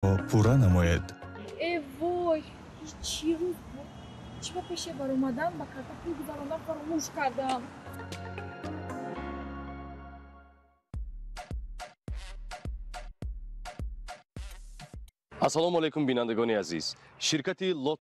Пурра намоед. Э вой, чӣ рӯз буд? Чӣ ба пеше баромадан, ба карта пул гузарондан фаромӯш кардам. Ассалому алайкум, бинандагони азиз. Ширкати Лот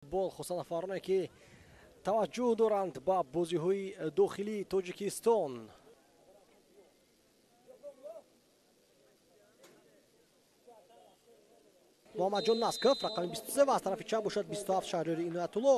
Футбол, хусусан нафароне ки таваҷҷӯҳ доранд ба бозиҳои дохилии Тоҷикистон. Муҳаммадҷон Насков рақами 23 ва аз тарафи чап бошад 27 Шаҳриёри Иноятулло.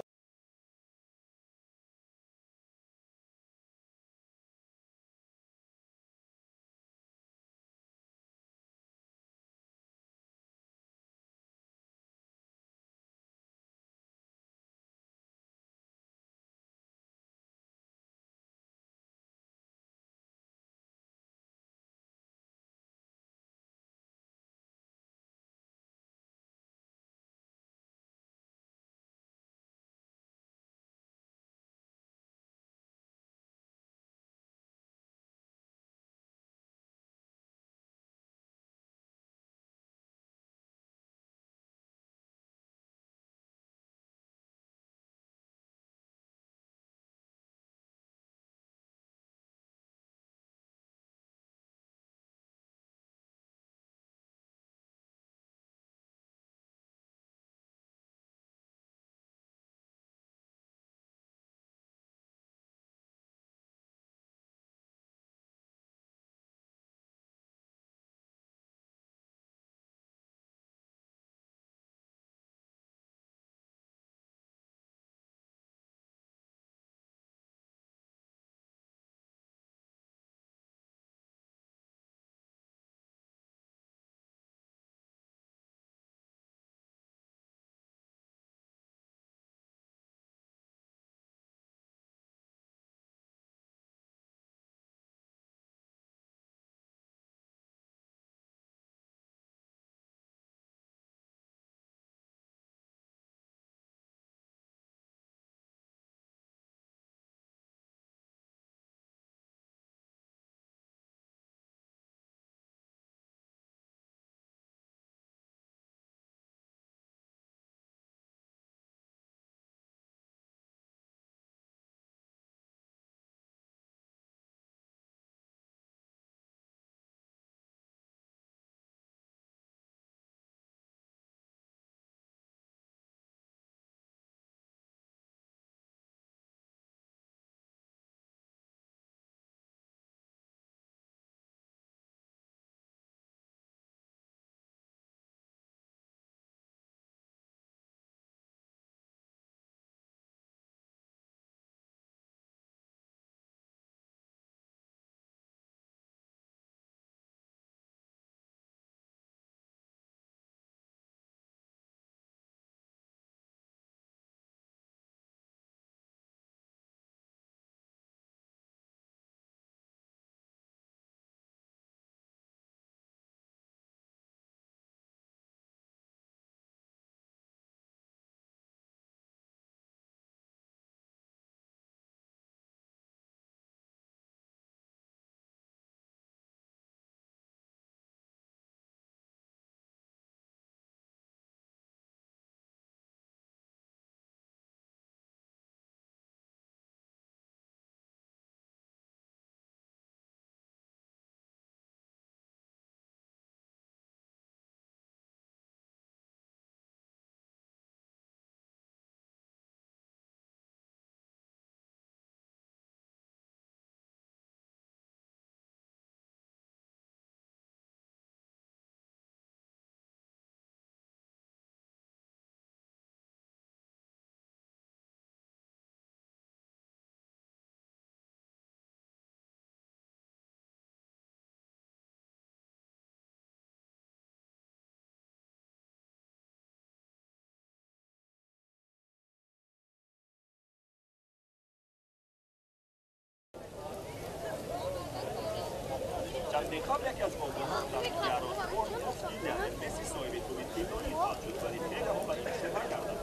Каме қабл яке аз бозбонон дар Яроспорт гуфт, ки Лионел Месси соҳиби тӯби тиллоӣ хоҳад шуд, вале хелеҳо ба ин шубҳа карданд,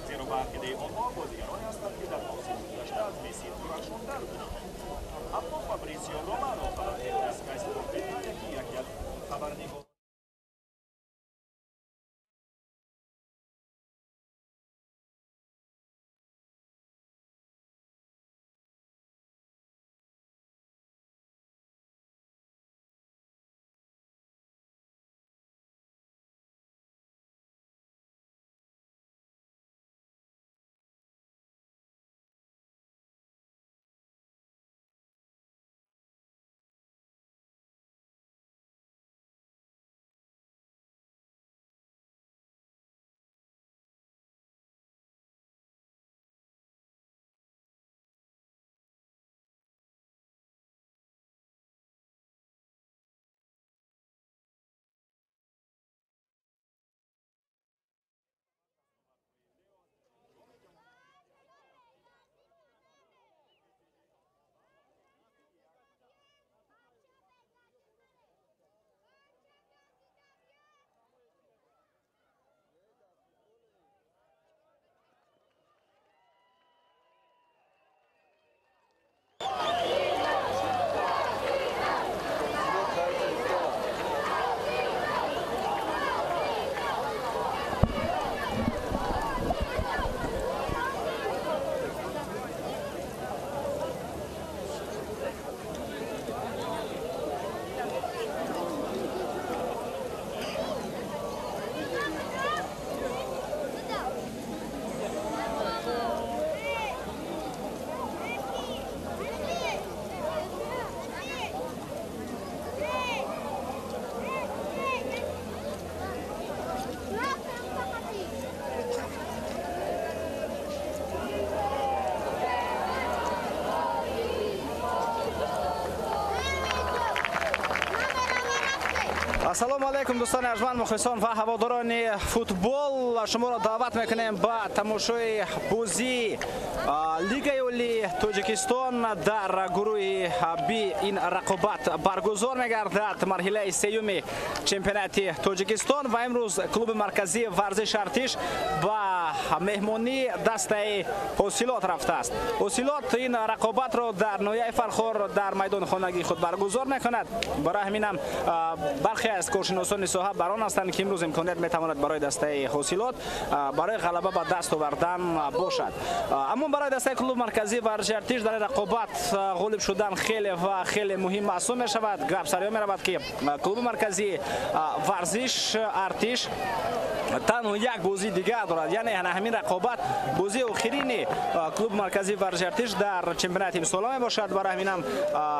зеро ба ақидаи онҳо бозигароне ҳастанд, ки дар мавсими гузашта аз Месси дурахшонтар буданд. Аммо Фабрисио Романо, хабарнигори Sky Sport Italia, ки яке аз хабарнигор Ассалому алайкум, дӯстони арҷманд, мухлисон ва ҳаводорони футбол. Шуморо даъват мекунем ба тамошои бозии Лигаи Олии Тоҷикистон дар гурӯҳи Б. Ин рақобат баргузор мегардад, марҳилаи сеюми чемпионати Тоҷикистон, ва имрӯз клуби марказии варзиши Артиш ба меҳмонии дастаи Ҳосилот рафтааст. Ҳосилот ин рақобатро дар ноҳияи Фархор дар майдони хонагии худ баргузор мекунад. Барои ҳаминам бархе аз коршиносони соҳа бар он ҳастанд, ки имрӯз имконият метавонад барои дастаи Ҳосилот барои ғалаба ба даст овардан бошад. Аммо барои дастаи клуби марказии варзиши Артиш дар рақобат ғолиб шудан хеле ва хеле муҳим маҳсуб мешавад. Гап сариё меравад, ки клуби марказии варзиш Артиш танҳо як бозии дигар дорад, яъне ҳамин рақобат бозии охирини клуби марказии варзиши Артиш дар чемпионати имсола мебошад. Барои ҳаминам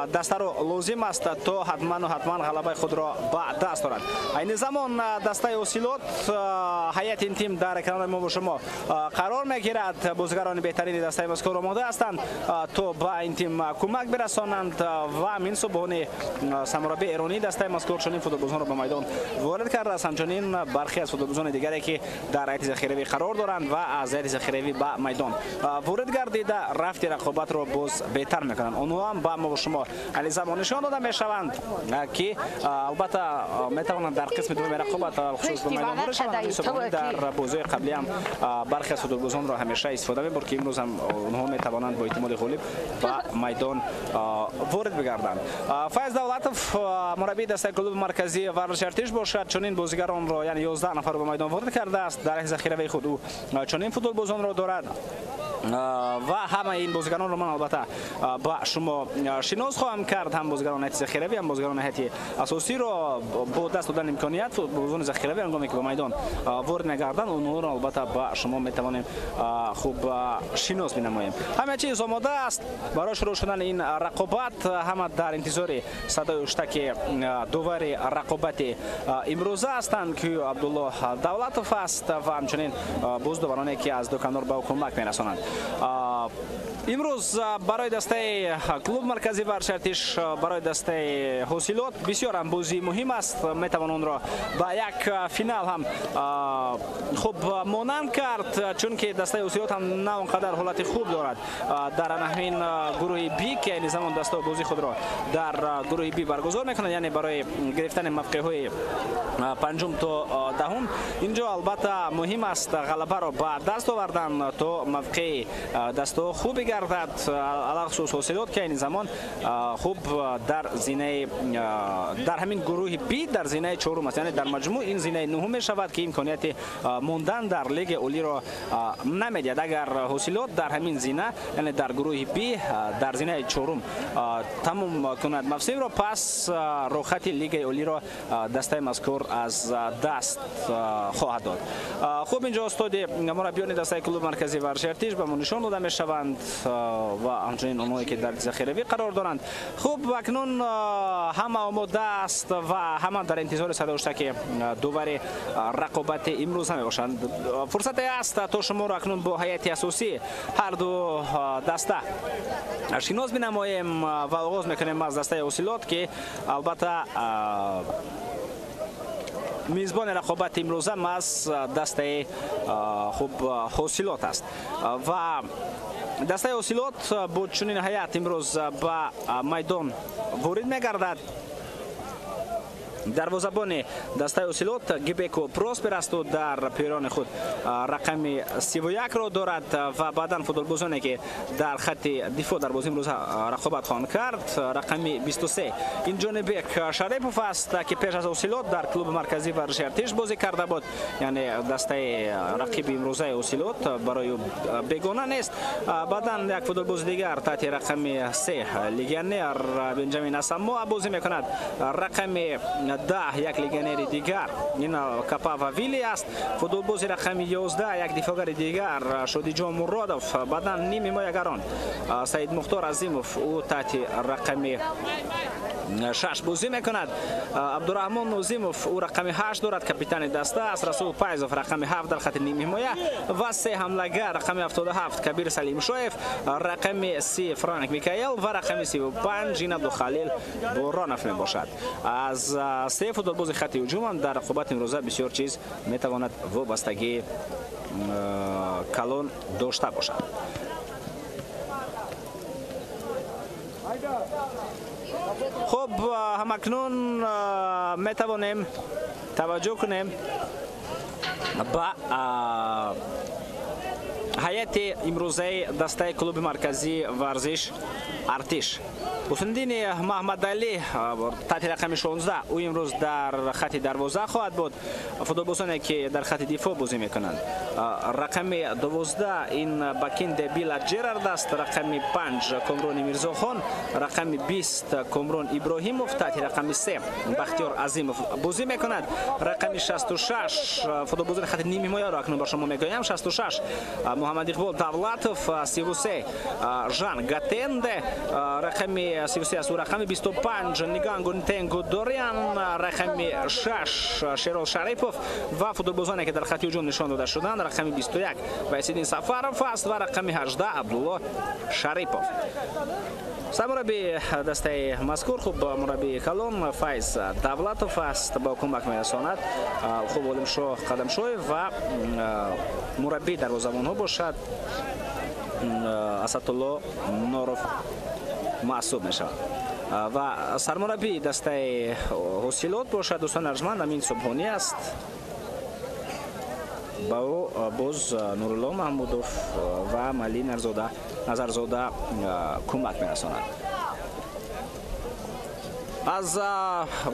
дастаро лозим аст то ҳатману ҳатман ғалабаи худро ба даст орад. Айни замон дастаи Ҳосилот, ҳайати ин тим дар экранои мо бо шумо қарор мегирад. Бозигарони беҳтарини дастаи мазкур омода ҳастанд то ба ин тим кӯмак бирасонанд ва ҳамин субҳони сармураббии эронии дастаи мазкур чунин футболбозонро ба майдон ворид кардааст. Ҳамчунин бархе аз футболбозони дигаре, ки дар ҳайати захиравӣ қарор доранд ва аз ҳайати захиравӣ ба майдон ворид гардида, рафти рақобатро боз беҳтар мекунанд. Онҳо ҳам ба мо шумо айни замон нишон дода мешаванд, ки албатта метавонанд дар қисми дуюми рақобат хусус ба майдон ворид шаванд. Дар бозиҳои қаблӣ ҳам бархе аз футболбозонро ҳамеша истифода мебурд, ки имрӯз ҳам онҳо метавонанд бо эҳтимоли ғолиб ба майдон ворид бигарданд. Файз Давлатов, мураббии дастаи клуби марказии варзиши Артиш бошад, чунин бозигаронро, яъне 11 нафарро ба майдон ворид кардааст. Дар захиравии худ ӯ чунин футболбозонро дорад ва ҳамаи ин бозигаронро ман албатта ба шумо шинос хоҳам кард, ҳам бозигарони ҳайати захиравӣ, ҳам бозигарони ҳайати асосиро. Бо даст додани имконият бозигарони захиравӣ ҳангоме ки ба майдон ворид мегарданд, онҳоро албатта ба шумо метавонем хуб шинос бинамоем. Ҳама чиз омода аст барои шурӯъ шудани ин рақобат. Ҳама дар интизори садои уштаки довари рақобати имрӯза ҳастанд, ки Абдуллоҳ Давлатов аст ва ҳамчунин боз довароне, ки аз ду канор ба ӯ кӯмак мерасонанд. Имрӯз барои дастаи клуб маркази варзиши Артиш, барои дастаи Ҳосилот бисёр ҳам бозии муҳим аст. Метавон онро ба як финал ҳам хуб монанд кард, чунки дастаи Ҳосилот ҳам на он қадар ҳолати хуб дорад дар ҳамин гурӯҳи Би, ки айни замон дастаҳо бозии худро дар гурӯҳи Би баргузор мекунанд, яъне барои гирифтани мавқеъҳои панҷум то даҳум. Инҷо албатта муҳим аст ғалабаро ба даст овардан, то мавқеи дастаҳо хуб бигардад, алахусус Ҳосилот, ки айни замон хуб дар зинаи дар ҳамин гурӯҳи Би дар зинаи чорум аст, яъне дар маҷмӯъ ин зинаи нуҳум мешавад, ки имконияти мондан дар лигаи олиро намедиҳад. Агар Ҳосилот дар ҳамин зина, яъне дар гурӯҳи Би дар зинаи чорум тамом кунад мавсимро, пас рохати лигаи олиро дастаи мазкур аз даст хоҳад дод. Хуб, инҷо устоди мураббиёни дастаи клуби марказии варзиши Артиш ба мо нишон дода мешаванд ва ҳамчунин онҳое ки дар захиравӣ қарор доранд. Хуб, акнун ҳама омода аст ва ҳама дар интизори садоштаки дувари рақобати имрӯза мебошанд. Фурсате аст то шуморо акнун бо ҳайати асосӣ ҳар ду даста шинос бинамоем ва оғоз мекунем аз дастаи Ҳосилот, ки албатта мизбони рақобати имрӯза аз дастаи хуб Ҳосилот аст. Ва дастаи Ҳосилот бо чунин ҳайат имрӯз ба майдон ворид мегардад. Дарвозабони дастаи Ҳосилот Гибеко Проспер аст, ӯ дар пирони худ рақами 31-ро дорад ва баъдан футболбозоне ки дар хатти дифоъ дар бозии имрӯза рақобат хоҳанд кард, рақами 23 ин Ҷонибек Шарипов аст, ки пеш аз Ҳосилот дар клуби марказии варзиши Артиш бозӣ карда буд, яъне дастаи рақиби имрӯзаи Ҳосилот барои ӯ бегона нест. Баъдан як футболбози дигар таҳти рақами 3 легионер Бенҷамин Асамоа бозӣ мекунад, рақами 10 як легионери дигар ин Капава Вилли аст, футболбози рақами 11 як дифоъгари дигар Шодиҷон Муродов, баъдан ним ҳимоягарон Саид Мухтор Азимов, ӯ таҳти рақами 6 бозӣ мекунад, Абдураҳмон Нозимов, ӯ рақами 8 дорад, капитани даста аст, Расул Пайзов рақами 7 дар хати ним ҳимоя ва се ҳамлагар рақами 77 Кабир Салимшоев, рақами 30 Франк Микаел ва рақами 35 ин Абдухалил Боронов мебошад. Аз се футболбози хати ҳуҷумам дар рақобати имрӯза бисёр чиз метавонад вобастагии калон дошта бошад. Хуб, ҳамакнун метавонем таваҷҷӯҳ кунем ба ҳайати имрӯзаи дастаи клуби марказии варзиш Артиш. Ҳусниddини Маҳмадалӣ таҳти рақами 16, ӯ имрӯз дар хати дарвоза хоҳад буд. Футболбозоне ки дар хати дифоъ бозӣ мекунанд, рақами 12 ин Бакинде Била Ҷерард аст, рақами 5 Комрони Мирзохон, рақами 20 Комрон Иброҳимов, таҳти рақами 3 Бахтиёр Азимов бозӣ мекунад, рақами 66 футболбозони хати нимҳимояро акнун ба шумо мегӯям, 66 Муҳаммад Иқбол Давлатов, 33 Жан Гатенде, рақами 33 аст, рақами 25 Нигангу Нтенгу Дориан, рақами 6 Шерол Шарипов ва футболбозоне ки дар хати ҳуҷум нишон дода шуданд, рақами 21 Вайсиддин Сафаров аст ва рақами 18 Абдулло Шарипов. Сармураббии дастаи мазкур хуб мураббии калон Файз Давлатов аст, ба кӯмак мерасонад хуб Олимшоҳ Қадамшоев ва мураббии дарвозабонҳо бошад Асадулло Норов маҳсуб мешавад. Ва сармураббии дастаи Ҳосилот бошад дӯстони арҷманд Амин Субҳонӣ аст. Ба ӯ боз Нурулло Маҳмудов ва Мали Назарзода кӯмак мерасонанд. Аз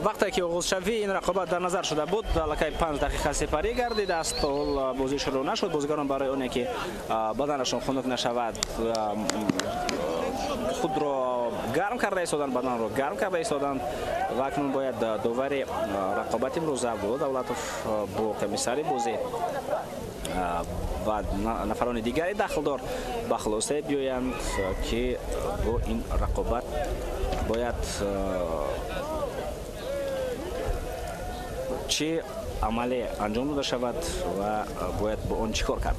вақте ки оғозшавии ин рақобат дар назар шуда буд, аллакай 5 дақиқа сипарӣ гардидааст, то ҳол бозӣ шурӯъ нашуд. Бозигарон барои оне ки баданашон хунук нашавад, худро гарм карда истоданд, баданро гарм карда истоданд ва акнун бояд довари рақобати имрӯза Абдулло Давлатов бо комиссари бозӣ ва нафарони дигари дахлдор ба хулоса биёянд, ки бо ин рақобат бояд чӣ амале анҷом дода шавад ва бояд бо он чӣ кор кард.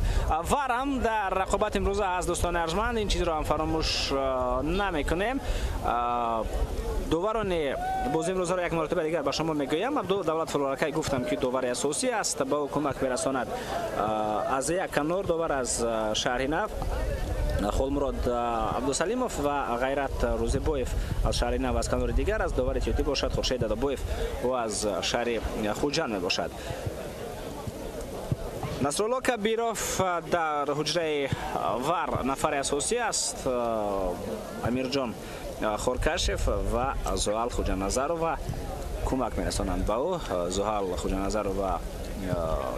ВАР ҳам дар рақобат имрӯза аст, дӯстони арҷманд, ин чизро ҳам фаромӯш намекунем. Доварони бозии имрӯзаро як маротиба дигар ба шумо мегӯям. Абдулло Давлат Фулоракай гуфтам, ки довари асосӣ аст, ба ӯ кӯмак мерасонад аз як канор довар аз шаҳри Нав Холмурод Абдусалимов ва Ғайрат Рӯзибоев аз шаҳри Нав, аз канори дигар аз довари тиётӣ бошад Хуршед Дадобоев, ӯ аз шаҳри Хуҷанд мебошад. Насрулло Кабиров дар ҳуҷраи ВАР нафари асосӣ аст. Амирҷон Хоркашев ва Зуҳал Хуҷаназарова кӯмак мерасонанд ба ӯ. Зуҳал Хуҷаназарова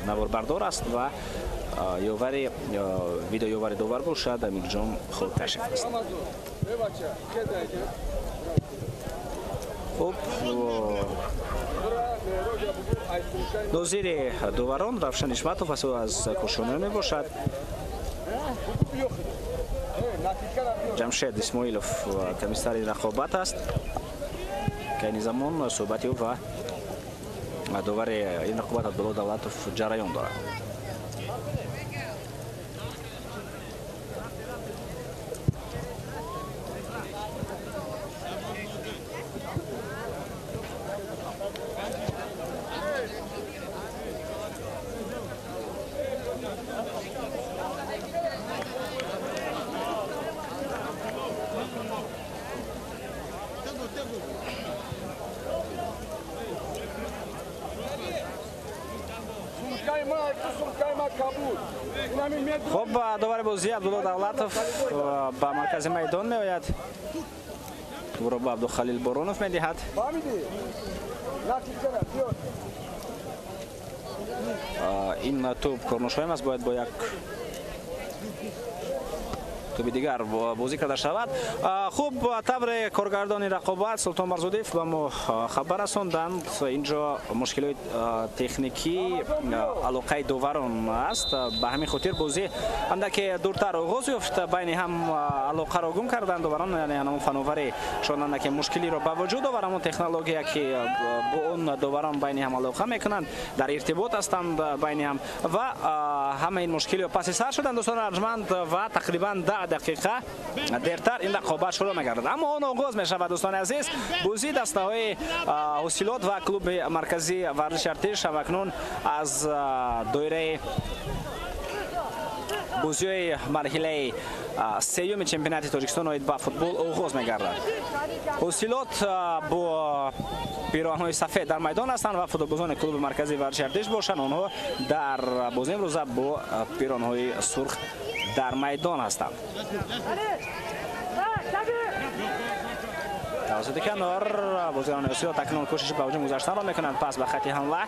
наворбардор аст ва ёвари видеоёвари довар бошад Амирҷон Хоркашев аст. Хуб, нозири доварон Равшан Ишматов аст, ӯ аз Кошониё мебошад. Ҷамшед Исмоилов комиссари рақобат аст, ки айни замон суҳбати ӯ ва довари ин рақобат Абдулло Давлатов ҷараён дорад. Хуб, довари бозӣ Абдулло Давлатов ба маркази майдон меояд. Тӯбро ба Абдухалил Боронов медиҳад. Ин тӯб корношоям аст, бояд бо як тӯби дигар бозӣ карда шавад. Хуб, тавре коргардони рақобат Султон Барзудиев ба мо хабар расонданд, инҷо мушкилоти техникӣ алоқаи доварон аст. Ба ҳамин хотир бозӣ андаке дуртар оғоз ёфт. Байни ҳам алоқаро гум карданд доварон, яъне ҳамон фановари шон андаке мушкилиро ба вуҷуд овард. Ҳамон технология, ки бо он доварон байни ҳам алоқа мекунанд, дар иртибот ҳастанд байни ҳам ва ҳама ин мушкилиро паси сар шуданд, дӯстони арҷманд, ва тақрибан 10 дақиқа дертар ин рақобат шурӯъ мегардад. Аммо он оғоз мешавад, дӯстони азиз. Бозии дастаҳои Ҳосилот ва клуби марказии варзиши Артиш ҳамакнун аз доираи бозиҳои марҳилаи сеюми чемпионати Тоҷикистон оид ба футбол оғоз мегардад. Ҳосилот бо пироҳанҳои сафед дар майдон ҳастанд ва футболбозони клуби марказии варзиши Артиш бошанд, онҳо дар бозии имрӯза бо пироҳанҳои сурх дар майдон ҳастанд. Тавассути канор бозигарони Ҳосилот акнун кӯшиши ба ҳуҷум гузаштанро мекунанд, пас ба хати ҳамла.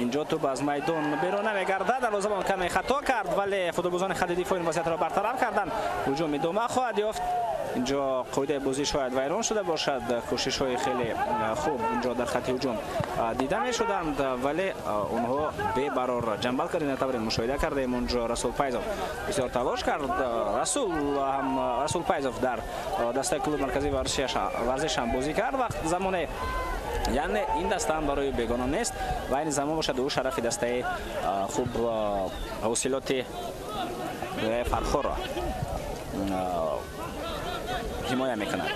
Инҷо тӯб аз майдон берун намегардад. Дарвозабон каме хато кард, вале футболбозони хати дифоъ ин вазъиятро бартараф карданд. Ҳуҷум идома хоҳад ёфт. Инҷо қоидаи бозӣ шояд вайрон шуда бошад. Кӯшишҳои хеле хуб инҷо дар хати ҳуҷум дида мешуданд, вале онҳо бебарор ҷанбал карданд. Тавре мушоҳида кардем, онҷо Расул Пайзов бисёр талош кард. Расул Пайзов дар дастаи клуби марказии варзиш ҳам бозӣ кард вақт замоне, яъне ин даста ҳам барои бегона нест ва айни замон бошад ӯ шарафи дастаи хуб ҳосилоти Фархорро ҳимоя мекунад.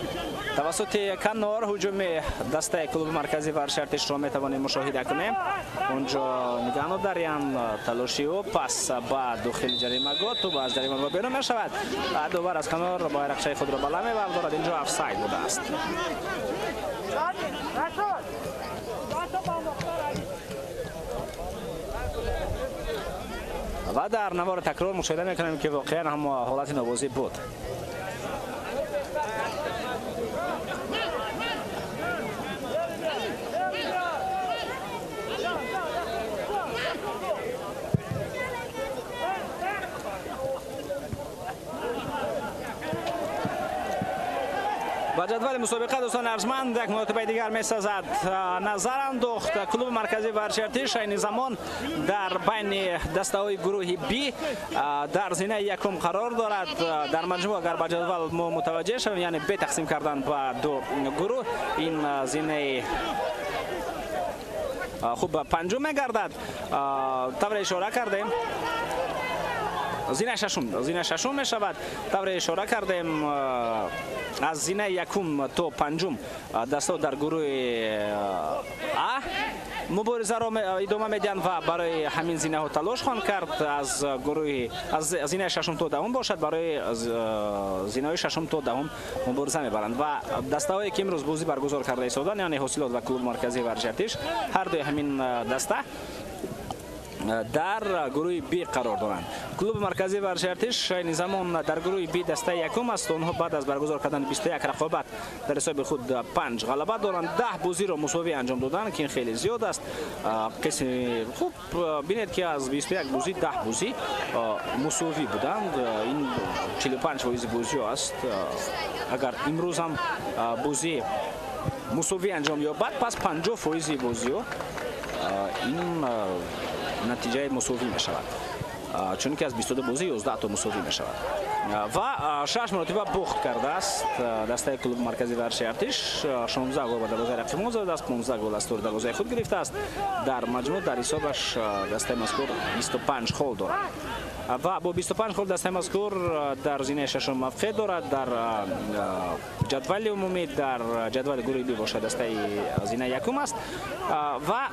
Тавассути канор ҳуҷуми дастаи клуби марказии варзиши Артишро метавонем мушоҳида кунем. Онҷо Нигано Дарьян талоши ӯ пас ба дохили ҷаримагоҳ, тӯб аз ҷаримагоҳ берун мешавад. Довар аз канор байрақчаи худро баланд мебардорад. Инҷо офсайд будааст. Ва дар навори такрор мушоҳида мекунем, ки воқеан ҳам ҳолати нобозӣ буд. Ба ҷадвали мусобиқа, дӯстони арҷманд, як маротибаи дигар месазад назар андохт. Клуби марказии варзиши Артиш айни замон дар байни дастаҳои гурӯҳи Б дар зинаи якум қарор дорад. Дар маҷмӯъ агар ба ҷадвал мо мутаваҷҷеҳ шавем, яъне Б тақсим кардан ба ду гурӯҳ, ин зинаи хуб панҷум мегардад. Тавре ишора кардем, зинаи шашум мешавад. Тавре ишора кардем, аз зинаи якум то панҷум дастаҳо дар гурӯҳи А муборизаро идома медиҳанд ва барои ҳамин зинаҳо талош хоҳанд кард. Аз гурӯҳи аз зинаи шашум то даҳум бошад, барои зинаҳои шашум то даҳум мубориза мебаранд ва дастаҳое ки имрӯз бозӣ баргузор карда истоданд, яъне Ҳосилот ва клуби марказии варзиши Артиш, ҳар дуи ҳамин даста дар гурӯҳи Б қарор доранд. Клуби марказии варзиши Артиш айни замон дар гурӯҳи Б дастаи якум аст. Онҳо баъд аз баргузор кардани 21 рақобат дар ҳисоби худ 5 ғалаба доранд, 10 бозиро мусовӣ анҷом доданд, ки ин хеле зиёд аст. Қисми хуб бинед, ки аз 21 бозӣ 10 бозӣ мусовӣ буданд. Ин 45% бозиҳо аст. Агар имрӯз ҳам бозӣ мусовӣ анҷом ёбад, пас 50% бозиҳо ин натиҷаи мусовӣ мешавад, чунки аз 22 бозӣ 11 то мусовӣ мешавад. Ва 6 маротиба бохт кардааст дастаи клуби марказии варзиши Артиш. 16 гол ба дарвозаи рақибон задааст, 15 гол аз тори дарвозаи худ гирифтааст. Дар маҷмӯъ дар ҳисобаш дастаи мазкур 25 хол дорад ва бо 25 хол дастаи мазкур дар зинаи шашум мавқеъ дорад. Дар ҷадвали умумӣ, дар ҷадвали гурӯҳи Б бошад, дастаи зинаи якум аст ва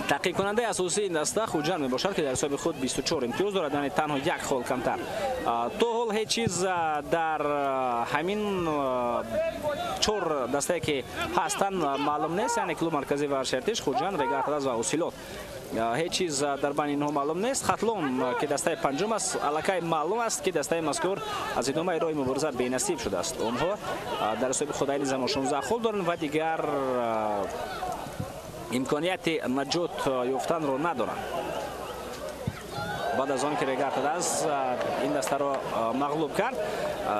таҳқиқкунандаи асосии ин даста Хуҷанд мебошад, ки дар ҳисоби худ 24 имтиёз дорад, яъне танҳо як хол камтар. То ҳол ҳеҷ чиз дар ҳамин чор дастае ки ҳастанд маълум нест, яъне клуби марказии варзиши Артиш, Хуҷанд, Регар ТадАЗ ва Ҳосилот. Ҳеҷ чиз дар байни инҳо маълум нест. Хатлон, ки дастаи панҷум аст, аллакай маълум аст, ки дастаи мазкур аз идомаи роҳи мубориза бенасиб шудааст. Онҳо дар ҳисоби худ айни замон 16 хол доранд ва дигар имконияти наҷот ёфтанро надоранд. Баъд аз он ки Регар ТадАЗ ин дастаро мағлуб кард,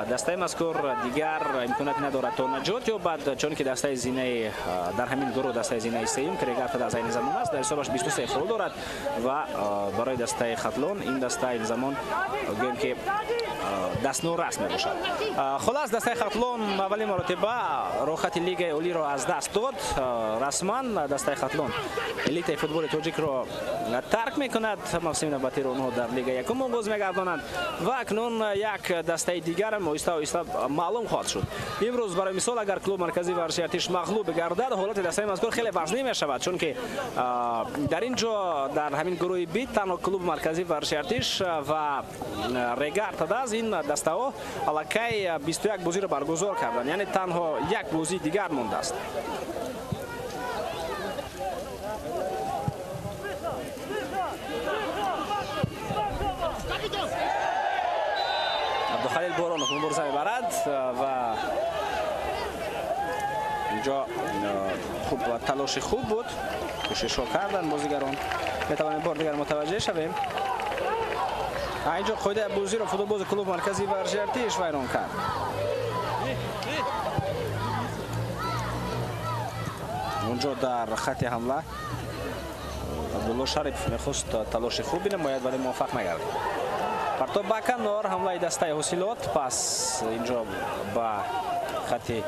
дастаи мазкур дигар имконияти надорад то наҷот ёбад, чунки дастаи зинаи дар ҳамин гурӯҳ дастаи зинаи сеюм, ки Регар ТадАЗ айни замон аст, дар ҳисобаш 23 хол дорад ва барои дастаи Хатлон ин даста айни замон гӯем ки дастнорас мебошад. Хулас, дастаи Хатлон аввалин маротиба роҳхати Лигаи Олиро аз даст дод. Расман дастаи Хатлон элитаи футболи тоҷикро тарк мекунад. Мавсими навбатиро онҳо дар Лига якум оғоз мегардонанд ва акнун як дастаи дигарам оҳиста оҳиста маълум хоҳад шуд. Имрӯз барои мисол, агар клуби марказии варзиши Артиш мағлуб гардад, ҳолати дастаи мазкур хеле вазнин мешавад, чунки дар ин ҷо дар ҳамин гурӯҳи Б танҳо клуби марказии варзиши Артиш ва Регар ТадАЗ ин дастаҳо аллакай 21 бозиро баргузор карданд, яъне танҳо як бозии дигар мондааст. Абдухалил Боронов мубориза мебарад ва инҷо хуб талоши хуб буд, кӯшишҳо карданд бозигарон. Метавонем бор дигар мутаваҷҷеҳ шавем. Инҷо қоидаи бозиро футболбози клуби марказии варзиши Артиш вайрон кард. Онҷо дар хати ҳамла Абдулло Шарипов мехост талоши хуб бинамояд, вале муваффақ нагардид. Партоб ба канор, ҳамлаи дастаи Ҳосилот. Пас инҷо ба хати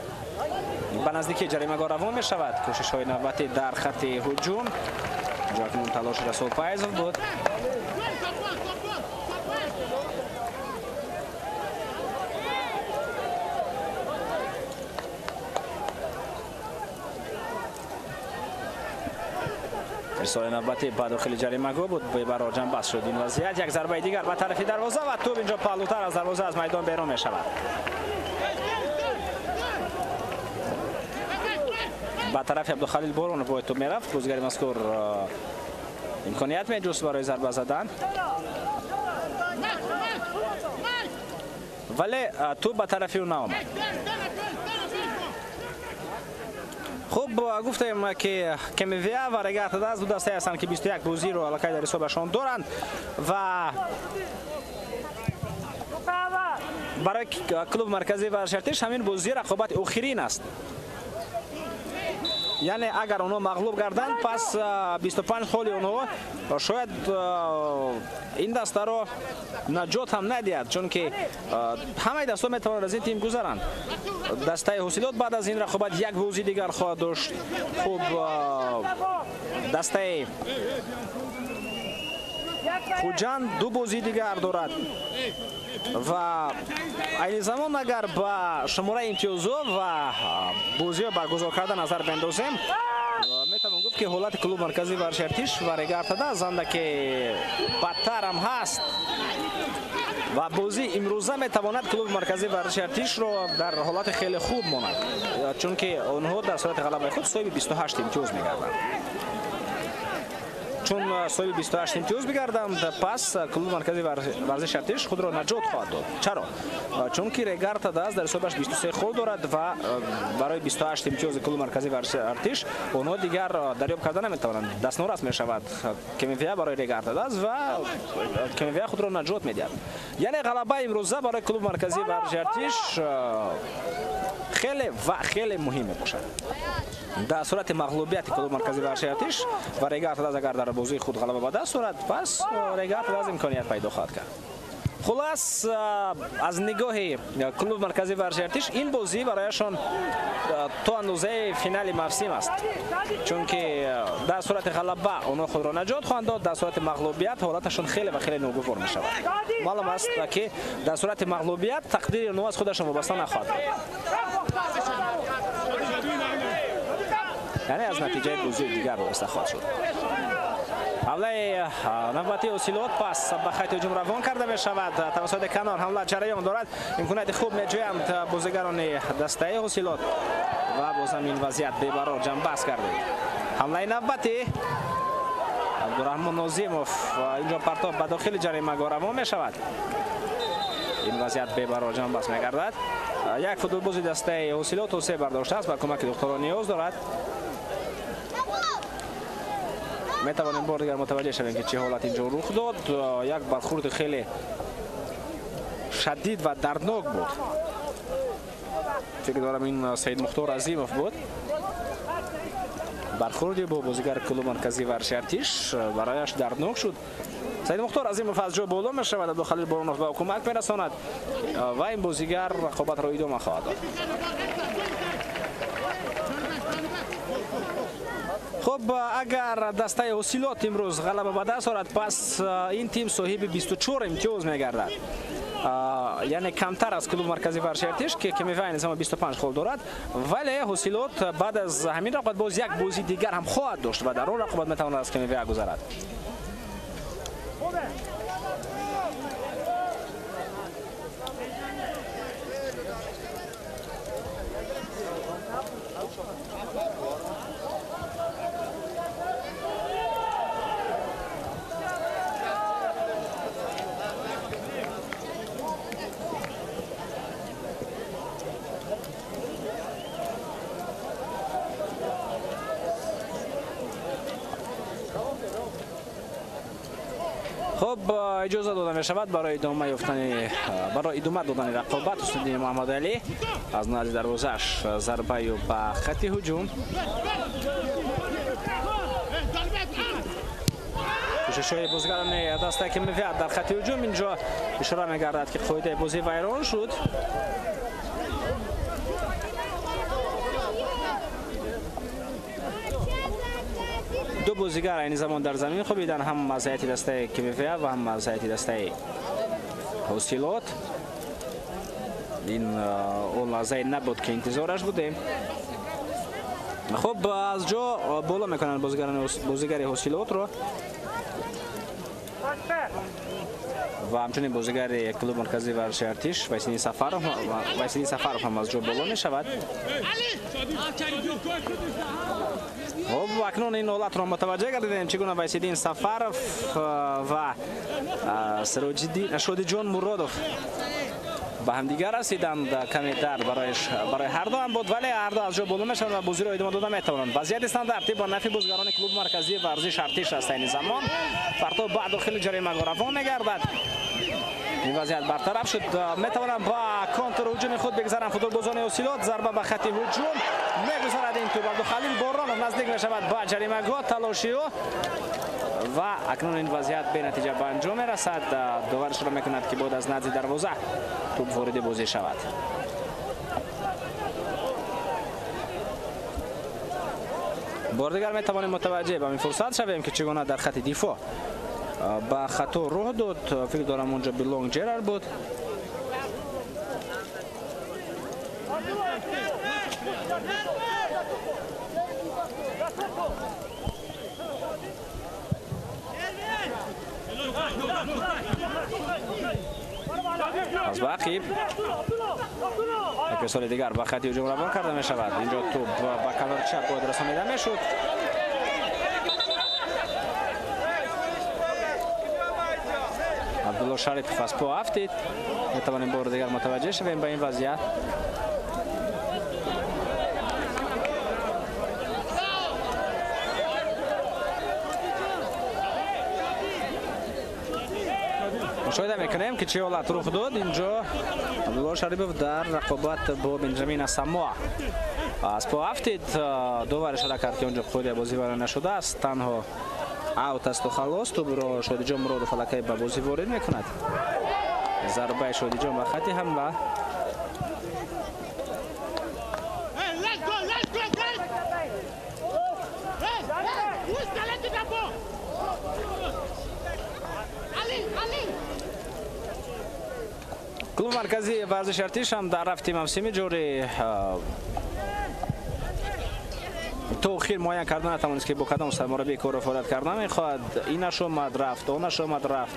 ба наздикии ҷаримагоҳ равон мешавад. Кӯшишҳои навбатӣ дар хати ҳуҷум. Инҷо акнун талоши Расул Файзов буд. Ирсоли навбатӣ ба дохили ҷаримагоҳ буд, бебарор ҷанбаст шуд ин вазъият. Як зарбаи дигар ба тарафи дарвоза ва тӯб инҷо паҳлӯтар аз дарвоза аз майдон берун мешавад. Ба тарафи Абдухалил Боронов бояд тӯб мерафт. Бозигари мазкур имконият меҷуст барои зарба задан, вале тӯб ба тарафи ӯ наомад. Хуб, гуфтем, ки Кемивия ва Регар ТадАЗ ду дастае ҳастанд, ки 21 бозиро аллакай дар ҳисобашон доранд ва барои клуби марказии варзиши Артиш ҳамин бозӣ рақобати охирин аст. Яъне агар онҳо мағлуб гарданд, пас 25 холи онҳо шояд ин дастаро наҷот ҳам надиҳад, чунки ҳамаи дастҳо метавонанд аз ин тим гузаранд. Дастаи Ҳосилот баъд аз ин рақобат як бозии дигар хоҳад дошт. Хуб, дастаи Хуҷанд ду бозии дигар дорад ва айни замон агар ба шумораи имтиёзҳо ва бозиҳо баргузор карда назар биандозем, метавон гуфт, ки ҳолати клуби марказии варзиши Артиш ва Регар-ТадАЗ аз андаке бадтар ҳам ҳаст ва бозии имрӯза метавонад клуби марказии варзиши Артишро дар ҳолати хеле хуб монад, чунки онҳо дар сурати ғалабаи худ соҳиби 28 имтиёз мегарданд. Чун соҳиби 28 имтиёз бигарданд, пас клуби марказии варзиши Артиш худро наҷот хоҳад дод. Чаро? Чунки Регар-ТадАЗ дар ҳисобаш 23 хол дорад ва барои 28 имтиёзи клуби марказии варзиши Артиш онҳо дигар дарёб карда наметавонанд. Дастнорас мешавад КМВА барои Регар-ТадАЗ ва КМВА худро наҷот медиҳад. Яъне ғалабаи имрӯза барои клуби марказии варзиши Артиш хеле ва хеле муҳим мебошад. Дар сурати мағлубияти клуби марказии варзиши Артиш ва Регар-ТадАЗ агар дар бозии худ ғалаба ба даст орад, пас Регар-ТадАЗ имконият пайдо хоҳад кард. Хулас, аз нигоҳи клуби марказии варзиши Артиш ин бозӣ барояшон то андозаи финали мавсим аст, чунки дар сурати ғалаба онҳо худро наҷот хоҳанд дод, дар сурати мағлубият ҳолаташон хеле ва хеле ногувор мешавад. Маълум аст, ки дар сурати мағлубият тақдири онҳо аз худашон вобаста нахоҳад буд, яъне аз натиҷаи бозии дигар вобаста хоҳад шуд. Ҳамлаи навбатии Ҳосилот пас ба хати ҳуҷум равон карда мешавад. Тавассути канор ҳамла ҷараён дорад. Имконияти хуб меҷӯянд бозигарони дастаи Ҳосилот ва бозам ин вазъият бебарор ҷамъбаст гардид. Ҳамлаи навбатӣ Абдураҳмон Нозимов инҷо партоб ба дохили ҷаримагоҳ равон мешавад. Ин вазъият бебарор ҷамъбаст мегардад. Як футболбози дастаи Ҳосилот ҳосе бардоштааст, ба кӯмаки духтарон ниёз дорад. Метавонем бор дигар мутаваҷҷеҳ шавем, ки чӣ ҳолат инҷо рух дод. Як бархурди хеле шадид ва дарднок буд. Фикр дорам ин Саид Мухтор Азимов буд. Бархурди бо бозигари клуби марказии варзиши Артиш барояш дарднок шуд. Саид Мухтор Азимов аз ҷо боло мешавад, Абдухалил Боронов ба кӯмак мерасонад ва ин бозигар рақобатро идома хоҳад дод. Хуб, агар дастаи Ҳосилот имрӯз ғалаба ба даст орад, пас ин тим соҳиби 24 имтиёз мегардад. Яъне камтар аз клуби марказии варзиши Артиш, ки КМВА айни замон 25 хол дорад, вале Ҳосилот баъд аз ҳамин рақобат боз як бозии дигар ҳам хоҳад дошт ва дар он рақобат метавонад аз КМВА гузарад. Хуб, иҷоза дода мешавад барои идома ёфтани, барои идома додани рақобат. Ҳусниddin Муҳаммадалӣ аз назди дарвозааш зарбаю ба хати ҳуҷум. Кӯшишҳои бозигарони дастаи КМВА дар хати ҳуҷум инҷо ишора мегардад, ки қоидаи бозӣ вайрон шуд. Ду бозигар айни замон дар замин хобидан, ҳам аз ҳайати дастаи КМВА ва ҳам аз ҳайати дастаи Ҳосилот. Ин он лаҳзае набуд, ки интизораш будем. Хуб, аз ҷо боло мекунанд бозигари Ҳосилотро ва ҳамчунин бозигари клуби марказии варзиши Артиш Вайсиддин Сафаров ҳам аз ҷо боло мешавад. Хуб, акнун ин ҳолатро мутаваҷҷеҳ гардидем, чӣ гуна Вайсиддин Сафаров ва Шодиҷон Муродов ба ҳамдигар расиданд. Каме дард барои ҳар ду ҳам буд, вале ҳар ду аз ҷо боло мешаванд ва бозиро идома дода метавонанд. Вазъияти стандартӣ ба нафъи бозигарони клуби марказии варзиши Артиш аст. Айни замон партоб ба дохили ҷаримагоҳ равон мегардад. Ин вазъият бартараф шуд. Метавонанд ба контрҳуҷуми худ бигзаранд футболбозони Ҳосилот. Зарба ба хати ҳуҷум мегузарад ин туп. Абдухалил Боронов наздик мешавад ба ҷаримагоҳ, талоши ӯ ва акнун ин вазъият бенатиҷа ба анҷом мерасад. Довар ишора мекунад, ки бояд аз назди дарвоза туп вориди бозӣ шавад. Бор дигар метавонем мутаваҷҷеҳ ба ин фурсат шавем, ки чӣ гуна дар хати дифоъ ба хато роҳ дод. Фикр дорам, онҷо Билонг Ҷерар буд. Аз ба ақиб як соли дигар ба хати ҳуҷум равон карда мешавад. Инҷо туп ба канори чап бояд расонида мешуд. Абдулло Шарипов аз по афтид. Метавонем бори дигар мутаваҷҷеҳ шавем ба ин вазъият. Мушоҳида мекунем, ки чӣ ҳолат рух дод. Инҷо Абдулло Шарипов дар рақобат бо Бенҷамин Асамоа аз по афтид. Довар ишора кард, ки онҷо қоидаи бозӣ вайрон нашудааст, танҳо аут асту халос. Тӯбро Шодиҷон Муродов аллакай ба бозӣ ворид мекунад. Зарбаи Шодиҷон ба хати ҳамла. Клуби марказии варзиши Артиш ҳам дар рафти мавсими ҷорӣ то охир муайян карда натавонист, ки бо кадом сармураббӣ корро фаъолият карда мехоҳад. Инаш омад, рафт, онаш омад, рафт,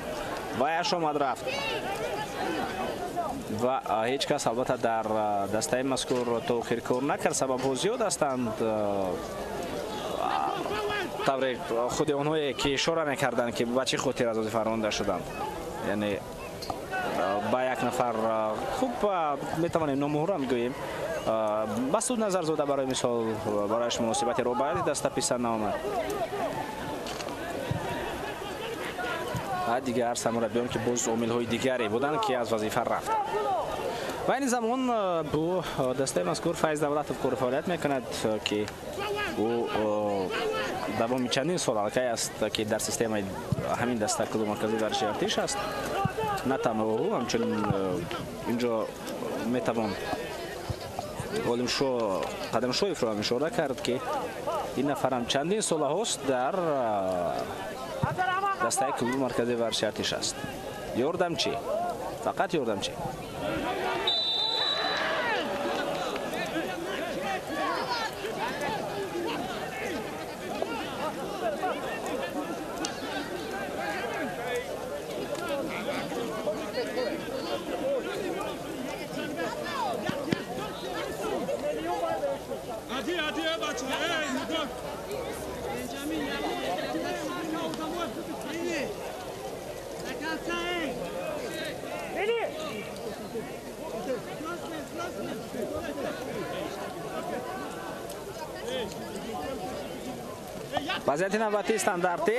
ваяш омад, рафт ва ҳеҷ кас албатта дар дастаи мазкур то охир кор накард. Сабабҳо зиёд ҳастанд. Тавре худи онҳое ки ишора мекарданд, ки ба чӣ хотир аз вазифа ронда шуданд, яъне ба як нафар хуб метавонем номуҳрам гӯем. Масуд Назарзода барои мисол, барояш муносибати роҳбарияти даста писанд наомад. Ва дигар сармураббиён, ки боз омилҳои дигаре буданд, ки аз вазифа рафт. Ва ин замон бо дастаи мазкур Файз Давлатов кор фаъолият мекунад, ки ӯ давоми чандин сол аллакай аст, ки дар системаи ҳамин даста клуби марказии варзиши Артиш аст. На танҳо ӯ, ҳамчунин инҷо метавон Олимшо Қадамшоевро ҳам ишора кард, ки ин нафарам чандин солаҳост дар дастаи клуби марказии варзиши Артиш аст. Ёрдамчӣ, фақат ёрдамчӣ. Вазъияти навбатии стандартӣ.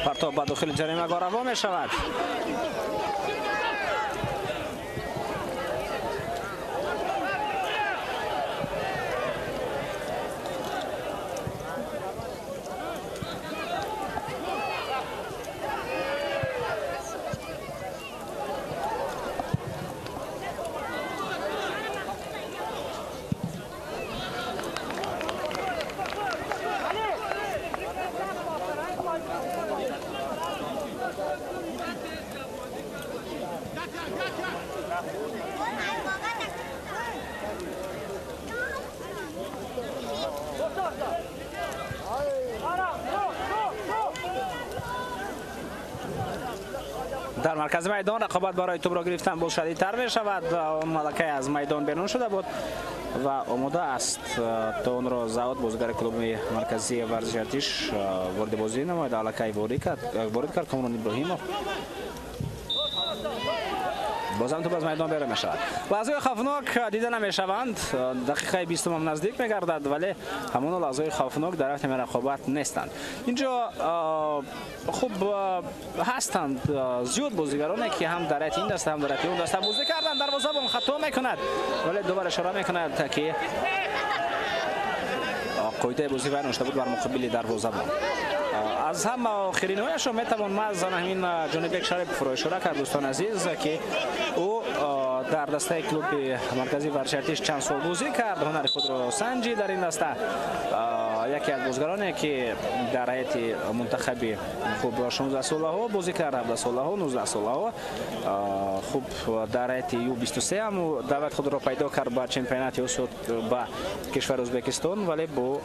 Партоб ба дохили ҷаримагоҳ равон мешавад. Дар маркази майдон рақобат барои тӯбро гирифтан боз шадидтар мешавад. Он малакай аз майдон берун шуда буд ва омода аст то онро завод бозигари клуби марказии варзиши Артиш вориди бозӣ намояд. Аллакай ворид кард Комрон Иброҳимов Бозам туп аз майдон берун мешавад. Лаҳзаҳои хавфнок дида намешаванд. Дақиқаи 20 ҳам наздик мегардад, вале ҳамон лаҳзаҳои хавфнок дар рафти рақобат нестанд. Инҷо хуб ҳастанд зиёд бозигароне, ки ҳам дар ҳайати ин даста, ҳам дар ҳайати он даста бозӣ карданд. Дарвозабон хато мекунад, вале дубора ишора мекунад, ки қоидаи бозӣ вайрон шуда буд бар муқобили дарвозабон. Аз ҳама охиринҳояшро метавон ман аз ҳамин Ҷонибек Шариповро ишора кард, дӯстони азиз, ки ӯ дар дастаи клуби марказии варзиши Артиш чанд сол бозӣ кард, ҳунари худро санҷид дар ин даста. Яке аз бозигароне, ки дар ҳайати мунтахаби хуб 16 солаҳо бозӣ кард, 17 солаҳо, 19 солаҳо, хуб дар ҳайати Ю-23 ҳам даъват худро пайдо кард ба чемпионати Осиё ба кишвари Ӯзбекистон, вале бо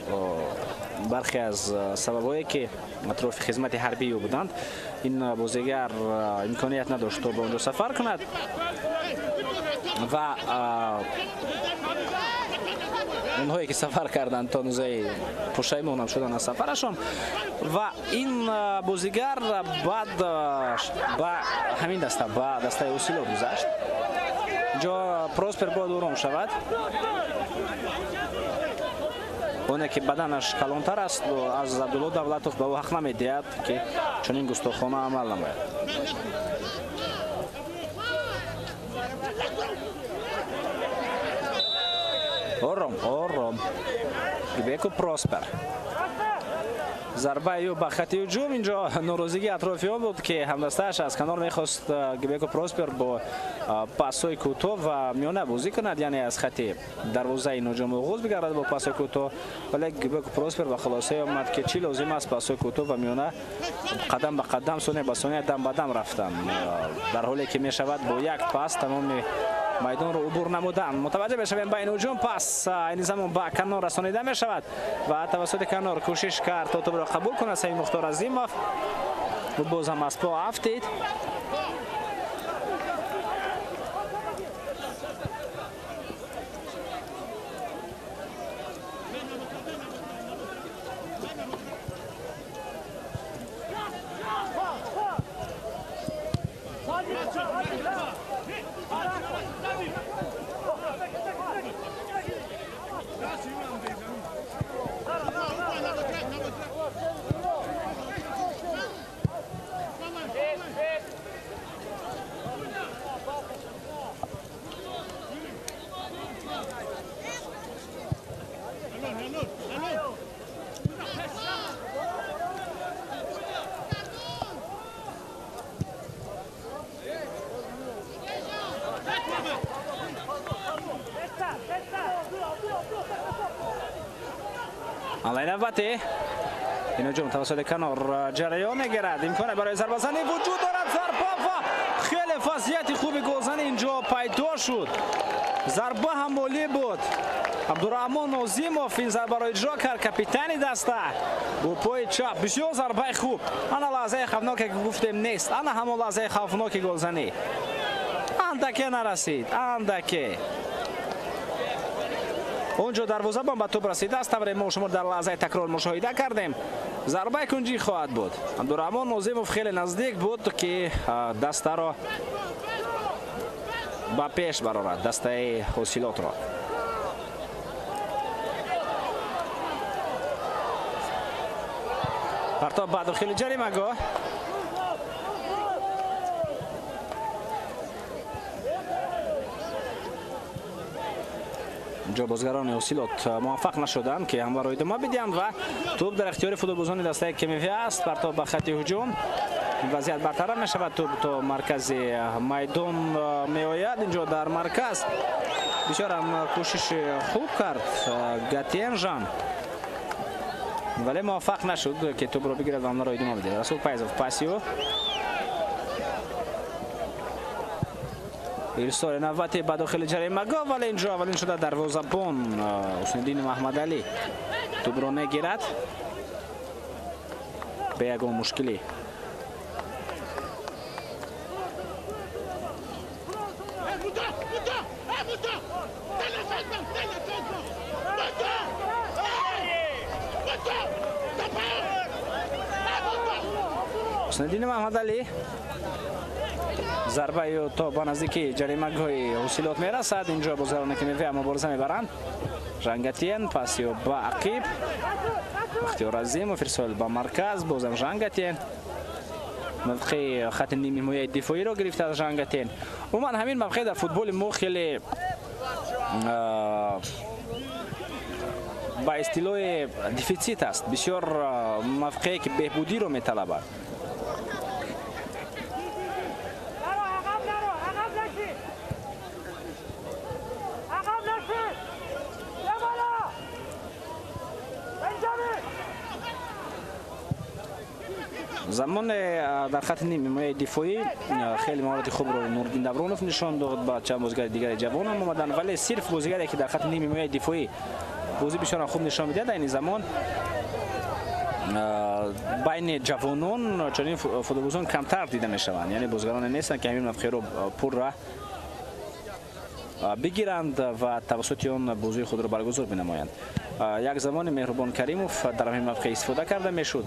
бархе аз сабабҳое, ки атрофи хизмати ҳарбии ӯ буданд, ин бозигар имконият надошт, то ба он ҷо сафар кунад ва онҳое, ки сафар карданд, то нузаи пушаймонам шуданд аз сафарашон. Ва ин бозигар баъд ба ҳамин даста, ба дастаи Ҳосилот гузашт. Инҷо Проспер бояд ором шавад. Оне ки баданаш калонтар аст аз Абдулло Давлатов, ба ӯ ҳақ намедиҳад, ки чунин густохона амал намояд. Ором, ором, Гибеку Проспер, зарбаи ӯ ба хати ҳуҷум. Инҷо норозигии атрофиён буд, ки ҳамдастааш аз канор мехост Гибеку Проспер бо пасҳои кӯтоҳ ва миёна бозӣ кунад, яъне аз хати дарвозаи ҳуҷум оғоз бигардад бо пасҳои кӯтоҳ, вале Гибеку Проспер ба хулосае омад, ки чӣ лозим аст пасҳои кӯтоҳ ва миёна, қадам ба қадам, сония ба сония, дам ба дам рафтан, дар ҳоле ки мешавад бо як пас тамоми майдонро убур намудан. Мутаваҷҷеҳ мешавем ба ин ҳуҷум. Пас айни замон ба канор расонида мешавад ва тавассути канор кӯшиш кард, то тӯбро қабул кунад Саид Мухтор Азимов. Боз ҳам аз по афтид. Ҳамлаи навбатӣ, ин ҳуҷум тавассути канор ҷараён мегирад. Имконе барои зарбазанӣ вуҷуд дорад. Зарба ва хеле вазъияти хуби голзанӣ инҷо пайдо шуд. Зарба ҳам олӣ буд. Абдураҳмон Нозимов ин зарбаро иҷро кард, капитани даста, бо пои чап. Бисёр зарбаи хуб. Ана лаҳзаи хавфноке, ки гуфтем, нест. Ана ҳамон лаҳзаи хавфноки голзанӣ. Андаке нарасид, андаке. Он ҷо дарвозабон ба тӯб расидааст, тавре мо шумо дар лаҳзаи такрор мушоҳида кардем. Зарбаи кунҷӣ хоҳад буд. Абдураҳмон Нозимов хеле наздик буд, ки дастаро ба пеш барорад, дастаи Ҳосилотро. Партоб ба дохили ҷаримагоҳ. Инҷо бозигарони Ҳосилот муваффақ нашуданд, ки ҳамларо идома бидиҳанд ва тӯб дар ихтиёри футболбозони дастаи КМФ аст. Партоб ба хати ҳуҷум, вазъият бартараф мешавад, тӯб то маркази майдон меояд. Инҷо дар марказ бисёр ҳам кӯшиши хуб кард Гатенжан, вале муваффақ нашуд, ки тӯбро бигирад ва ҳамларо идома бидиҳад. Расул Пайзов, паси ӯ, ирсоли навбатӣ ба дохили ҷаримагоҳ, вале инҷо аввалин шуда дарвозабон Ҳусниддини Маҳмадалӣ тӯбро мегирад бе ягон мушкилӣ. Ҳусниддин Маҳмадалӣ зарбаи то ба наздики ҷаримагоҳи Ҳосилот мерасад. Инҷо бозигароне ки мевеа мубориза мебаранд. Жангатиен пасиё ба ақиб, Бахтиёр Азимов ирсол ба марказ, бозам Жангатиен мавқеи хати нимҳимояи дифоиро гирифта аз Жангатиен. Умуман ҳамин мавқеъ дар футболи мо хеле ба истилоҳи дефитсит аст, бисёр мавқее ки беҳбудиро металабад. Замоне дар хати нимҳимояи дифоӣ хеле маҳорати хубро Нуриддин Давронов нишон дод, ба чанд бозигари дигари ҷавон ҳам омаданд, вале сирф бозигаре ки дар хати нимҳимояи дифоӣ бозӣ бисёр хуб нишон медиҳад, айни замон байни ҷавонон чунин футболбозон камтар дида мешаванд, яъне бозигароне нестанд ки ҳамин мавқеъро пурра бигиранд ва тавассути он бозии худро баргузор бинамоянд. Як замоне Меҳрубон Каримов дар ҳамин мавқеъ истифода карда мешуд,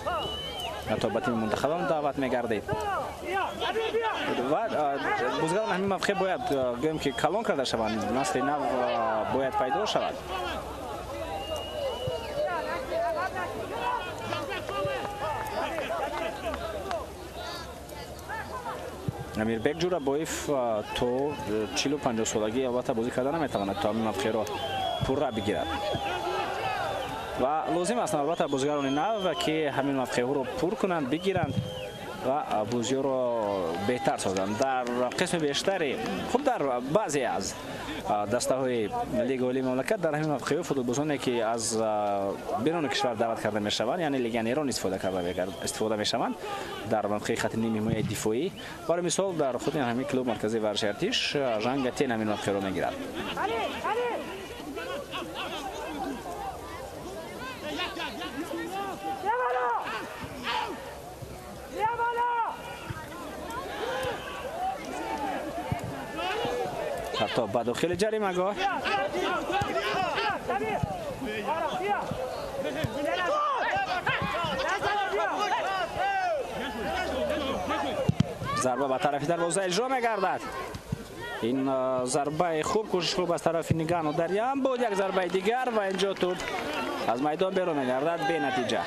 ҳатто ба тими мунтахабам даъват мегардид ва бозигарон ҳамин мавқеъ бояд гӯем ки калон карда шаванд, насли нав бояд пайдо шавад. Амирбек Ҷӯрабоев то 40-50 солагӣ албатта бозӣ карда наметавонад, то ҳамин мавқеъро пурра бигирад ва лозим аст албатта бозигарони нав ки ҳамин мавқеъҳоро пур кунанд, бигиранд ва бозиҳоро беҳтар созанд. Дар қисми бештари хуб дар баъзе аз дастаҳои лигаи олии мамлакат дар ҳамин мавқеъҳо футболбозоне ки аз беруни кишвар даъват карда мешаванд, яъне легионерон истифода мешаванд дар мавқеи хати нимҳимояи дифоӣ. Барои мисол дар худи ҳамин клуб марказии варзиши Артиш Жангатен ҳамин мавқеъро мегирад. То ба дохили ҷаримагоҳ зарба ба тарафи дарвоза иҷро мегардад. Ин зарбаи хуб, кӯшиш хуб аз тарафи Нигану Дарьян буд, як зарбаи дигар ва инҷо тӯб аз майдон берун мегардад бенатиҷа.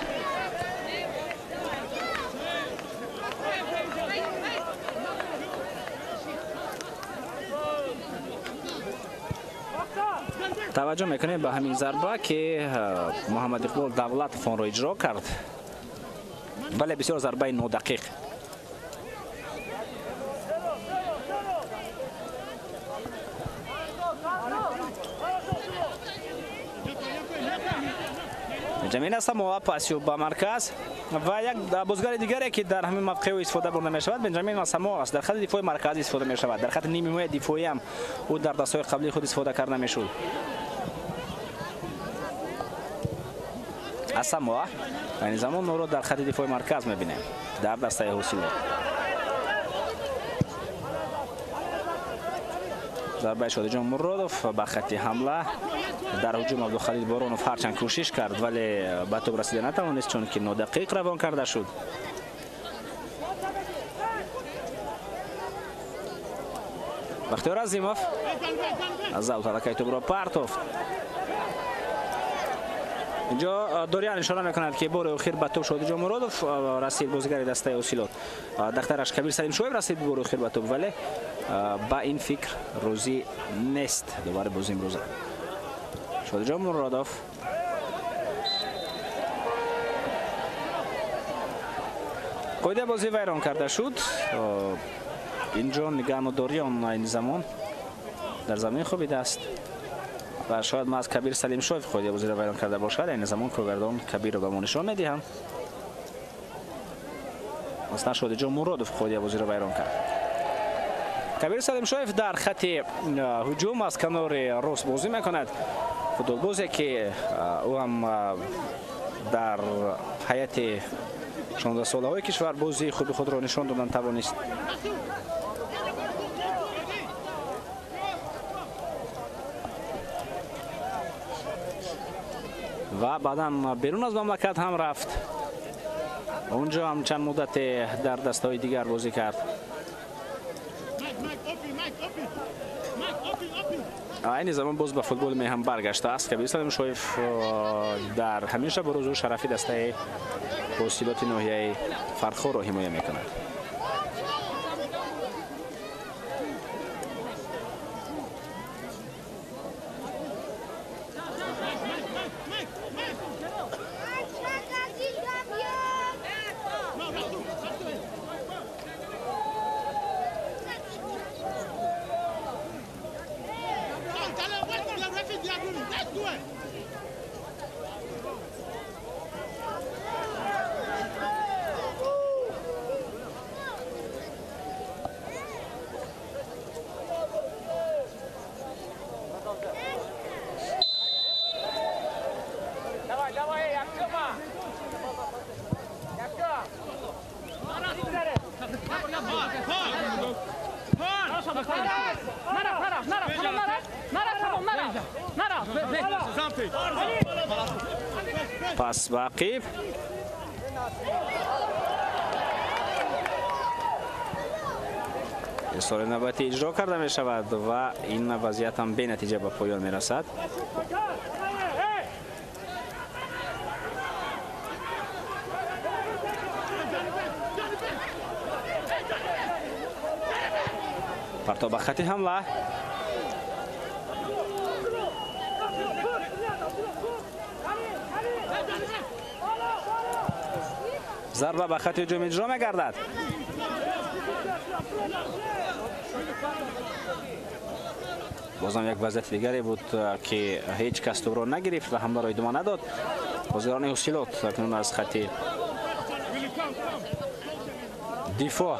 Таваҷҷӯҳ мекунем ба ҳамин зарба ки Муҳаммад Иқбол Давлатов онро иҷро кард, вале бисёр зарбаи нодақиқ. Бенҷамин Асамоа пасиё ба марказ ва як бозигари дигаре ки дар ҳамин мавқеъ истифода бурда мешавад Бенҷамин Асамоа аст. Дар хати дифои марказӣ истифода мешавад, дар хати нимҳимояи дифоӣ ҳам ӯ дар дастҳои қаблии худ истифода карда мешуд. Асамоа айни замон ӯро дар хати дифои марказ мебинем дар дастаи Ҳосилот. Зарбаи Шодиҷон Муродов ба хати ҳамла. Дар ҳуҷум Абдухалил Боронов ҳарчанд кӯшиш кард, вале ба тӯб расида натавонист, чунки нодақиқ равон карда шуд. Бахтиёр Азимов аз авт аллакай тӯбро партофт. Инҷо Дориан ишора мекунад ки бори охир ба тӯб Шодиҷон Муродов расид, бозигари дастаи Ҳосилот. Дахтараш Кабир Салимшоев расид бори охир ба тӯб, вале ба ин фикр розӣ нест дубора бози имрӯза. Шодиҷон Муродов қоидаи бозӣ вайрон карда шуд. Инҷо Нигану Дорион айни замон дар замин хобидааст ва шояд маҳз Кабир Салимшоев қоидаи бозиро вайрон карда бошад. Айни замон коргардон Кабирро ба мо нишон медиҳанд. Аслан Шодиҷон Муродов қоидаи бозиро вайрон кард. Кабир Салимшоев дар хати ҳуҷум аз канори рост бозӣ мекунад. Футболбозе ки ӯ ҳам дар ҳайати 16-солаҳои кишвар бозии хуби худро нишон додан тавонист. Ва баъдан берун аз мамлакат ҳам рафт. Онҷо ҳам чанд муддате дар дастаҳои дигар бозӣ кард. Айни замон боз ба футболи меҳан баргаштааст. Кабир Исломшоев дар ҳамин шабу рӯзу шарафи дастаи ҳосилоти ноҳияи Фархорро ҳимоя мекунад. Пас ба ақиб. Соли навбатӣ иҷро карда мешавад ва ин вазъият ҳам бенатиҷа ба поён мерасад. Партоб ба хати ҳамла. Зарба ба хати ҳуҷум иҷро мегардад. Бозам як вазъияти дигаре буд, ки ҳеҷ кас тӯбро нагирифт ва ҳамларо идома надод. Бозигарони ҳосилот акнун аз хати дифоъ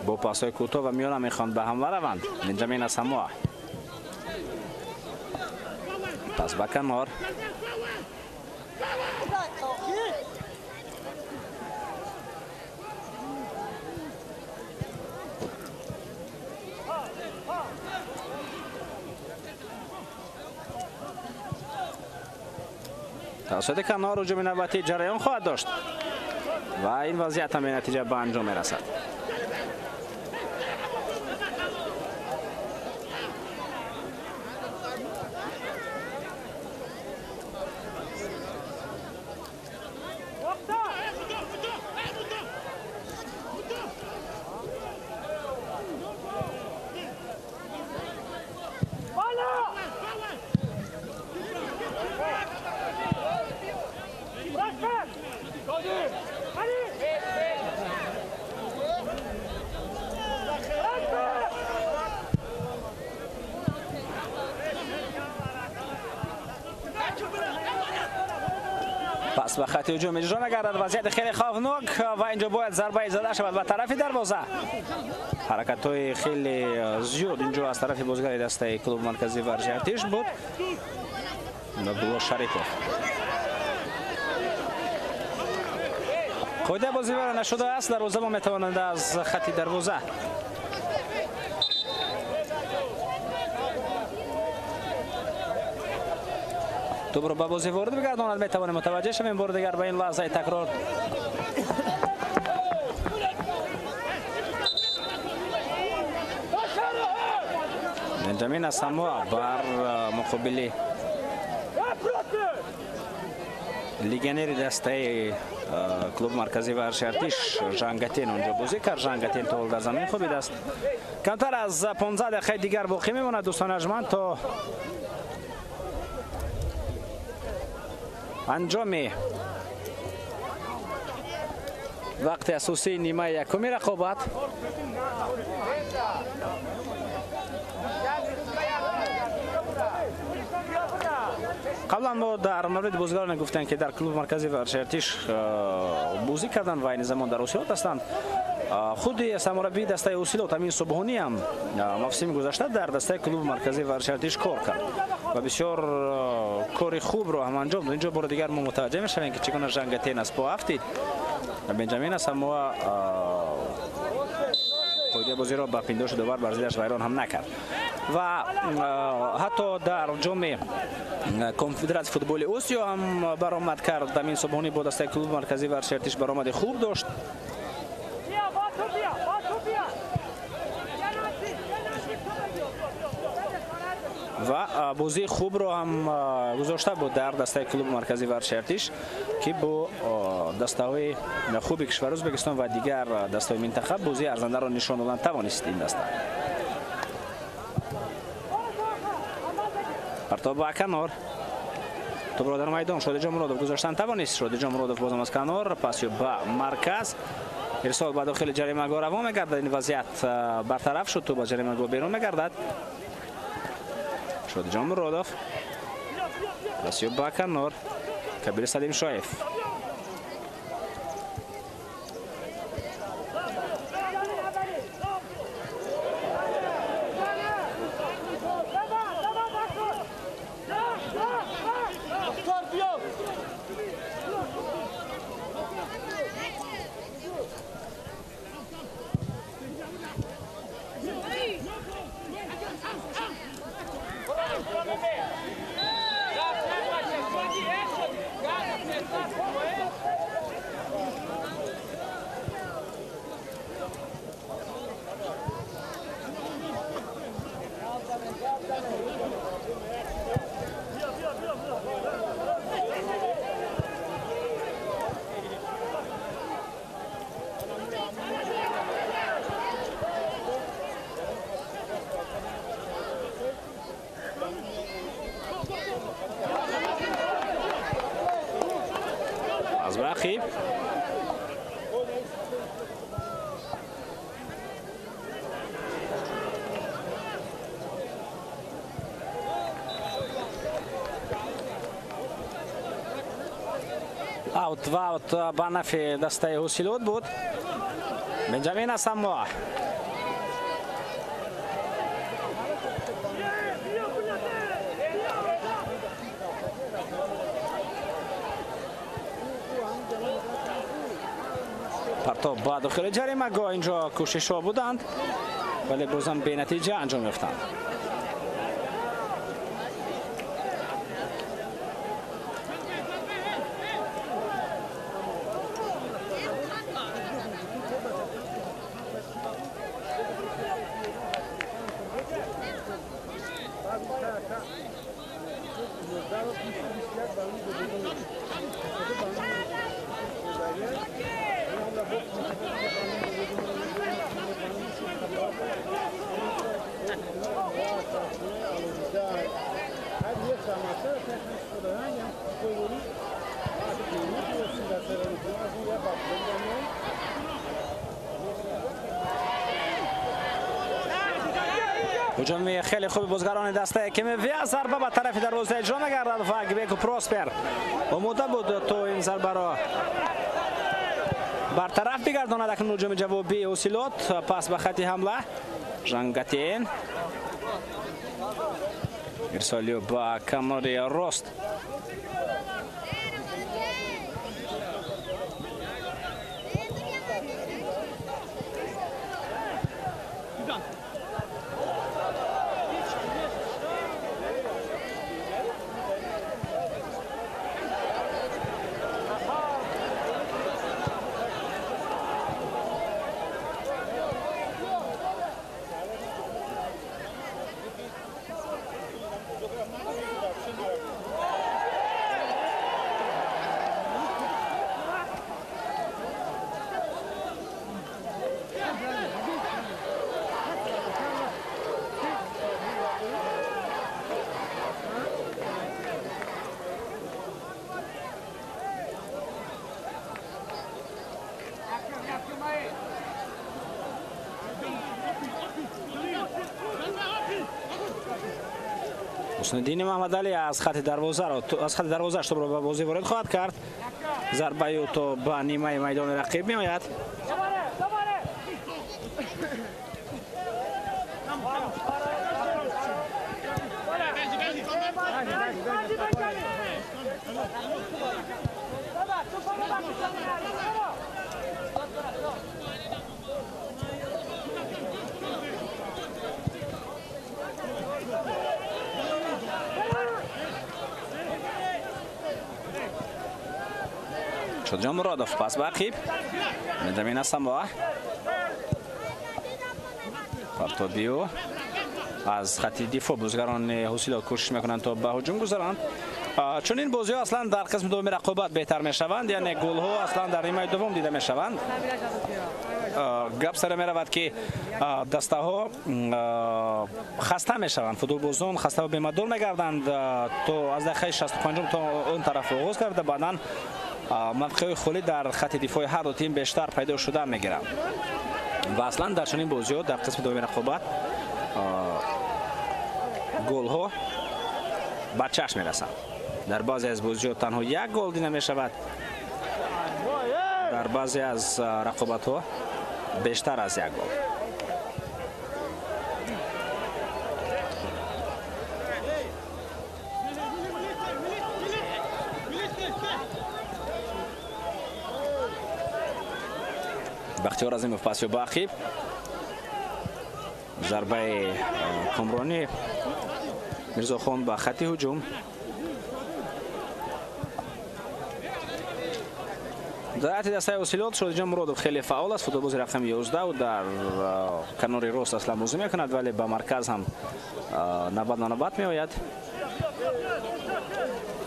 бо пасҳои кӯтоҳ ва миёна мехоҳанд ба ҳамла раванд. Бенҷамин Асамоа пас ба канор. Тавассути канор ҳуҷуми навбатӣ ҷараён хоҳад дошт ва ин вазъият ҳам бенатиҷа ба анҷом мерасад. Пас ба хати ҳуҷум иҷро мегардад. Вазъияти хеле хавфнок ва инҷо бояд зарбае зада шавад ба тарафи дарвоза. Ҳаракатҳои хеле зиёд инҷо аз тарафи бозигари дастаи клуби марказии варзиши Артиш буд. Абдулло Шарипов. Қоидаи бозӣ вайрон нашудааст. Дарвозабон метавонанд аз хати дарвоза тӯбро ба бозӣ ворид бигардонад. Метавонем мутаваҷҷеҳ шавем бори дигар ба ин лаҳзаи такрор. Бенҷамин Асамоа бар муқобили легионери дастаи клуби марказии варзиши Артиш Жангатен онҷо бозӣ кард. Жангатен то ҳол дар замин хобидааст. Камтар аз 15 дақиқаи дигар боқӣ мемонад, дӯстони арҷманд, то анҷоми вақти асосии нимаи якуми рақобат. Қаблан мо дар мавриди бозигароне гуфтем, ки дар клуби марказии варзиши Артиш бозӣ карданд ва айни замон дар ҳосилот ҳастанд. Худи сармураббии дастаи ҳосилот Амин Субҳонӣ ҳам мавсими гузашта дар дастаи клуби марказии варзиши Артиш кор кард ва бисёр кори хубро ҳам анҷом дод. Инҷо бори дигар мо мутаваҷҷеҳ мешавем, ки чӣ гуна Жангатен аз по афтид. Бенҷамин Асамоа қоидаи бозиро ба пиндоши довар бар зиддаш вайрон ҳам накард. Ва ҳатто дар ҷоми конфедератсияи футболи Осиё ҳам баромад кард. Амин Субҳонӣ бо дастаи клуби марказии варзиши Артиш баромади хуб дошт. Ва бозии хубро ҳам гузошта буд дар дастаи клуби марказии варзиши Артиш, ки бо дастаҳои хуби кишвари Ӯзбекистон ва дигар дастаҳои минтақа бозии арзандаро нишон додан тавонист ин даста. Партоб ба канор. Топро дар майдон Шодиҷон Муродов гузоштан тавонист. Шодиҷон Муродов бозам аз канор, пасё ба марказ. Ирсол ба дохили ҷаримагоҳ равон мегардад. Ин вазъият бартараф шуд, топ аз ҷаримагоҳ берун мегардад. Шодиҷон Муродов. Пасё ба канор. Кабир Салимшоев. Рақиб аут ва аут ба нафи дастаи Ҳосилот буд. Бенҷамин Асамоа. Партоб ба дохили ҷаримагоҳ, инҷо кӯшишҳо буданд, вале бозам бенатиҷа анҷом ёфтанд. ҳуҷуми хеле хуби бозгарони дастаи КМВ, зарба ба тарафи дарвоза иҷро мегардад ва Гвеку Проспер омода буд то ин зарбаро бартараф бигардонад. Акнун ҳуҷуми ҷавобии Ҳосилот, пас ба хати ҳамла Жангатен, ирсолиё ба канори рост. Ҳусниддини Маҳмадалӣ аз хати дарвозаро аз хати дарвозааш топро ба бозӣ ворид хоҳад кард. Зарбаи ӯ то ба нимаи майдони рақиб меояд. Шодиҷон Муродов пас ба ақиб. Бенҷамин Асамоа. Партобио аз хати дифоъ бозигарони Ҳосилот кӯшиш мекунанд то ба ҳуҷум гузаранд. Чунин бозиҳо аслан дар қисми дуввуми рақобат беҳтар мешаванд, яъне голҳо аслан дар нимаи дуввум дида мешаванд. Гап сара меравад ки дастаҳо хаста мешаванд, футболбозон хаста ва бемадор мегарданд, то аз дақиқаи 65 то он тараф оғоз карда, баъдан мавқеъҳои холӣ дар хати дифои ҳар ду тим бештар пайдо шуда мегиранд. Ва аслан дар чунин бозиҳо дар қисми дуввуми рақобат голҳо ба чашм мерасанд. Дар баъзе аз бозиҳо танҳо як гол дида мешавад, дар баъзе аз рақобатҳо бештар аз як гол. Бахтиёр Азимов пас ё ба ақиб. Зарбаи Комронӣ Мирзохон ба хати ҳуҷум. Дар ҳайати дастаи Ҳосилот Шодиҷон Муродов хеле фаъол аст. Футболбози рақами 11 дар канори рост аслан бозӣ мекунад, вале ба марказ ҳам навбат на навбат меояд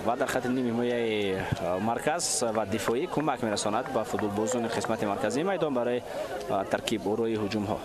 ва дар хати ними ҳимояи марказ ва дифоӣ кӯмак мерасонад ба футболбозони қисмати марказии майдон барои таркиб орои ҳуҷумҳо.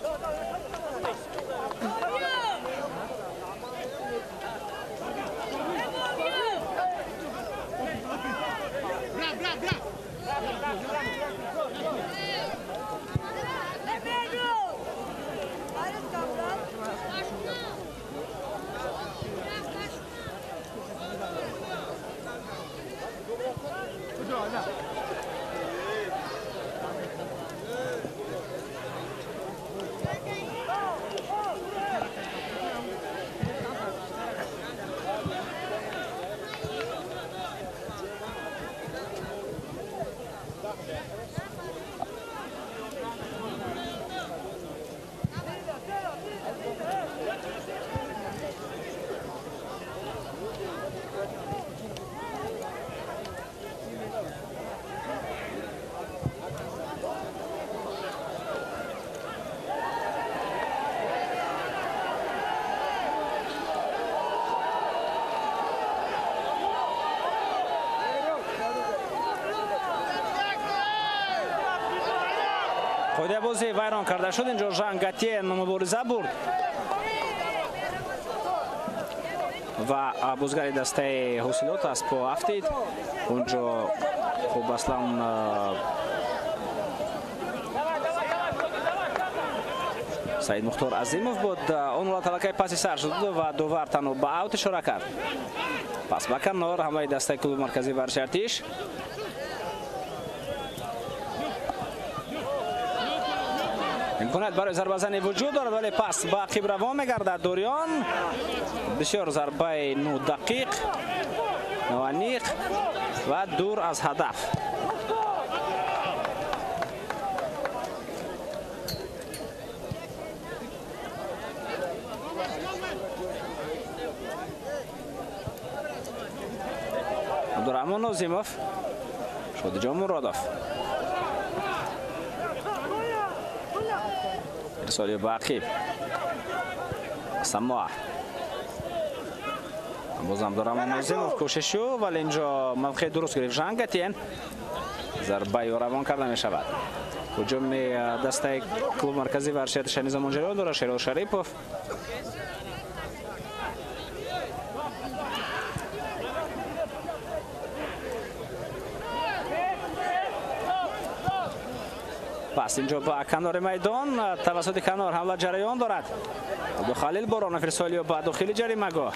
Қоидаи бозӣ вайрон карда шуд. Инҷо Жан Гатьен мубориза бурд ва бозигари дастаи Ҳосилот аз по афтид. Унҷо хуб аслан Саид Мухтор Азимов буд. Он ҳолат аллакай паси сар шуд ва довар танҳо ба аут ишора кард. Пас ба канор ҳамлаи дастаи клуби марказии варзиши Артиш. Имконият барои зарбазанӣ вуҷуд дорад, вале пас ба ақиб равон мегардад Дориён. Бисёр зарбаи нодақиқ, ноаниқ ва дур аз ҳадаф. Абдураҳмон Нозимов, Шодиҷон Муродов. Ирсоли ба ақиб. Самоа. Боз Абдураҳмон Нозимов кӯшишу, вале инҷо мавқеи дуруст гирифт Жан Гатьен. Зарбаи равон карда мешавад. Ҳуҷуми дастаи клуби марказии варзиши Артиш Низомон ҷараён дорад. Шерол Шарипов. Пас инҷо ба канори майдон, тавассути канор ҳамла ҷараён дорад. Абдухалил Боронов ирсолиё ба дохили ҷаримагоҳ.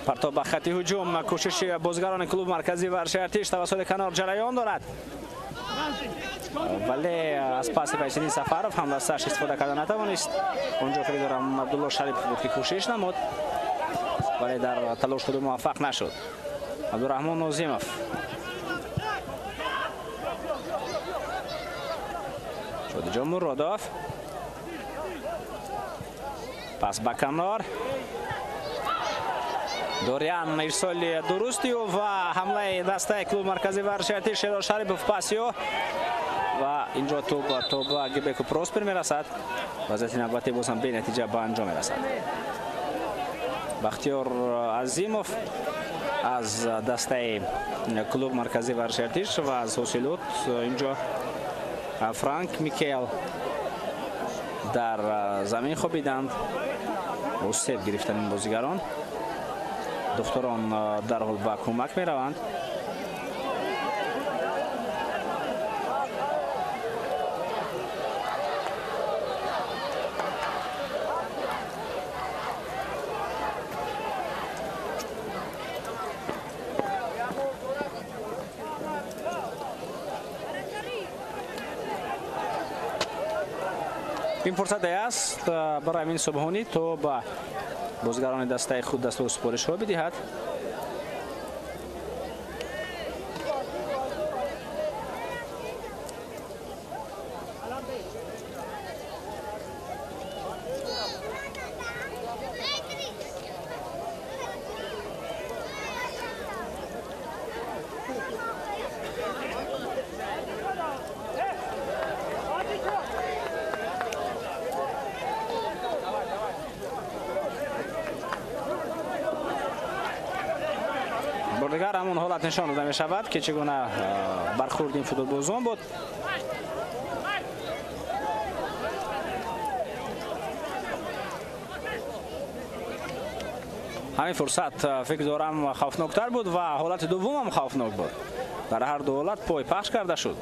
Партоб ба хати ҳуҷум, кӯшиши бозигарони клуби марказии варзиши Артиш тавассути канор ҷараён дорад, вале аз паси Файзиддин Сафаров ҳамдасташ истифода карда натавонист. Онҷо фиридорам Абдулло Шарипов буд ки кӯшиш намуд. Вале дар талош худ муваффақ нашуд. Абдурраҳмон Нозимов. Шодиҷон Муродов. Пас ба канор. Дориан ирсоли дурусти ӯ ва ҳамлаи дастаи клуби марказии варзиши Артиш Шерол Шарипов паси ӯ ва инҷо тӯб ба Гибеку Проспер мерасад. Вазъияти навбатӣ боз ҳам бенатиҷа ба анҷом мерасад. Бахтиёр Азимов аз дастаи клуб марказии варзиши Артиш ва аз Ҳосилот инҷо Франк Микел дар замин хобиданд. Осеб гирифтан ин бозигарон. Духтарон дарҳол ба кӯмак мераванд. Ин фурсате аст барои Амин Субҳонӣ то ба бозигарони дастаи худ дастуру супоришҳо бидиҳад. Дигар ҳамон ҳолат нишон дода мешавад ки чӣ гуна бархӯрди ин футболбозон буд. Ҳамин фурсат фикр дорам хавфноктар буд ва ҳолати дуввум ҳам хавфнок буд. Дар ҳар ду ҳолат пой пахш карда шуд.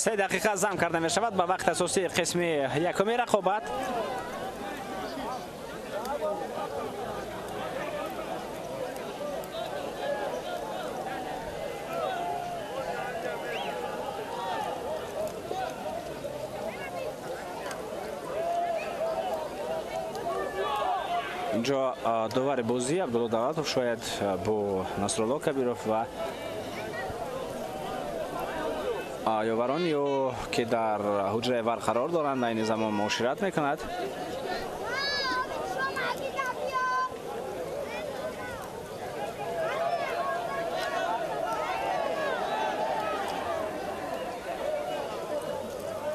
Се дақиқа зам карда мешавад ба вақти асосии қисми якуми рақобат. Инҷо довари бозӣ Абдулло Давлатов шояд бо Насрулло Кабиров ва ёварони ӯ ки дар ҳуҷраи вар қарор доранд айни замон муошират мекунад.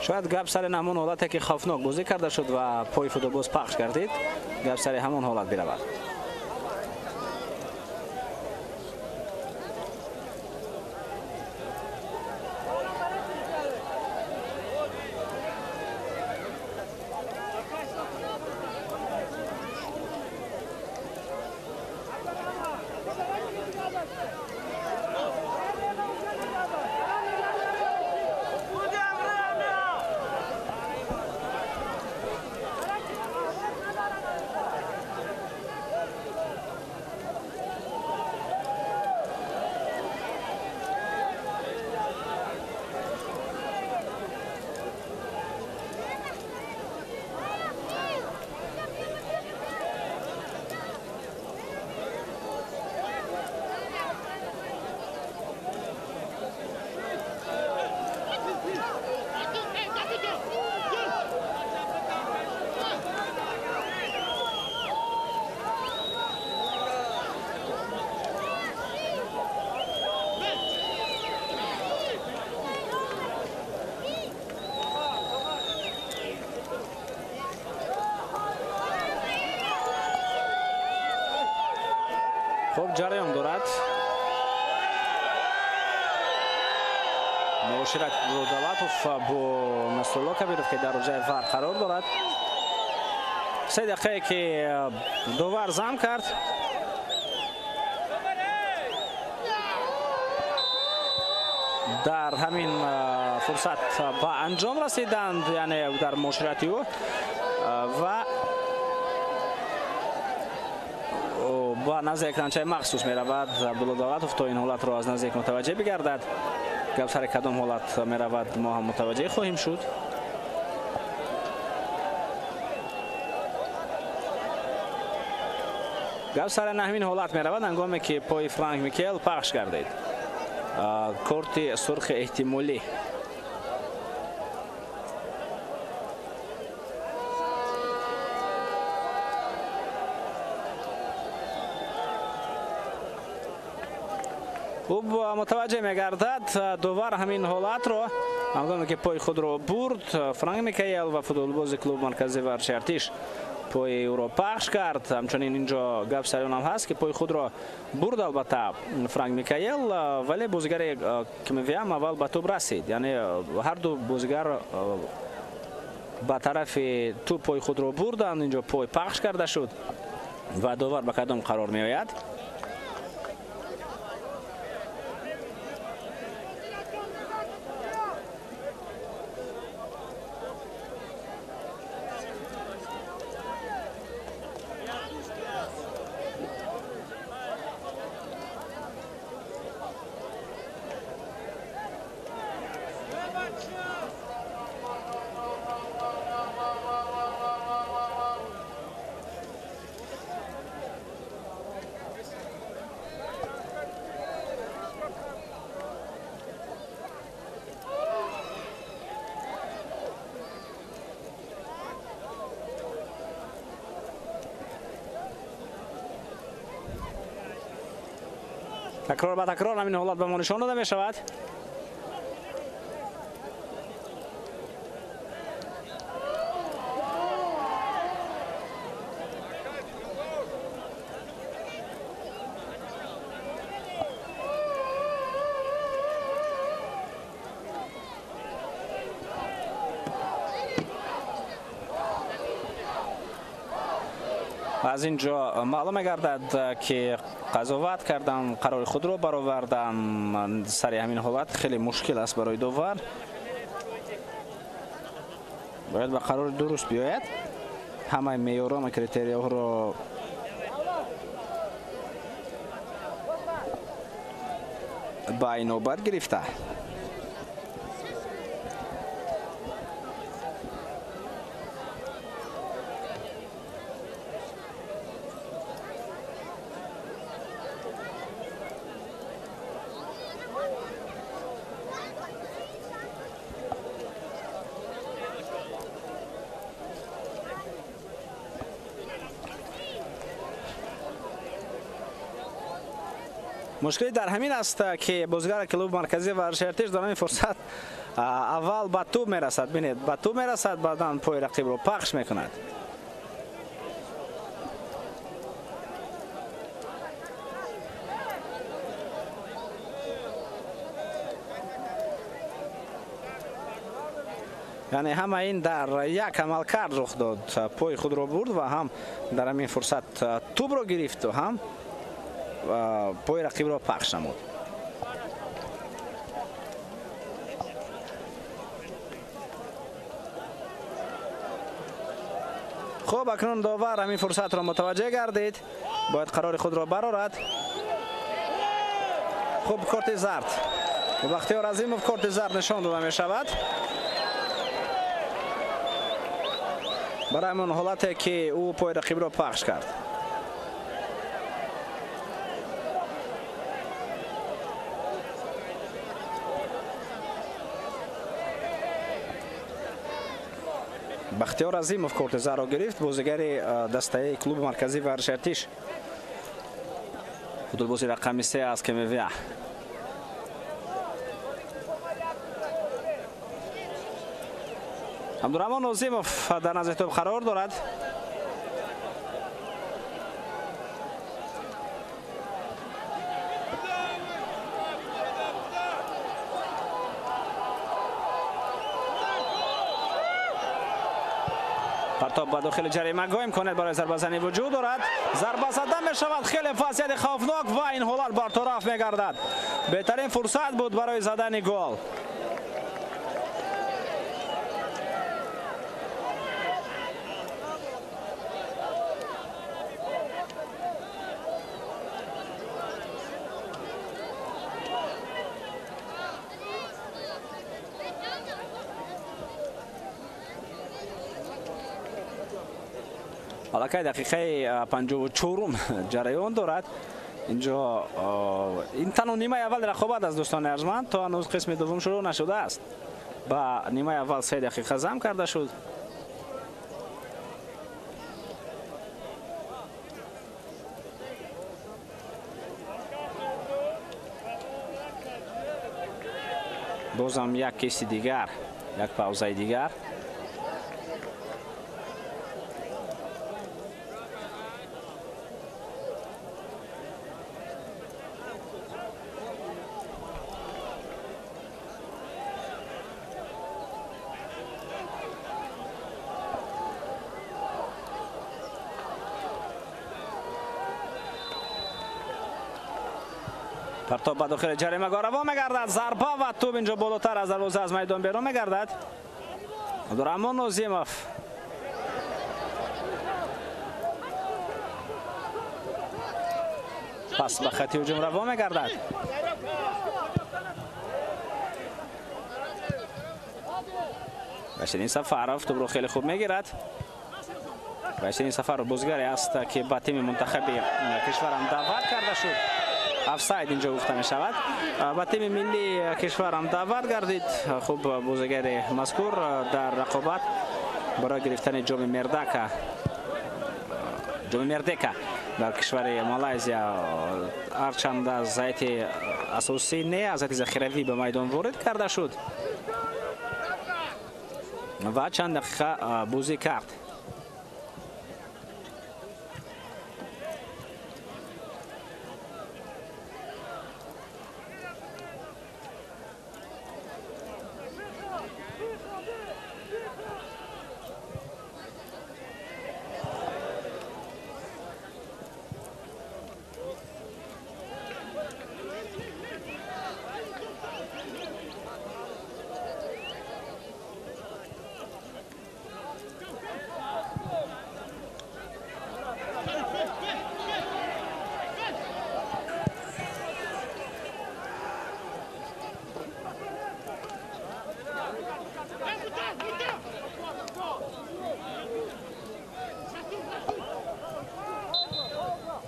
Шояд гап сари ҳамон ҳолате ки хавфнок бозӣ карда шуд ва пои футболбоз пахш гардид, гап сари ҳамон ҳолат биравад. Хуб, ҷараён дорад. Муошират Давлатов бо Насрулло Кабиров, ки дар рӯзаи ВАР қарор дорад. 3 дақиқае ки довар зам кард. Дар ҳамин фурсат ба анҷом расиданд, яъне дар муоширати ӯ ва ба назди экранчаи махсус меравад Абдулло Давлатов, то ин ҳолатро аз наздик мутаваҷҷеҳ бигардад. Гап сари кадом ҳолат меравад, мо ҳам мутаваҷҷеҳ хоҳем шуд. Гап сари ҳамин ҳолат меравад, ҳангоме ки пои Франк Микел пахш гардид. Корти сурхи эҳтимолӣ. Хуб, мутаваҷҷеҳ мегардад довар ҳамин ҳолатро, ҳангоме ки пои худро бурд Франк Микаел ва футболбози клуби марказии варзиши Артиш пои ӯро пахш кард. Ҳамчунин инҷо гап сари он ҳам ҳаст, ки пои худро бурд албатта Франк Микаел, вале бозигари КМВА аввал ба тӯб расид, яъне ҳар ду бозигар ба тарафи тӯб пои худро бурданд. Инҷо пой пахш карда шуд ва довар ба кадом қарор меояд? Такрор ба такрор ҳамин ҳолат ба мо нишон дода мешавад. Аз ин ҷо маълум мегардад, ки қазоват кардан, қарори худро баровардан сари ҳамин ҳолат хеле мушкил аст барои довар. Бояд ба қарори дуруст биёяд. Ҳамаи меъёрон ва критерияҳоро ба инобат гирифта. Мушкилӣ дар ҳамин аст, ки бозигари клуби марказии варзиши Артиш дар ҳамин фурсат аввал ба тӯб мерасад. Бинед, ба тӯб мерасад, баъдан пои рақибро пахш мекунад. Яъне ҳама ин дар як амалкард рух дод. Пои худро бурд ва ҳам дар ҳамин фурсат тӯбро гирифту ҳам пои рақибро пахш намуд. Хуб, акнун довар ҳамин фурсатро мутаваҷҷеҳ гардид, бояд қарори худро барорад. Хуб, корти зард. Бахтиёр Азимов корти зард нишон дода мешавад барои ҳамон ҳолате, ки ӯ пои рақибро пахш кард. Бахтиёр Азимов корти зарро гирифт, бозигари дастаи клуби марказии варзиши Артиш, футболбози рақами 3 аз КМВА. Абдурахмон Нозимов дар назди тӯб қарор дорад. Партоб ба дохили ҷаримагоҳ, имконият барои зарбазанӣ вуҷуд дорад. Зарба зада мешавад, хеле вазъияти хавфнок ва ин ҳолат бартараф мегардад. Беҳтарин фурсат буд барои задани гол. Аллакай дақиқаи 54 ҷараён дорад. Инҷо ин танҳо нимаи аввали рақобат аст, дӯстони арҷманд, то ҳанӯз қисми дуввум шурӯъ нашудааст. Ба нимаи аввал 3 дақиқа зам карда шуд. Бозам як киси дигар, як паузаи дигар. Партоб ба дохили ҷаримагоҳ равон мегардад. Зарба ва тӯб инҷо болотар аз дарвоза аз майдон берун мегардад. Абдураҳмон Нозимов пас ба хати ҳуҷум равон мегардад. Баширин Сафаров тӯбро хеле хуб мегирад. Баширин Сафаров бозигаре аст, ки ба тими мунтахаби кишварам даъват карда шуд. Офсайд инҷо гуфта мешавад. Ба тими миллии кишварам даъват гардид. Хуб, бозигари мазкур дар рақобат барои гирифтани ҷоми Мердека дар кишвари Малайзия ҳарчанд аз ҳайати асосӣ не, аз ҳайати захиравӣ ба майдон ворид карда шуд ва чанд дақиқа бозӣ кард.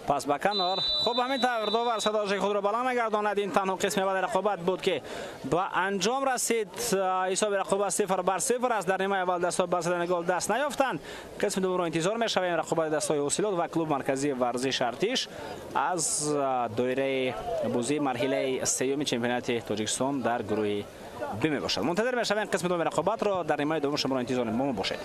Пас ба канор. Хуб, ҳамин тавр довар садои худро баланд мегардонад. Ин танҳо қисми аввали рақобат буд, ки ба анҷом расид. Ҳисоби рақобат 0-0 аст. Дар нимаи аввал дастҳо ба задани гол даст наёфтанд. Қисми дуввумро интизор мешавем. Рақобати дастҳои Ҳосилот ва клуб марказии варзиш Артиш аз доираи бозии марҳилаи сеюми чемпионати Тоҷикистон дар гурӯҳи Б мебошад. Мунтазир мешавем қисми дуввуми рақобатро. Дар нимаи дуввум шуморо интизор мо бошед.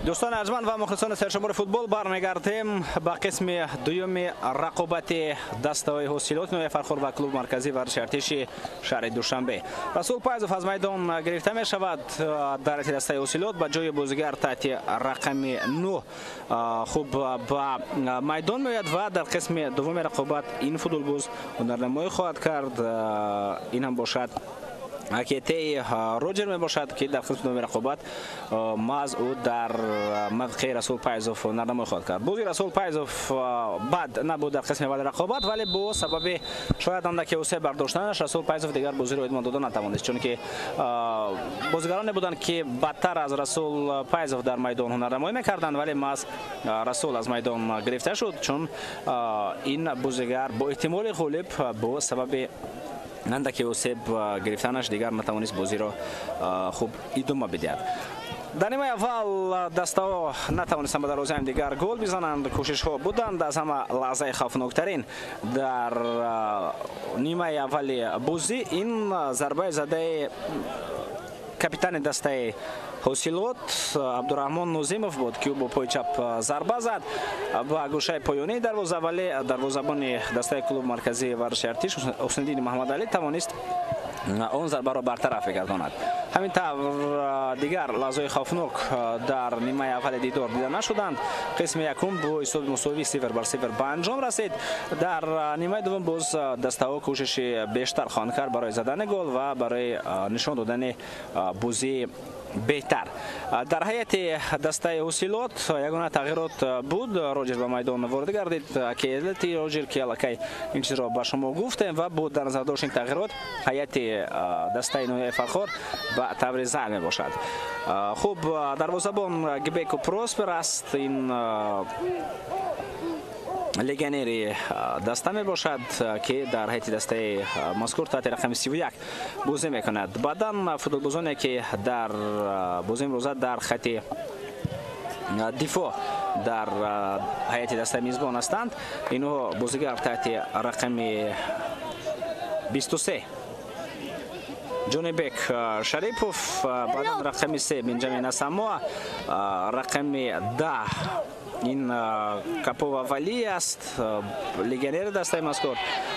Дӯстони арҷманд ва мухлисони сершумори футбол, бармегардем ба қисми дуюми рақобати дастаҳои Ҳосилоти ноҳияи Фархор ва клуби марказии варзиши Артиши шаҳри Душанбе. Расул Пайзов аз майдон гирифта мешавад дар ҳайати дастаи Ҳосилот ба ҷои бозигар таҳти рақами 9 хуб ба майдон меояд ва дар қисми дуввуми рақобат ин футболбоз ҳунарнамоӣ хоҳад кард. Ин ҳам бошад Акетей Роҷер мебошад, ки дар қисми дуюми рақобат маҳз ӯ дар мавқеи Расул Пайзов ҳунарнамоӣ хоҳад кард. Бози Расул Пайзов бад набуд дар қисми аввали рақобат, вале бо сабаби шояд андаке осеб бардоштанаш Расул Пайзов дигар бозиро идома дода натавонист, чунки бозигароне буданд, ки бадтар аз Расул Пайзов дар майдон ҳунарнамоӣ мекарданд, вале маҳз Расул аз майдон гирифта шуд, чун ин бозигар бо эҳтимоли ғолиб бо сабаби андаке осеб гирифтанаш дигар натавонист бозиро хуб идома бидиҳад. Дар нимаи аввал дастаҳо натавонистанд ба дарвозаи ҳамдигар гол бизананд, кӯшишҳо буданд. Аз ҳама лаҳзаи хавфноктарин дар нимаи аввали бозӣ ин зарбаи задаи капитани дастаи Ҳосилот Абдураҳмон Нозимов буд, ки ӯ бо пои чап зарба зад ба гӯшаи поёнии дарвоза, вале дарвозабони дастаи клуби марказии варзиши Артиш Ҳусниддини Маҳмадалӣ тавонист он зарбаро бартараф бигардонад. Ҳамин тавр дигар лаҳзаҳои хавфнок дар нимаи аввали дидор дида нашуданд. Қисми якум бо ҳисоби мусовӣ 0-0 ба анҷом расид. Дар нимаи дуввум боз дастаҳо кӯшиши бештар хоҳанд кард барои задани гол ва барои нишон додани бозии беҳтар. Дар ҳайати дастаи Ҳосилот ягона тағйирот буд. Роҷер ба майдон ворид гардид. Келати Роҷер, ки аллакай ин чизро ба шумо гуфтем, ва бо дар назар дошт ин тағйирот ҳайати дастаи ноҳияи Фархор ба таври зал мебошад. Хуб, дарвозабон Гбеко Проспер аст. Ин легионери даста мебошад, ки дар ҳайати дастаи мазкур таҳти рақами 31 бозӣ мекунад. Баъдан футболбозоне, ки дар бозии имрӯза дар хати дифоъ дар ҳайати дастаи мизбон ҳастанд, инҳо бозигар таҳти рақами 23 Ҷонибек Шарипов, баъдан рақами 3 Бенҷамин Асамоа, рақами 10 ин Капова Валӣ аст, легионери дастаи мазкур.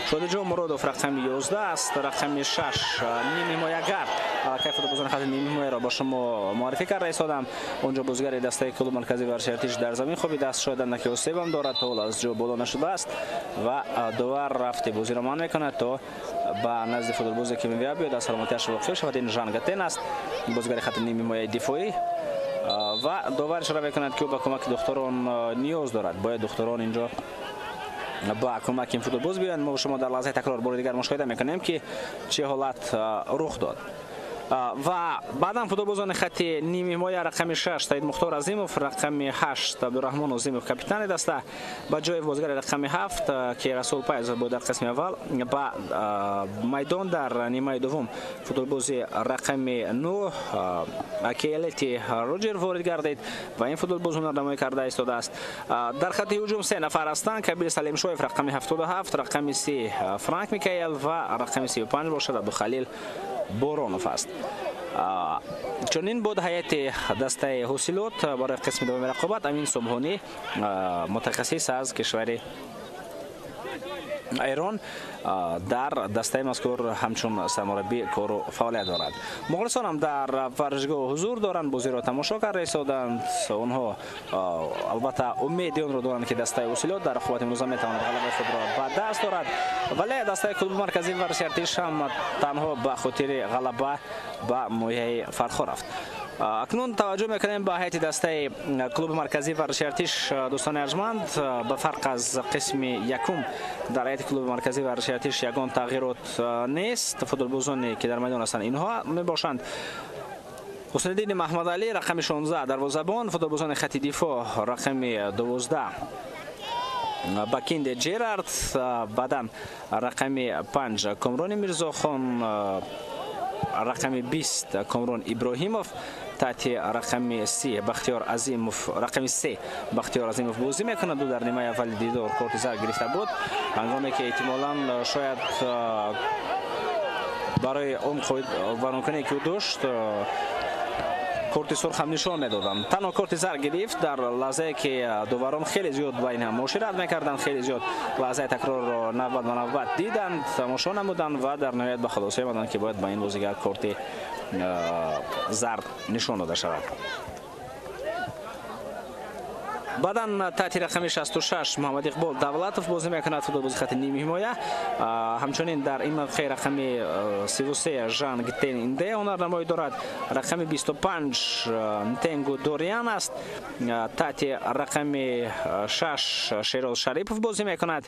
Шодиҷон Муродов рақами 11 аст, рақами 6 нимҳимоягар. Аллакай футболбозони хати нимҳимояро ба шумо муаррифӣ карда истодам. Онҷо бозигари дастаи клуби марказии варзиши Артиш дар замин хобидааст, шояд андаке осебам дорад, то ҳол аз ҷо боло нашудааст ва довар рафти бозиро манъ мекунад, то ба назди футболбозе, ки мевия биёяд, аз саломатиаш воқиф шавад. Ин Жан Гатен аст, бозигари хати нимҳимояи дифоӣ, ва довар ишора мекунад, ки ӯ ба кӯмаки духтурон ниёз дорад. Бояд духтурон инҷо ба кӯмаки ин футболбоз биёянд. Мо шумо дар лаҳзаи такрор бори дигар мушоҳида мекунем, ки чӣ ҳолат рух дод. Ва баъдан футболбозони хати нимҳимоя рақами 6 Саид Мухтор Азимов, рақами 8 Абдураҳмон Азимов, капитани даста, ба ҷои бозигари рақами 7, ки Расул Пайзов буд дар қисми аввал, ба майдон дар нимаи дуввум футболбози рақами 9 Акелети Роҷер ворид гардид ва ин футболбоз ҳунарнамоӣ карда истодааст. Дар хати ҳуҷум се нафар ҳастанд: Кабир Салимшоев рақами 77, рақами 3 Франк Микаел ва рақами 35 бошад Абдухалил Боронов аст. Чунин буд ҳайати дастаи Ҳосилот барои қисми дуввуми рақобат. Амин Субҳонӣ, мутахассис аз кишвари Эрон, дар дастаи мазкур ҳамчун сармураббӣ кору фаъолият дорад. Мухлисонам дар варзишгоҳ ҳузур доранд, бозиро тамошо карда истоданд. Онҳо албатта умеди онро доранд, ки дастаи Ҳосилот дар рақобати имрӯза метавонад ғалабаи худро ба даст орад, вале дастаи клуби марказии варзиши Артиш ҳам танҳо ба хотири ғалаба ба ноҳияи Фархор рафт. Акнун таваҷҷӯҳ мекунем ба ҳайати дастаи клуби марказии варзиши Артиш. Дӯстони арҷманд, ба фарқ аз қисми якум дар ҳайати клуби марказии варзиши Артиш ягон тағйирот нест. Футболбозоне, ки дар майдон ҳастанд, инҳо мебошанд: Ҳусниддини Маҳмадалӣ рақами 16 дарвозабон, футболбозони хати дифоъ рақами 12 Бакинде Ҷерард, баъдан рақами 5 Комрони Мирзохон, рақами 20 Комрон Иброҳимов, таҳти рақами 3 Бахтиёр Азимов, рақами 3 Бахтиёр Азимов бозӣ мекунад. Ӯ дар нимаи аввали дидор корти зард гирифта буд, ҳангоме ки эҳтимолан шояд барои он вайронкуние, ки ӯ дошт, Корти сурх ҳам нишон медоданд. Танҳо корти зард гирифт дар лаҳзае ки доварон хеле зиёд ба ин ҳам муошират мекарданд, хеле зиёд лаҳзаи такрорро навбат ба навбат диданд, тамошо намуданд ва дар ниҳоят ба хулоса омаданд, ки бояд ба ин бозигар корти зард нишон дода шавад. Баъдан таҳти рақами 66 Муҳаммад Иқбол Давлатов бозӣ мекунад, футболбози хати ними ҳимоя. Ҳамчунин дар ин мавқеъ рақами 33 Жан Гтен Инде ҳунарнамоӣ дорад. Рақами 25 Нтенгу Дориан аст. Таҳти рақами 6 Шероз Шарипов бозӣ мекунад.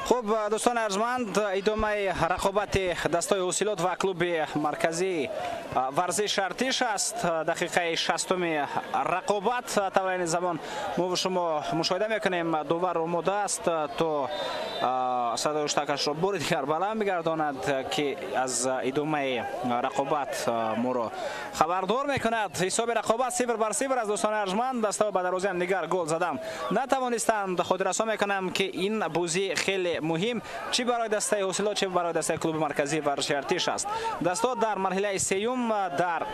Хуб, дӯстони арҷманд, идомаи рақобати дастаи Ҳосилот ва клуби марказии варзиши Артиш аст. Дақиқаи 60-уми рақобат таври замон мо ва шумо мушоҳида мекунем. Довар омода аст то садои уштакашро бори дигар баланд бигардонад, ки аз идомаи рақобат моро хабардор мекунад. Ҳисоби рақобат 0-0 аз дӯстони арҷманд. Дастаҳо ба дарвозаи ҳамдигар гол задан натавонистанд. Хотиррасон мекунам, ки ин бозӣ хеле муҳим чӣ барои дастаи Ҳосилот, чӣ барои дастаи клуби марказии варзиши Артиш аст. Дастаҳо дар марҳилаи сеюм дар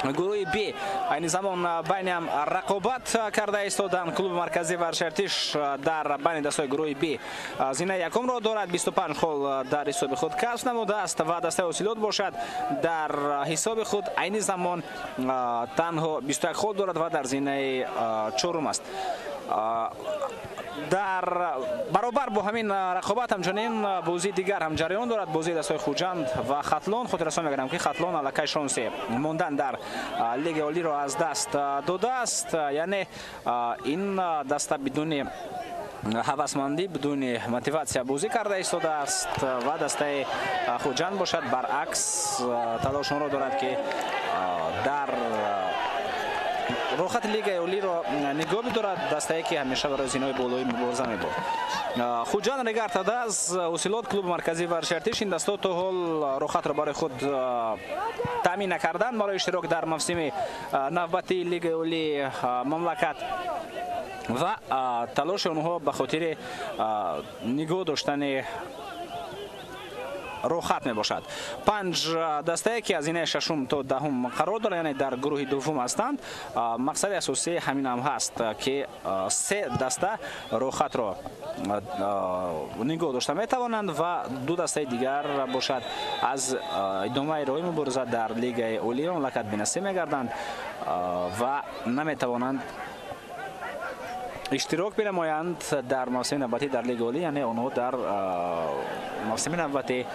гурӯҳи Б айни замон байни ҳам рақобат карда истоданд. Клуби марказии варзиши Артиш дар байни дастаҳои гурӯҳи Б зинаи якумро дорад, 25 хол дар ҳисоби худ касб намудааст ва дастаи Ҳосилот бошад дар ҳисоби худ айни замон танҳо 21 хол дорад ва дар зинаи чорум аст. Дар баробар бо ҳамин рақобат ҳамчунин бозии дигар ҳам ҷараён дорад, бозии дастаҳои Хуҷанд ва Хатлон. Хотиррасон мекунам, ки Хатлон аллакай шонси мондан дар лигаи олиро аз даст додааст. Яъне ин даста бидуни ҳавасмандӣ, бидуни мотиватсия бозӣ карда истодааст ва дастаи Хуҷанд бошад баръакс талош онро дорад, ки дар рохати лигаи олиро нигоҳ бидорад, дастае ки ҳамеша барои зинаҳои болоӣ мубориза мебурд. Хуҷанд Регар-ТадАЗ, Ҳосилот, клуби марказии варзиши Артиш. Ин дастаҳо то ҳол рохатро барои худ таъмин накарданд барои иштирок дар мавсими навбатии лигаи олии мамлакат ва талоши онҳо ба хотири нигоҳ доштани рохат мебошад. 5 дастае ки аз зинаи шашум то даҳум қарор доранд, яъне дар гурӯҳи дуввум ҳастанд. Мақсади асосӣ ҳамин ҳам ҳаст, ки 3 даста рохатро нигоҳ дошта метавонанд ва 2 дастаи дигар бошад аз идомаи роҳи мубориза дар лигаи олии мамлакат бенасиб мегарданд ва наметавонанд иштирок бинамоянд дар мавсими навбатӣ дар лигаи олӣ, яъне онҳо дар мавсими навбатӣ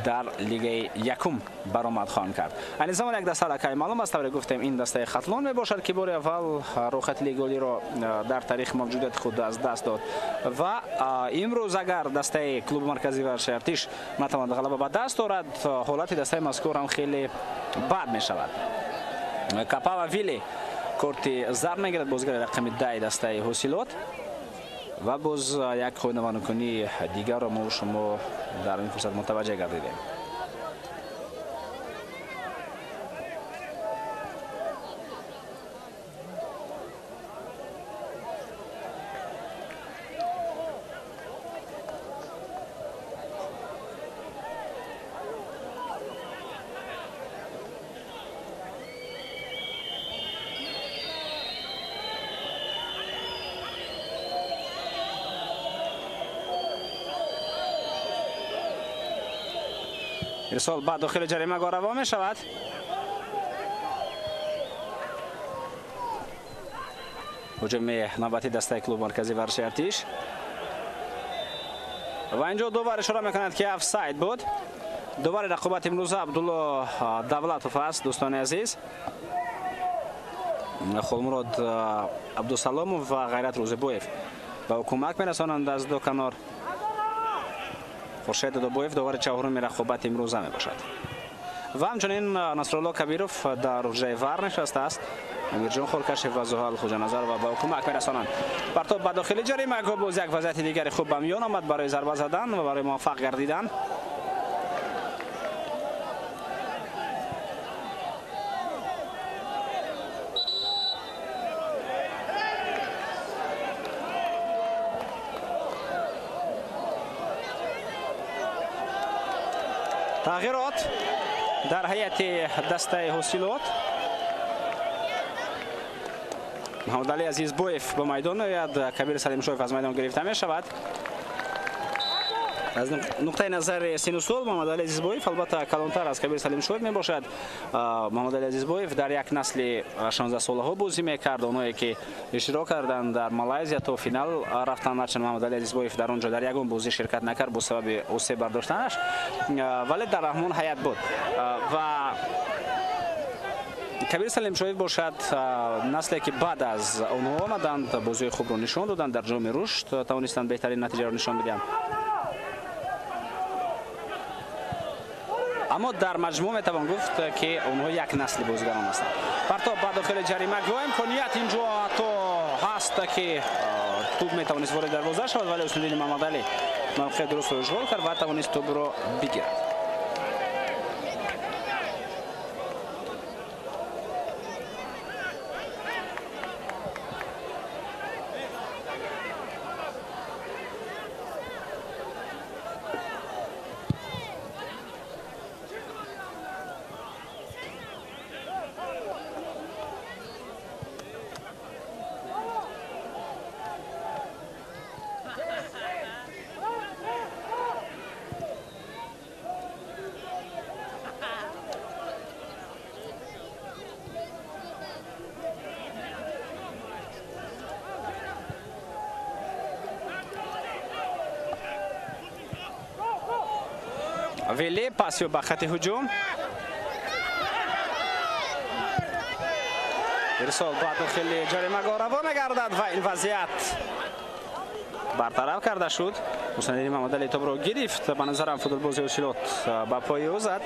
дар лигаи якум баромад хоҳанд кард. Айни замон як даста аллакай маълум аст, тавре гуфтем, ин дастаи Хатлон мебошад, ки бори аввал рохати лигаи олиро дар таърихи мавҷудияти худ аз даст дод ва имрӯз агар дастаи клуби марказии варзиши Артиш натавонад ғалаба ба даст орад, ҳолати дастаи мазкур ҳам хеле бад мешавад. Капава Вилли корти зард мегирад, бозигари рақами 10 дастаи Ҳосилот ва боз як қоидавайронкунии дигарро мо шумо дар ин фурсат мутаваҷҷеҳ гардидем. ارسال بعد داخل جریمه گاه روان می شود. هجوم نوبتی دسته کلوب مرکزی ورزشی ارتش و اینجا دوباره اشاره میکند که آفساید بود. دوباره رقابت امروز عبدالله دولتوف است. دوستان عزیز، خلمراد عبدالسلامов و غیرت روزبویف به او کمک میرسانند از دو کنار. خورشید دادابویف داور چهارم رقابت امروزه می باشد و همچنین نصرالله کبیروف در حجره ور نشسته است. امیرجان خورکشف و زحل خوجانظر و با کمک میرسانند. پرتاب به داخل جریمه باز یک وضعیت دیگر خوب به میان آمد برای ضربه زدن و برای موفق گردیدن. تغییرات در هیئت دسته حسیلات. محمد علی عزیزبویف به میدان میآید، کبیر سلیمشویف از میدان گرفته می شود. از نقطه نظر سن و سال محمد علی عزیزبویف البته کلانتر از کبیر سلیمشویف می باشد. محمد علی عزیزبویف در یک نسل 16 ساله ها بازی میکرد. آنهایی که اشتراک کردند در مالایزیا تا فینال رفتند، هرچند محمد علی عزیزبویف در آنجا در یگان بازی شرکت نکرد به سبب آسیب برداشتنش، ولی در همان هیئت بود و Кабир Салимшоев бошад, насле ки баъд аз онҳо омаданд, бозиҳои хубро нишон доданд, дар ҷоми рушд тавонистанд беҳтарин натиҷаро нишон бидиҳанд. Аммо дар маҷмӯъ метавон гуфт, ки онҳо як насли бозигарон ҳастанд. Партоб ба дохили ҷаримагоҳ, имконият инҷо ҳатто ҳаст, ки тӯб метавонист ворид дарвоза шавад, вале Ҳусниддини Мамадалӣ мавқеи дурустро ишғол кард ва тавонист тӯбро бигирад. Вели пасио ба хати ҳуҷум. Ирсол ба дохили ҷаримагоҳ равон мегардад ва ин вазъият бартараф карда шуд. Ҳусайниддини Мамадалӣ тӯбро гирифт. Ба назарам футболбози Ҳосилот ба пои ӯ зад.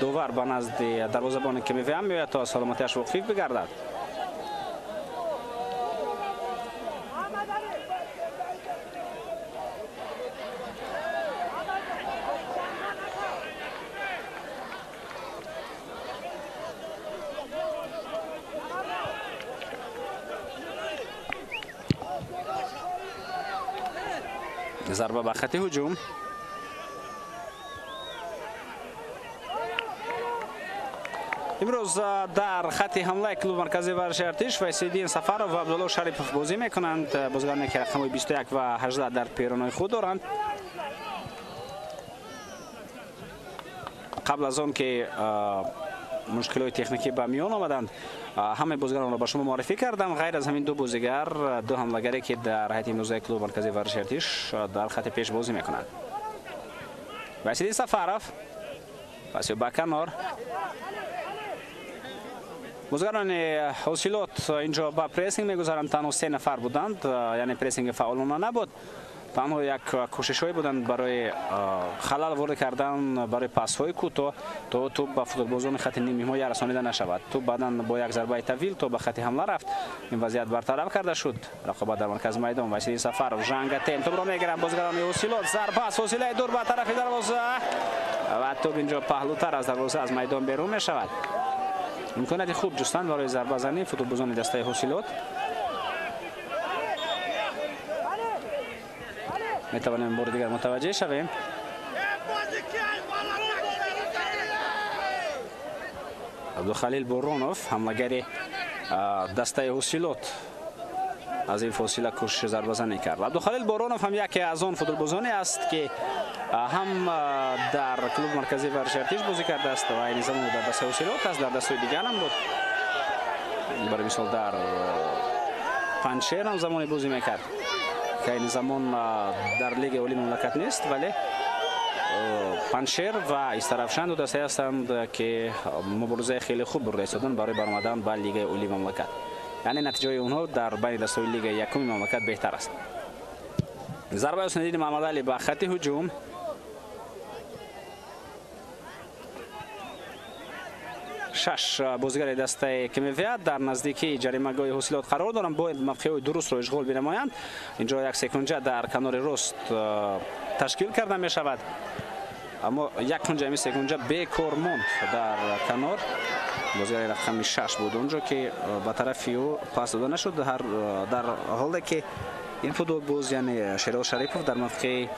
Довар ба назди дарвозабони КМВА меояд, то саломатиаш воқиф бигардад. Зарба ба хати ҳуҷум. Имрӯз дар хати ҳамлаи клуби марказии варзиши Артиш Вайсиддин Сафаров ва Абдулло Шарипов бозӣ мекунанд. Бозигароне ки рақамҳои 21 ва 18 дар перонаи худ доранд. Қабл аз он ки мушкилоти техникӣ ба миён омаданд, ҳамаи бозигаронро ба шумо муаррифӣ кардам. Ғайр аз ҳамин ду бозигар, ду ҳамлагаре ки дар ҳайати имрӯзаи клуби марказии варзиши Артиш дар хати пеш бозӣ мекунанд. Василий Сафаров паси ба канор. Бозигарони Ҳосилот инҷо ба прессинг мегузаранд. Танҳо се нафар буданд, яъне прессинги фаъолона набуд. Танҳо як кӯшишҳое буданд барои халал ворид кардан барои пасҳои кӯтоҳ, то тӯб ба футболбозони хати нимҳимоя расонида нашавад. Тӯб баъдан бо як зарбаи тавил то ба хати ҳамла рафт. Ин вазъият бартараф карда шуд. Рақобат дар маркази майдон. Василий Сафаров, Жангатен тӯбро мегиранд бозигарони Ҳосилот. Зарба аз фосилаи дур ба тарафи дарвоза ва тӯб инҷо паҳлӯтар аз дарвоза аз майдон берун мешавад. Имконияти хуб ҷустанд барои зарбазанӣ футболбозони дастаи Ҳосилот. Метавонем бори дигар мутаваҷҷеҳ шавем. Абдухалил Боронов, ҳамлагари дастаи Ҳосилот, аз ин фосила кӯшиши зарбазанӣ кард. Абдухалил Боронов ҳам яке аз он футболбозоне аст, ки ҳам дар клуби марказии варзиши Артиш бозӣ кардааст ва айни замон дар дастаи Ҳосилот аст, дар дастаи дигар ҳам буд. Барои мисол дар Панҷшер ҳам замоне бозӣ мекард, ки айни замон дар лигаи олии мамлакат нест, вале Панҷшер ва Истаравшан ду дастае ҳастанд, ки муборизаи хеле хуб бурда истоданд барои баромадан ба лигаи олии мамлакат. Яъне натиҷаи онҳо дар байни дастаҳои лигаи якуми мамлакат беҳтар аст. Зарбаи Ҳусниддини Мамадалӣ ба хати ҳуҷум. Шаш бозигари дастаи КМВА дар наздикии ҷаримагоҳи Ҳосилот қарор доранд. Бояд мавқеъҳои дурустро ишғол бинамоянд. Инҷо як секунҷа дар канори рост ташкил карда мешавад, аммо як кунҷа ҳамин секунҷа бекор монд дар канор. Бозигари рақами 6 буд онҷо, ки ба тарафи ӯ пас дода нашуд, дар ҳоле ки ин футболбоз, яъне Шерол Шарипов, дар мавқеи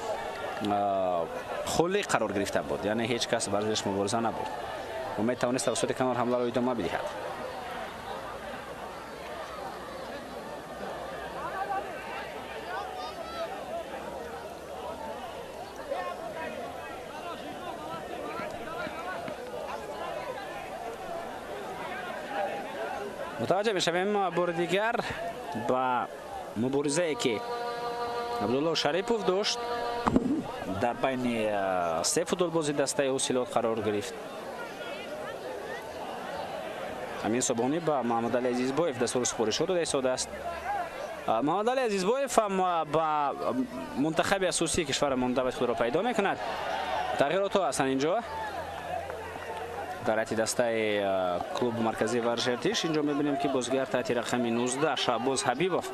холӣ қарор гирифта буд, яъне ҳеҷ кас бар зиддаш мубориза набурд. Ӯ метавонист тавассути канор ҳамларо идома бидиҳад. Мутаваҷҷеҳ мешавем бори дигар ба муборизае ки Абдулло Шарипов дошт, дар байни се футболбози дастаи Ҳосилот қарор гирифт. Амин Субҳонӣ ба Муҳаммадалӣ Азизбоев дастуру супоришҳо дода истодааст. Муҳаммадалӣ Азизбоев ҳам ба мунтахаби асосии кишварамон даъвати худро пайдо мекунад. Тағйиротҳо ҳастанд инҷо дар ҳайати дастаи клуби марказии варзиши Артиш. Инҷо мебинем, ки бозигар таҳти рақами 19 Шаҳбоз Ҳабибов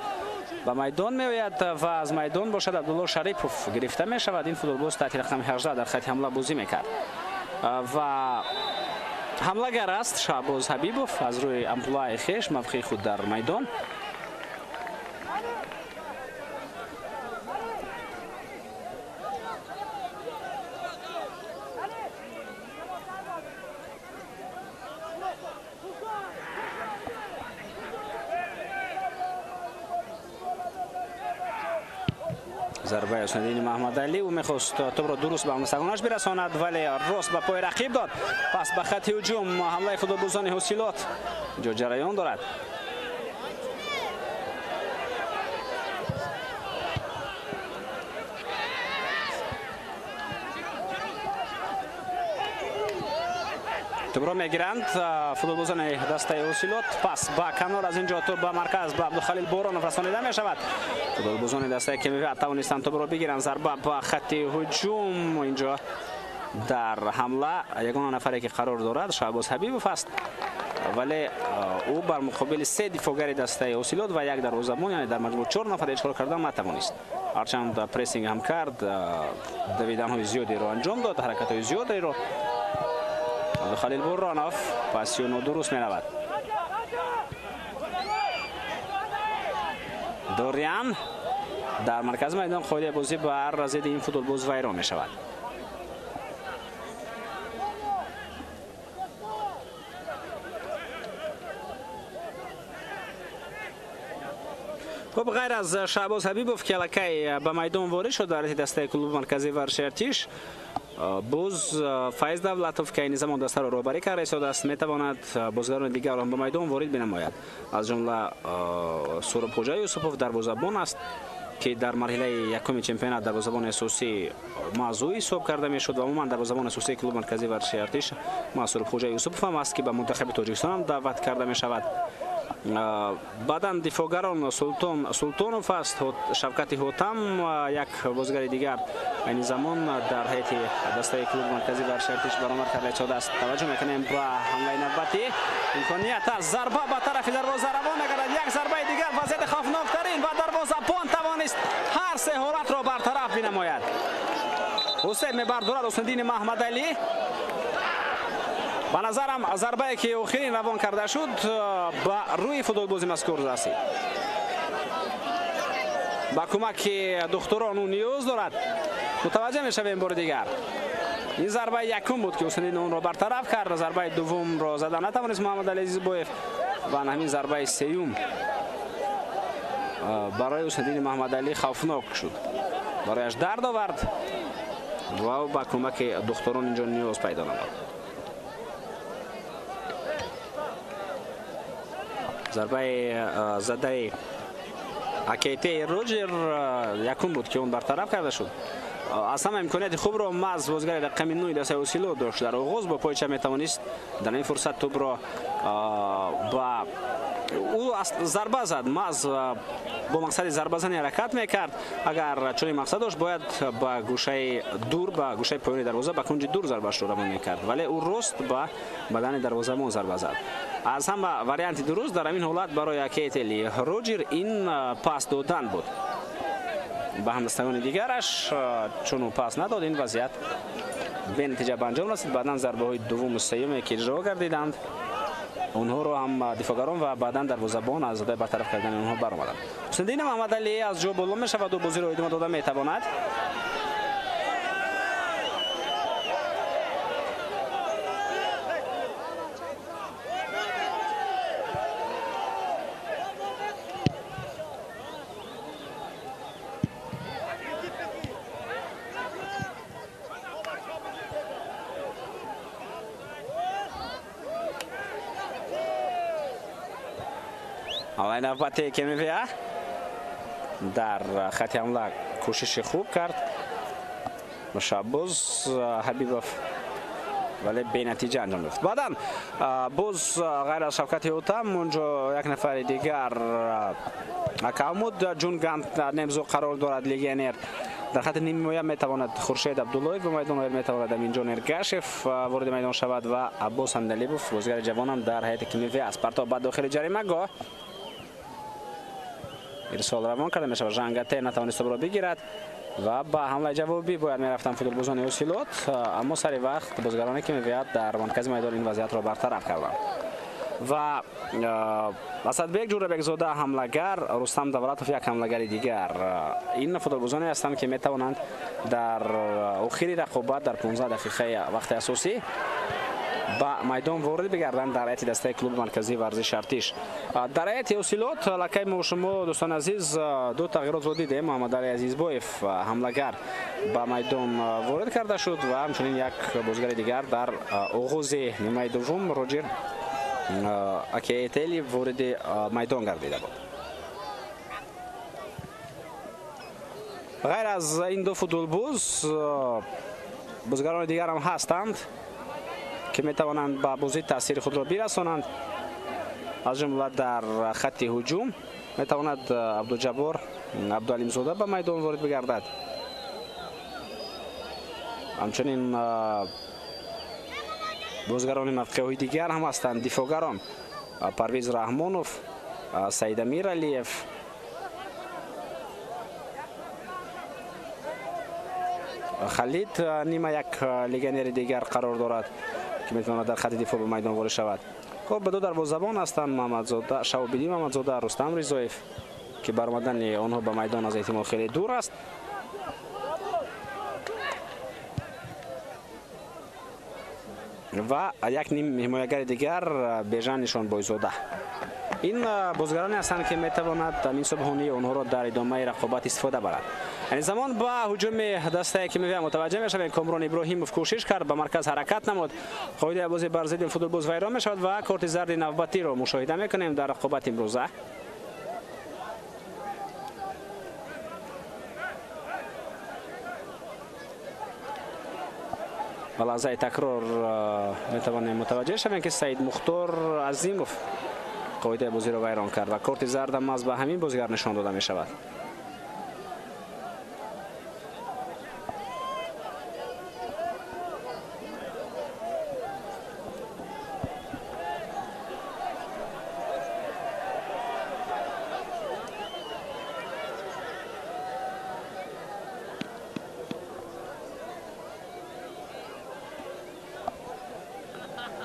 ба майдон меояд ва аз майдон бошад Абдулло Шарипов гирифта мешавад. Ин футболбоз таҳти рақами 18 дар хати ҳамла бозӣ мекард ва ҳамлагар аст Шаҳбоз Ҳабибов аз рӯи амплуаи хеш мавқеи худ дар майдон. Зарбаи Ҳусайниддини Маҳмадалӣ, ӯ мехост тӯбро дуруст ба ҳамсагонаш бирасонад, вале рост ба пои рақиб дод. Пас ба хати ҳуҷум ҳамлаи футболбозони Ҳосилот инҷо ҷараён дорад. Тӯбро мегиранд футболбозони дастаи Ҳосилот. Пас ба канор, аз инҷо тӯб ба марказ ба Абдухалил Боронов расонида мешавад. Футболбозони дастаи КМВ тавонистанд тӯбро бигиранд. Зарба ба хати ҳуҷум. Инҷо дар ҳамла ягона нафаре ки қарор дорад Шаҳбоз Ҳабибов аст, вале ӯ бар муқобили се дифоъгари дастаи Ҳосилот ва як дарвозабон, яъне дар маҷмӯъ 4 нафар ҳеҷ кор кардан натавонист. Ҳарчанд прессинг ҳам кард, давиданҳои зиёдеро анҷом дод, ҳаракатҳои зиёдеро. Абдухалил Бурронов паси нодуруст меравад. Дориан дар маркази майдон қоидаи бозӣ бар зидди ин футболбоз вайрон мешавад. Хуб, ғайр аз Шаҳбоз Ҳабибов, ки аллакай ба майдон ворид шуд дар дастаи клуби марказии варзиши Артиш, боз Файз Давлатов, ки айни замон дастаро роҳбарӣ карда истодааст, метавонад бозигарони дигарро ба майдон ворид бинамояд. Аз ҷумла Сурубхӯҷа Юсупов дарвозабон аст, ки дар марҳилаи якуми чемпионат дарвозабони асосӣ мавзӯъ ҳисоб карда мешуд ва умуман дарвозабони асосии клуби марказии варзиши Артиш Сурубхӯҷа Юсупов ҳам аст, ки ба мунтахаби Тоҷикистон ҳам даъват карда мешавад. Баъдан дифоъгарон Султон Султонов аст, Шавкати Ҳотам, як бозигари дигар айни замон дар ҳайати дастаи клуби марказии варзиши Артиш баромад карда истодааст. Таваҷҷӯҳ мекунем ба ҳамлаи навбатӣ. Имконият аст, зарба ба тарафи дарвоза равон мегардад. Як зарбаи дигар, вазъияти хавфноктарин ва дарвозабон тавонист ҳар се ҳолатро бартараф бинамояд. Ҳусейн мебардорад Ҳусайниддини Маҳмадалӣ. Ба назарам зарбае ки охирин равон карда шуд ба рӯи футболбози мазкур расид. Ба кӯмаки духтурон ӯ ниёз дорад. Мутаваҷҷеҳ мешавем бори дигар. Ин зарбаи якум буд, ки Ҳусайниддин онро бартараф кард. Зарбаи дуввумро зада натавонист Муҳаммадалӣ Азизбоев ва ҳамин зарбаи сеюм барои Ҳусайниддини Маҳмадалӣ хавфнок шуд, барояш дард овард ва ба кӯмаки духтурон инҷо ниёз пайдо намуд. Зарбаи задаи Акейтеи Роҷер якум буд, ки он бартараф карда шуд. Аз ҳама имконияти хубро маҳз бозигари рақами 9 дастаи Ҳосилот дошт. Дар оғоз бо пойча метавонист дар ин фурсат тӯбро ба ӯ зарба зад. Маҳз бо мақсади зарбазанӣ ҳаракат мекард. Агар чунин мақсад дошт, бояд ба гӯшаи дур, ба гӯшаи поёни дарвоза, ба кунҷи дур зарбаашро равон мекард, вале ӯ рост ба бадани дарвозабон зарба зад. Аз ҳама варианти дуруст дар ҳамин ҳолат барои Акейтели Роҷер ин пас додан буд ба ҳамдастагони дигараш. Чун ӯ пас надод, ин вазъият бенатиҷа ба анҷом расид. Баъдан зарбаҳои дуввуму сеюме ки иҷро гардиданд, онҳоро ҳам дифоъгарон ва баъдан дарвозабон аз задаи бартараф кардани онҳо баромаданд. Ҳусайниддини Маҳмадалӣ аз ҷо боло мешавад ва бозиро идома дода метавонад. ҳамлаи навбати КМВА дар хати ҳамла кӯшиши хуб кард Шаҳбоз Ҳабибов. Вале бенатиҷа анҷом ёфт. Баъдан боз ғайр аз Шавкати Ҳотам онҷо як нафари дигар Акамуд Ҷунгант Немзо қарор дорад, легионер. Дар хати нимҳимоя метавонад Хуршед Абдуллоев ба майдон ояд, метавонад Аминҷон Эргашев вориди майдон шавад ва Аббос Андалибов, бозигари ҷавонам дар ҳайати Кимиве аст. Партоб ба дохили ҷаримагоҳ ирсол равон карда мешавад. Жангате натавонист топро бигирад ва ба ҳамлаи ҷавобӣ бояд мерафтанд футболбозони Ҳосилот, аммо сари вақт бозигароне Кимиве дар маркази майдон ин вазъиятро бартараф карданд. Ва Асадбек Ҷӯрабекзода ҳамлагар, Рустам Давлатов як ҳамлагари дигар. Ин футболбозоне ҳастанд, ки метавонанд дар охири рақобат дар 15 дақиқаи вақти асосӣ ба майдон ворид бигарданд дар ҳайати дастаи клуби марказии варзиши Артиш. Дар ҳайати Ҳосилот аллакай мо шумо дӯстони азиз ду тағйиротро дидем. Муҳаммадали Азизбоев ҳамлагар ба майдон ворид карда шуд ва ҳамчунин як бозигари дигар дар оғози нимаи дуввум Роҷер Акеетели вориди майдон гардида буд. Ғайр аз ин ду футболбоз бозигарони дигар ҳам ҳастанд, ки метавонанд ба бозӣ таъсири худро бирасонанд. Аз ҷумла дар хатти ҳуҷум метавонад Абдуҷаббор Абдуалимзода ба майдон ворид бигардад. Ҳамчунин бозигарони мавқеъҳои дигар ҳам ҳастанд. Дифоъгарон Парвиз Раҳмонов, Саидамир Алиев, Халид Нима як легионери дигар қарор дорад, ки метавонад дар хати дифоъ ба майдон ворид шавад. Хуб, ба ду дарвозабон ҳастанд Муҳаммадзода, Шаҳобиддин Муҳаммадзода, Рустам Ризоев, ки баромадани онҳо ба майдон аз эҳтимол хеле дур аст. Ва як ним ҳимоягари дигар Бежан Нишонбойзода. Ин бозигароне ҳастанд, ки метавонад ин субҳонии онҳоро дар идомаи рақобат истифода барад. Ин замон ба ҳуҷуми дастаи Кимиве мутаваҷҷеҳ мешавем. Комрон Иброҳимов кӯшиш кард, ба марказ ҳаракат намуд. Қоидаи бозӣ бар зидди футболбоз вайрон мешавад ва корти зарди навбатиро мушоҳида мекунем дар рақобати имрӯза. Ба лаҳзаи такрор метавонем мутаваҷҷеҳ шавем, ки Саид Мухтор Азимов қоидаи бозиро вайрон кард ва корти зардам аз ба ҳамин бозигар нишон дода мешавад.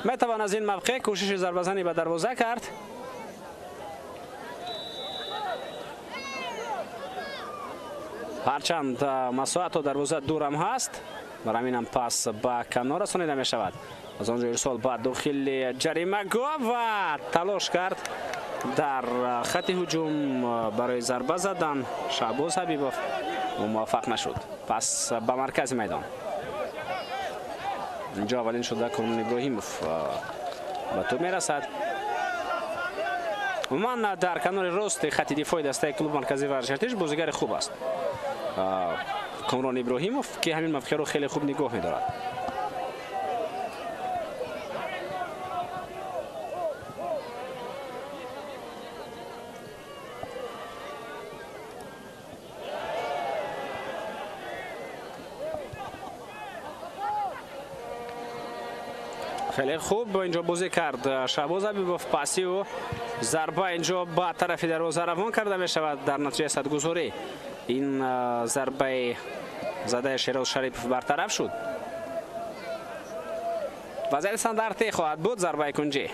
Метавон аз ин мавқеъ кӯшиши зарбазанӣ ба дарвоза кард. Ҳарчанд масоҳат то дарвоза дурам ҳаст, бар ҳаминам пас ба канор расонида мешавад. Аз он ҷо ирсол ба дохили ҷаримагоҳ ва талош кард дар хати ҳуҷум барои зарба задан Шаҳбоз Ҳабибов муваффақ нашуд. Пас ба маркази майдон. Инҷо аввалин шуда Комрон Иброҳимов ба тӯб мерасад. Умуман дар канори рости хати дифои дастаи клуби марказии варзиши Артиш бозигари хуб аст Комрон Иброҳимов, ки ҳамин мавқеъро хеле хуб нигоҳ медорад. Хеле хуб инҷо бозӣ кард Шаҳбоз Ҳабибов. Паси ӯ зарба инҷо ба тарафи дарвоза равон карда мешавад. Дар натиҷаи садгузорӣ ин зарбаи задаи Шероз Шарипов бартараф шуд. Вазъияти стандартӣ хоҳад буд зарбаи кунҷӣ.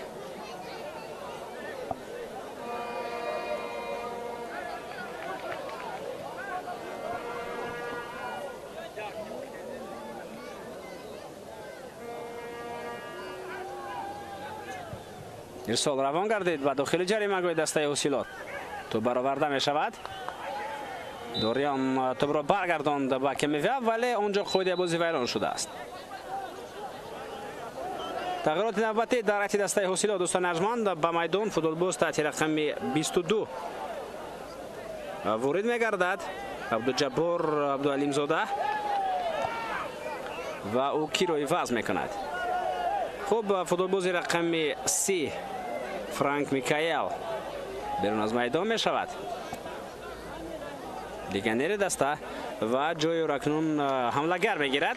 Ирсол равон гардид ба дохили ҷаримагоҳи дастаи Ҳосилот. Тӯб бароварда мешавад. Дориён тӯбро баргардонд ба Кимиве, вале он ҷо қоидаи бозӣ вайрон шудааст. Тағйироти навбатӣ дар ҳайати дастаи Ҳосилот дӯстони арҷманд ба майдон футболбоз таҳти рақами 22 ворид мегардад Абдуҷаббор Абдуалимзода ва ӯ киро иваз мекунад. Хуб, футболбози рақами 30 Франк Микаэл берун аз майдон мешавад. Легионери даста ва ҷои ӯро акнун ҳамлагар мегирад.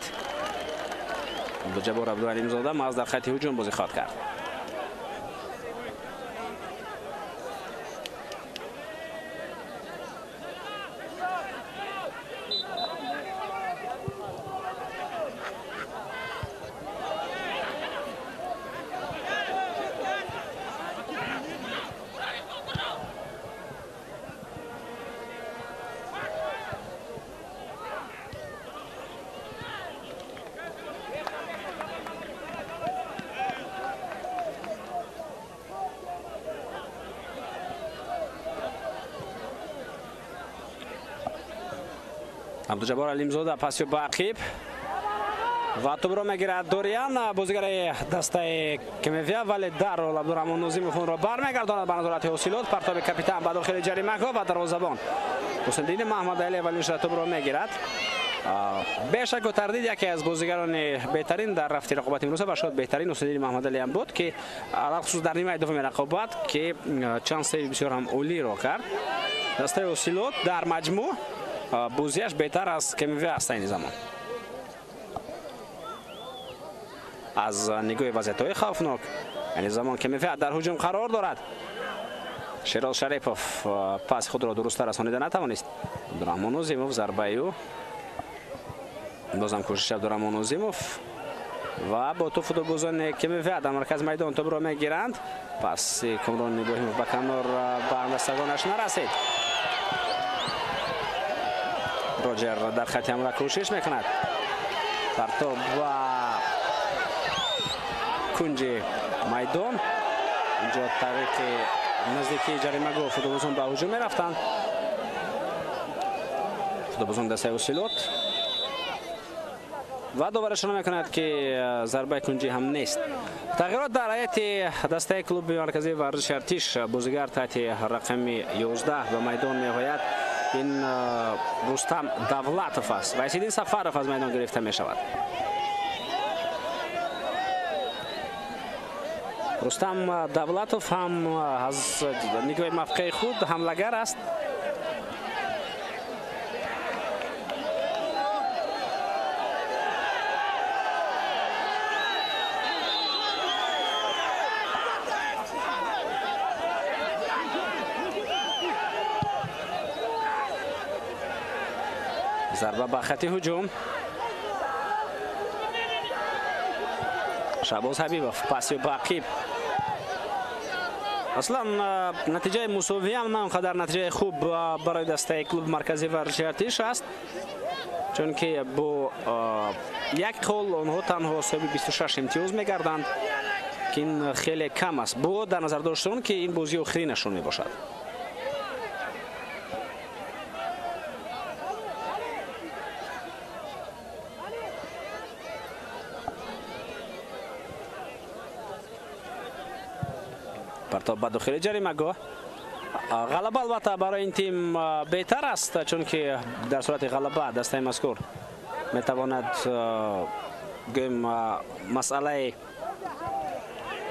Абдуҷаббор Абдуалимзода маҳз дар хати ҳуҷум бозӣ хоҳад кард. Абдуҷаббор Алимзода паси ба ақиб ва тӯбро мегирад Дориан, бозигари дастаи Кемевия, вале дарҳол Абдураҳмон Нозимов онро бармегардонад ба назорати Ҳосилот. Партоби капитан ба дохили ҷаримагоҳ ва дарвозабон Ҳусайниддини Маҳмадалӣ аввалин шуда тӯбро мегирад. Бешаку тардид яке аз бозигарони беҳтарин дар рафти рақобати имрӯза ва шояд беҳтарин Ҳусайниддини Маҳмадалӣ ҳам буд, ки алалхусус дар нимаи дуввуми рақобат ки чанд сейви бисёр ҳам олиро кард. Дастаи Ҳосилот дар маҷмӯъ бозиаш беҳтар аз Кемевия аст айни замон. Аз нигоҳи вазъиятҳои хавфнок айни замон Кемевия дар ҳуҷум қарор дорад. Шероз Шарипов пас худро дурусттар расонида натавонист. Абдураҳмон Нозимов зарбаи ӯ, бозам кӯшиши Абдураҳмон Нозимов ва бо тӯб футболбозони Кемевия дар маркази майдон тӯбро мегиранд. Паси Комрон Иброҳимов ба канор ба ҳамдастагонаш нарасид. Роҷер дар хати ҳамла кӯшиш мекунад. Партоб ба кунҷи майдон. Инҷо тариқи наздики ҷаримагоҳ футболбозон ба ҳуҷум мерафтанд. Футболбозон дастаи Ҳосилот ва доварашона мекунад, ки зарбаи кунҷӣ ҳам нест. Тағйирот дар ҳайати дастаи клуби марказии варзиши Артиш. Бозигар таҳти рақами 11 ба майдон меояд. Ин Рустам Давлатов аст. Вайсиддин Сафаров аз майдон гирифта мешавад. Рустам Давлатов ҳам аз нигоҳи мавқеи худ ҳамлагар аст. Зарба ба хати ҳуҷум. Шаҳбоз Ҳабибов паси ба ақиб. Аслан натиҷаи мусовӣ ҳам на он қадар натиҷаи хуб барои дастаи клуби марказии варзиши Артиш аст, чунки бо як хол онҳо танҳо соҳиби 26 имтиёз мегарданд, ки ин хеле кам аст, бо дар назар доштан ки ин бозии охиринашон мебошад. Партоб ба дохили ҷаримагоҳ. Ғалаба албатта барои ин тим беҳтар аст, чунки дар сурати ғалаба дастаи мазкур метавонад гӯем масъалаи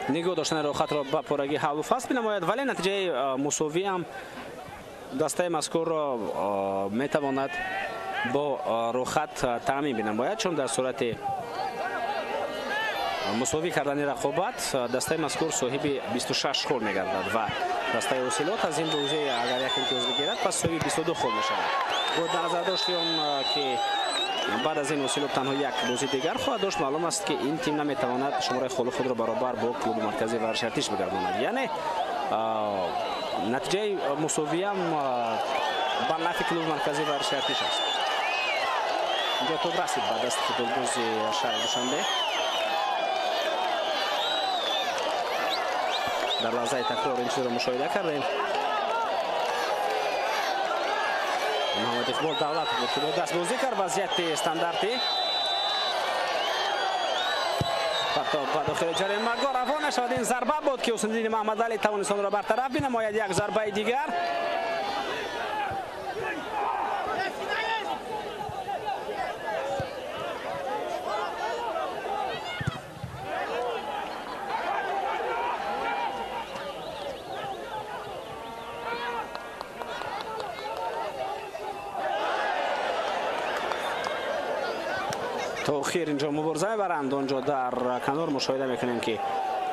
нигоҳ доштани роҳхатро ба пуррагӣ ҳаллу фасл бинамояд, вале натиҷаи мусовӣ ҳам дастаи мазкурро метавонад бо роҳхат таъмин бинамояд, чун дар сурати мусовӣ кардани рақобат дастаи мазкур соҳиби 26 хол мегардад ва дастаи Ҳосилот аз ин бозӣ агар як имтиёз бигирад, пас соҳиби 22 хол мешавад. Бо дар назар дошти он ки баъд аз ин Ҳосилот танҳо як бозӣ дигар хоҳад дошт, маълум аст ки ин тим наметавонад шумораи холи худро баробар бо клуби марказии варзиши Артиш бигардонад. Яъне натиҷаи мусовиам ба нафъи клуби марказии варзиши Артиш аст. Инҷо тӯб расид ба дасти футболбози шаҳри Душанбе. Дар лаҳзаи такрор ин чизро мушоҳида кардем. Муҳаммад Иқбол Давлатов буд ки бо даст бозӣ кард. Вазъияти стандартӣ. Партоб ба дохили ҷаримагоҳ равон мешавад. Ин зарба буд ки Ҳусайниддини Маҳмадалӣ тавонист онро бартараф бинамояд. Як зарбаи дигар. Тохир инҷо мубориза мебаранд. Онҷо дар канор мушоҳида мекунем, ки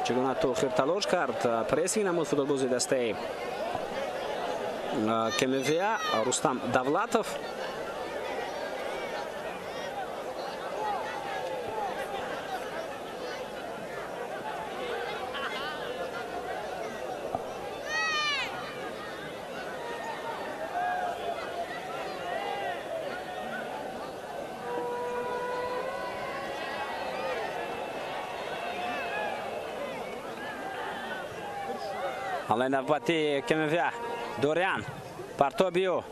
чӣ гуна Тохир талош кард, прессинг намуд футболбози дастаи КМВА Рустам Давлатов. ҳамлаи навбати КМВА, Дориан партобио.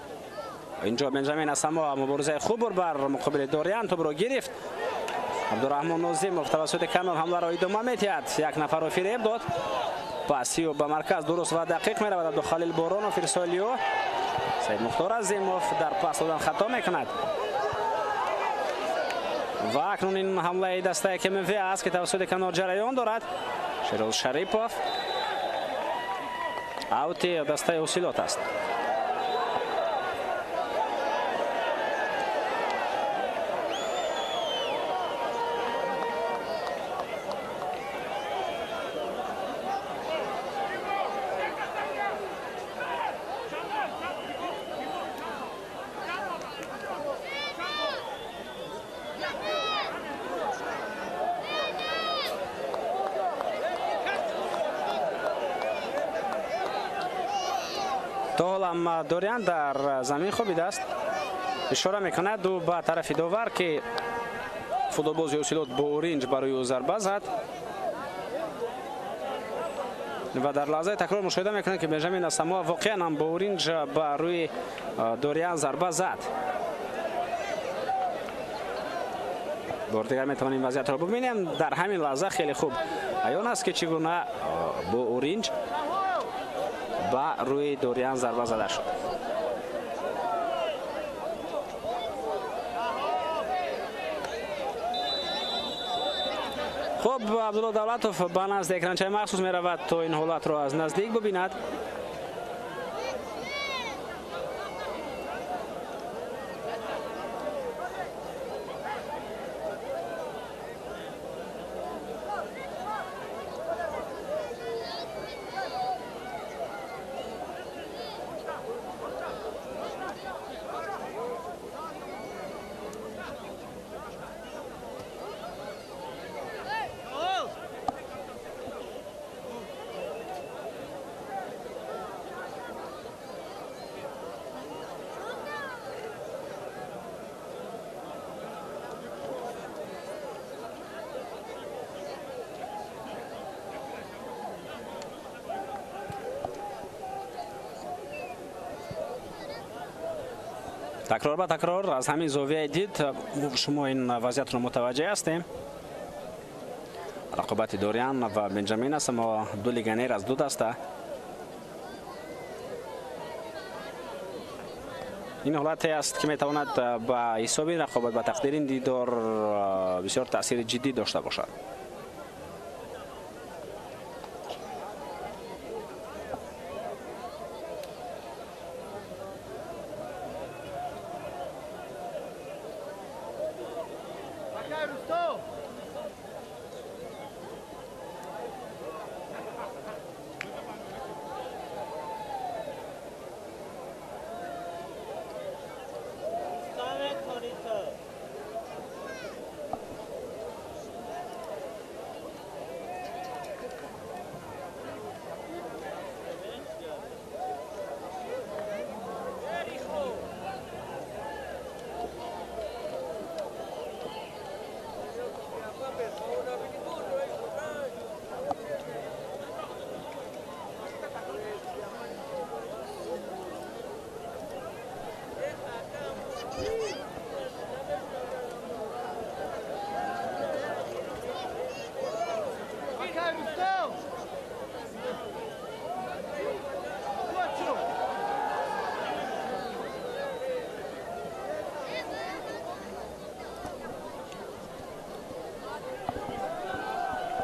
Инҷо Бенҷамин Асамоа муборизаи хуб бур бар муқобили Дориан, тӯбро гирифт. Абдураҳмон Нозимов тавассути канор ҳамларо идома медиҳад. Як нафарро фиреб дод. Пасио ба марказ дуруст ва дақиқ меравад. Абдухалил Боронов ирсолио. Саид Мухтор Азимов дар пас додан хато мекунад. Ва акнун ин ҳамлаи дастаи КМВА аст, ки тавассути канор ҷараён дорад. Шероз Шарипов. Аути дастаи Ҳосилот аст. То ҳол ҳам Дориан дар замин хобидааст. Ишора мекунад ӯ ба тарафи довар, ки футболбози Ҳосилот бо оринҷ барои ӯ зарба зад. Ва дар лаҳзаи такрор мушоҳида мекунад, ки Бенҷамин Асамоа воқеан ҳам бо оринҷ ба рӯи Дориан зарба зад. Бор дигар метавонем вазъиятро бибинем. Дар ҳамин лаҳза хеле хуб аён аст, ки чӣ гуна бо оринҷ ба рӯи Дориан зарба зада шуд. Хуб, Абдулло Давлатов ба назди экранчаи махсус меравад, то ин ҳолатро аз наздик бибинад. Такрор ба такрор аз ҳамин зовияи дид шумо ин вазъиятро мутаваҷҷеҳ ҳастем. Рақобати Дориан ва Бенҷамин аст, аммо ду легионер аз ду даста. Ин ҳолате аст, ки метавонад ба ҳисоби рақобат, ба тақдири ин дидор бисёр таъсири ҷиддӣ дошта бошад.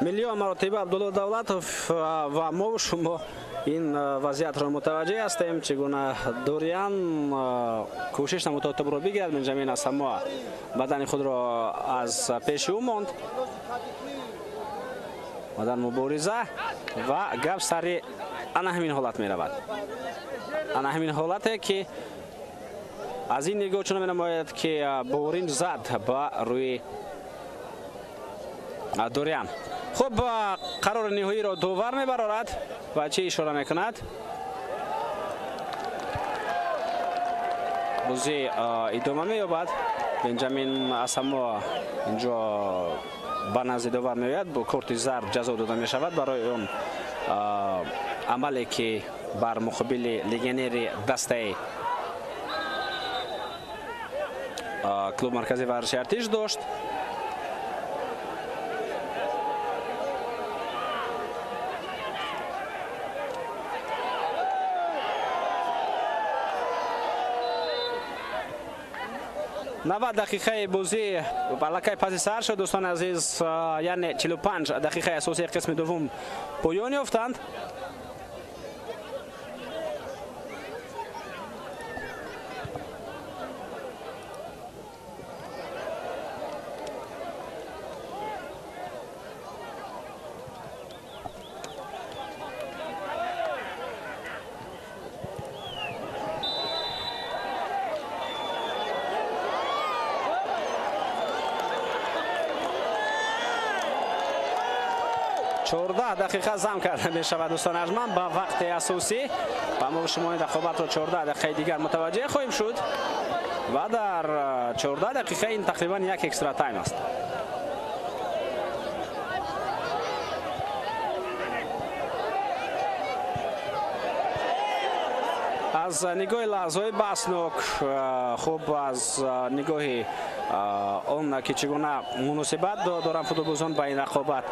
Миллион маротиба Абдулло Давлатов ва мо шумо Ин вазъиятро мутаваҷҷеҳ ҳастем, чӣ гуна Дориан кӯшиш намуд то тӯбро бигирад. Бенҷамин Асамоа бадани худро аз пеши ӯ монд ва дар мубориза ва гап сари ана ҳамин ҳолат меравад. Ана ҳамин ҳолате ки аз ин нигоҳ чунон менамояд, ки борин зад ба рӯи Дориан. Хуб, қарори ниҳоиро довар мебарорад ва чӣ ишора мекунад? Бозӣ идома меёбад. Бенҷамин Асамоа инҷо ба назди довар меояд, бо корти зард ҷазо дода мешавад барои он амале ки бар муқобили легионери дастаи клуб маркази варзиши Артиш дошт. 90 дақиқаи бозӣ аллакай паси сар шуд, дӯстони азиз, яъне 45 дақиқаи асосии қисми дуввум поён ёфтанд. 14 дақиқа зам карда мешавад, дӯстони арҷманд, ба вақти асосӣ ва мо шумо ин рақобатро 14 дақиқаи дигар мутаваҷҷеҳ хоҳем шуд ва дар 14 дақиқа ин тақрибан як экстра тайм аст. Аз нигоҳи лаҳзаҳои баҳснок, хуб, аз нигоҳи он ки чӣ гуна муносибат доранд футболбозон ба ин рақобат,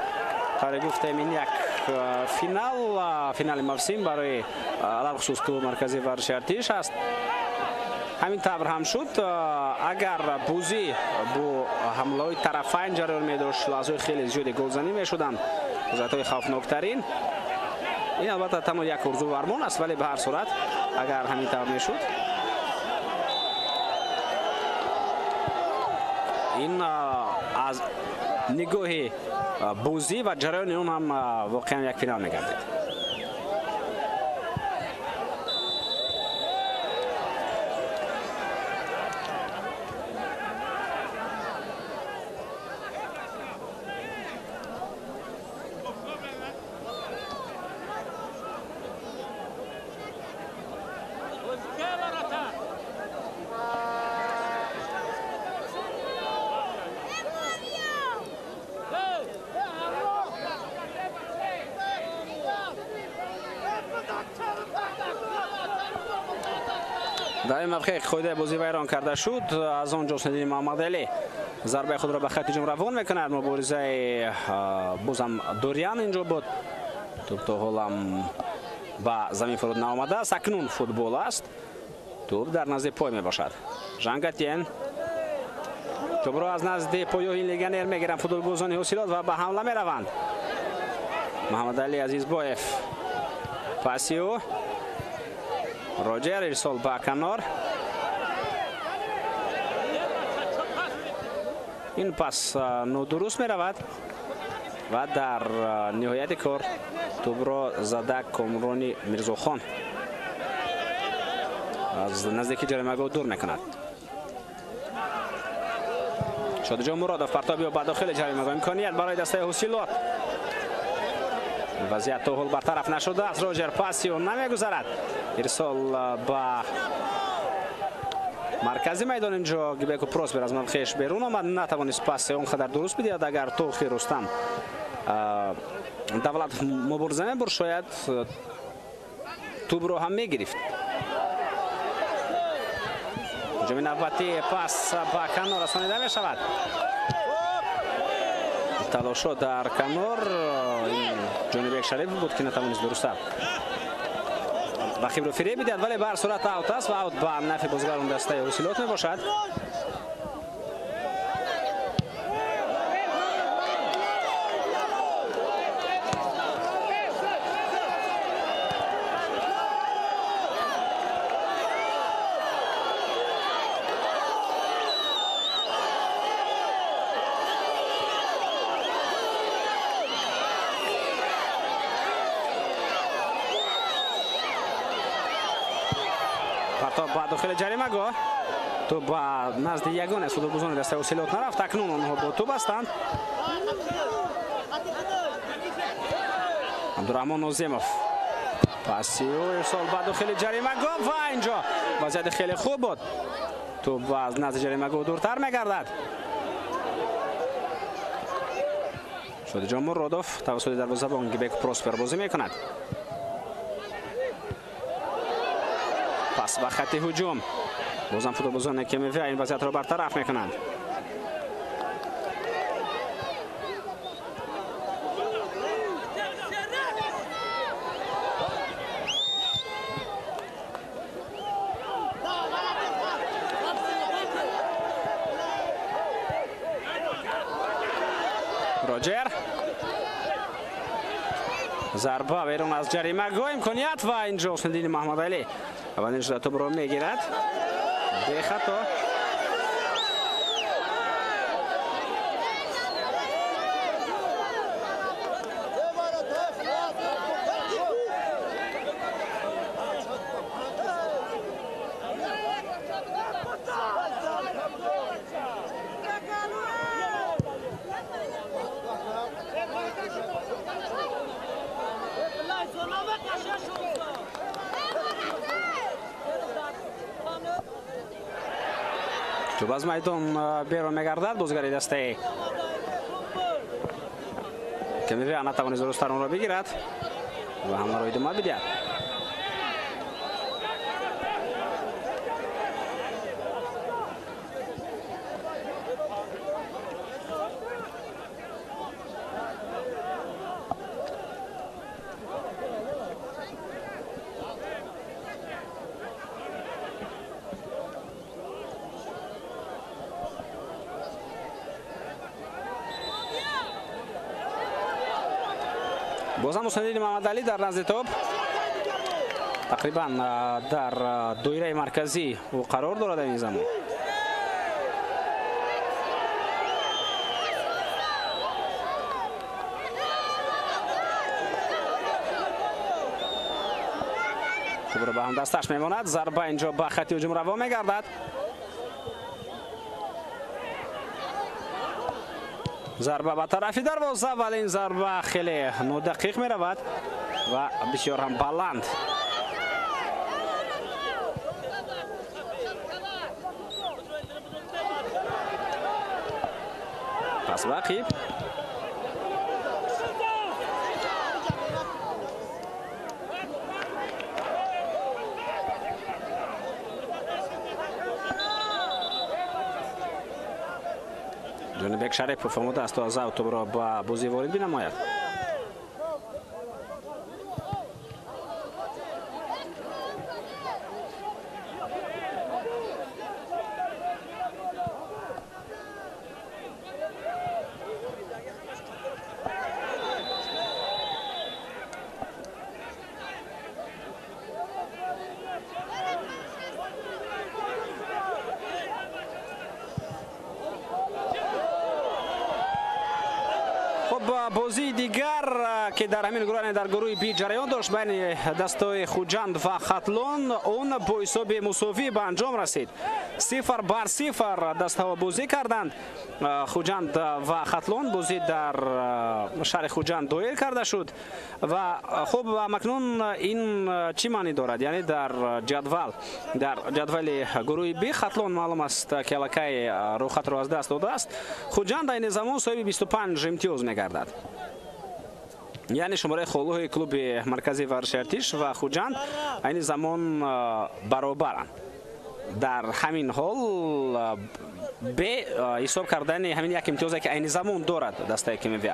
тавре гуфтем, ин як финал, финали мавсим барои алалхусус клуби марказии варзиши Артиш аст. Ҳамин тавр ҳам шуд. Агар бозӣ бо ҳамлаҳои тарафайн ҷараён медошт, лаҳзаҳои хеле зиёди голзанӣ мешуданд, вазъиятҳои хавфноктарин. Ин албатта танҳо як орзу армон аст, вале ба ҳар сурат агар ҳамин тавр мешуд, ин аз нигоҳи бозӣ ва ҷараёни он ҳам воқеан як финал мегардид. Дар ин мавқеъ қоидаи бозӣ вайрон карда шуд. Аз он ҷо Ҳусниддини Муҳаммадалӣ зарбаи худро ба хати ҳуҷум равон мекунад. Муборизаи бозам Дориан инҷо буд. Тӯб то ҳолам ба замин фуруд наомадааст. Акнун футбол аст. Тӯб дар назди пой мебошад. Жангатен тӯбро аз назди поёҳи легионер мегиранд футболбозони Ҳосилот ва ба ҳамла мераванд. Муҳаммадалӣ Азизбоев паси ӯ, Роҷер ирсол ба канор. Ин пас нодуруст меравад ва дар ниҳояти кор тӯбро зада Комрони Мирзохон аз наздики ҷаримагоҳ дур мекунад. Шодиҷон Муродов партоб ё ба дохили ҷаримагоҳ, имконият барои дастаи Ҳосилот. Вазъият то ҳол бартараф нашудааст. Роҷер паси ӯ намегузарад. Ирсол ба маркази майдон. Инҷо Гибеку Просбер аз мавқеаш берун омад, натавонист паси он қадар дуруст бидиҳад. Агар Тохи Рустам Давлатов мубориза мебурд, шояд тӯбро ҳам мегирифт. Ҳуҷуми навбатӣ, пас ба канор расонида мешавад. Талошо дар канор Ҷонибек Шарипов буд, ки натавонист дуруста рақибро фиреб бидиҳад, вале ба ҳар сурат аут аст ва аут ба нафи бозигарон дастаи Ҳосилот мебошад. Партоб ба дохили ҷаримагоҳ. Тӯб ба назди ягон аз футболбозони дастаи Ҳосилот нарафт. Акнун онҳо бо тӯб ҳастанд. Абдурахмон Нозимов паси ӯ ирсол ба дохили ҷаримагоҳ ва инҷо вазъияти хеле хуб буд. Тӯб аз назди ҷаримагоҳ дуртар мегардад. Шодиҷон Муродов тавассути дарвозабон Гибек Проспер бозӣ мекунад. Пас ба хатти ҳуҷум. Бозам футболбозони КМВ ин вазъиятро бартараф мекунанд. Роҷер зарба берун аз ҷаримагоҳ, имконият ва инҷо Ҳусниддини Маҳмадалӣ аввалин шуда тӯбро мегирад бехато. Тӯб аз майдон берун мегардад. Бозигари дастаи КМВ натавонист дурусттар онро бигирад ва ҳамларо идома бидиҳад. Бозам Ҳусниддини Маҳмадалӣ дар назди тӯб, тақрибан дар доираи марказӣ ӯ қарор дорад ин замон. Тӯбро ба ҳамдасташ мемонад. Зарба инҷо ба хатти ҳуҷум раво мегардад. Зарба ба тарафи дарвоза, вале ин зарба хеле нодақиқ меравад ва бисёр ҳам баланд. Пас ба ақиб. Ҷонибек Шарипов омода аст то аз тӯбро ба бозӣ ворид бинамояд. Бозии дигар ки дар ҳамин гурӯҳ, дар гурӯҳи Би ҷараён дошт байни дастаи Хуҷанд ва Хатлон, он бо ҳисоби мусовӣ ба анҷом расид. 0-0 дастаҳо бозӣ карданд. Хуҷанд ва Хатлон бозӣ дар шаҳри Хуҷанд доир карда шуд ва хуб, акнун ин чӣ маънӣ дорад? Яъне дар ҷадвали гурӯҳи Би Хатлон маълум аст ки аллакай рӯхатро аз даст додааст. Хуҷанд айни замон соҳиби 25 имтиёз мегардад. Яъне шумораи холҳои клуби марказии варзиши Артиш ва Хуҷанд айни замон баробаранд. Дар ҳамин ҳол бе ҳисоб кардани ҳамин як имтиёзе ки айни замон дорад дастаи КМВ.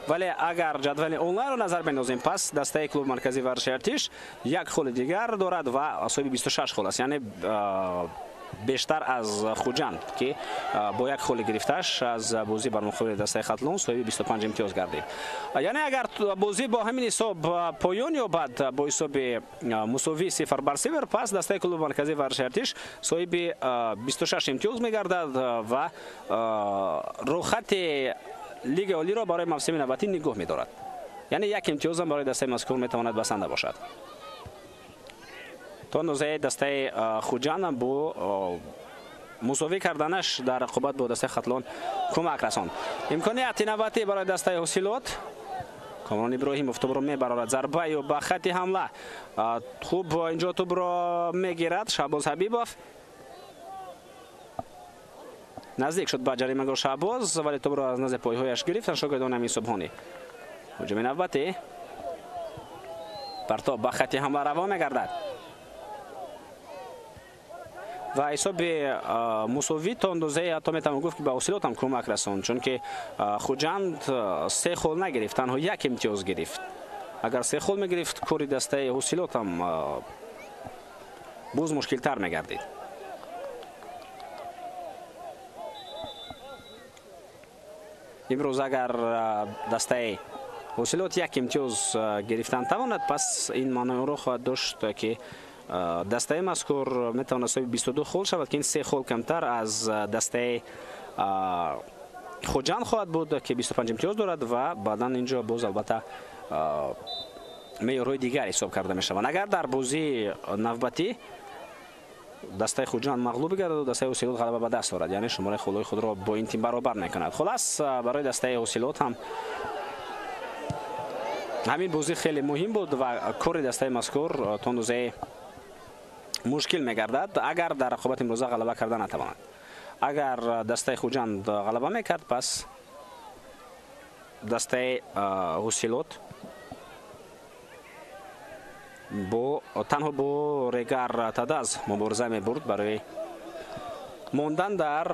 Вале агар ҷадвали онлайнро назар бендозем, пас дастаи клуби марказии варзиши Артиш як холи дигар дорад ва соҳиби 26 хол аст, яъне бештар аз Хуҷанд ки бо як холи гирифташ аз бозӣ бар муқобили дастаи Хатлон соҳиби 25 имтиёз гардид. Яъне агар бозӣ бо ҳамин ҳисоб поён ёбад, бо ҳисоби мусовӣ 0-0, пас дастаи клуби марказии варзиши Артиш соҳиби 26 имтиёз мегардад ва рӯхати Лигаи Олиро барои мавсими навбатӣ нигоҳ медорад. Яъне як имтиёзам барои дастаи мазкур метавонад басанда бошад. То андозаи дастаи Хуҷанд бо мусовӣ карданаш дар рақобат бо дастаи Хатлон кӯмак расонд. Имконияти навбатӣ барои дастаи Ҳосилот. Комрон Иброҳимов тӯбро мебарорад, зарба ё ба хати ҳамла. Хуб инҷо тӯбро мегирад Шаҳбоз Ҳабибов. Наздик шуд ба ҷаримагоҳ Шаҳбоз, вале тӯбро аз назди пойҳояш гирифтанд шогирдони Амин Субҳонӣ. Ҳуҷуми навбатӣ. Партоб ба хати ҳамла равон мегардад. Ва ҳисоби мусовӣ то андозае ҳатто метавон гуфт, ки ба Ҳосилот ҳам кӯмак расонд, чунки Хуҷанд 3 хол нагирифт, танҳо 1 имтиёз гирифт. Агар 3 хол мегирифт, кори дастаи Ҳосилот ҳам боз мушкилтар мегардид. Имрӯз агар дастаи Ҳосилот 1 имтиёз гирифтан тавонад, пас ин маънои онро хоҳад дошт, ки дастаи мазкур метавонад соҳиби 22 хол шавад, ки ин 3 хол камтар аз дастаи Хуҷанд хоҳад буд, ки 25 имтиёз дорад ва баъдан инҷо боз албатта меъёрҳои дигар ҳисоб карда мешаванд. Агар дар бозии навбатӣ дастаи Хуҷанд мағлуб гардад, дастаи Ҳосилот ғалаба ба даст орад, яъне шумораи холҳои худро бо ин тим баробар мекунад. Хулас, барои дастаи Ҳосилот ҳам ҳамин бозӣ хеле муҳим буд ва кори дастаи мазкур то андозае мушкил мегардад, агар дар рақобати имрӯза ғалаба карда натавонад. Агар дастаи Хуҷанд ғалаба мекард, пас дастаи Ҳосилот танҳо бо Регар Тадаз мубориза мебурд барои мондан дар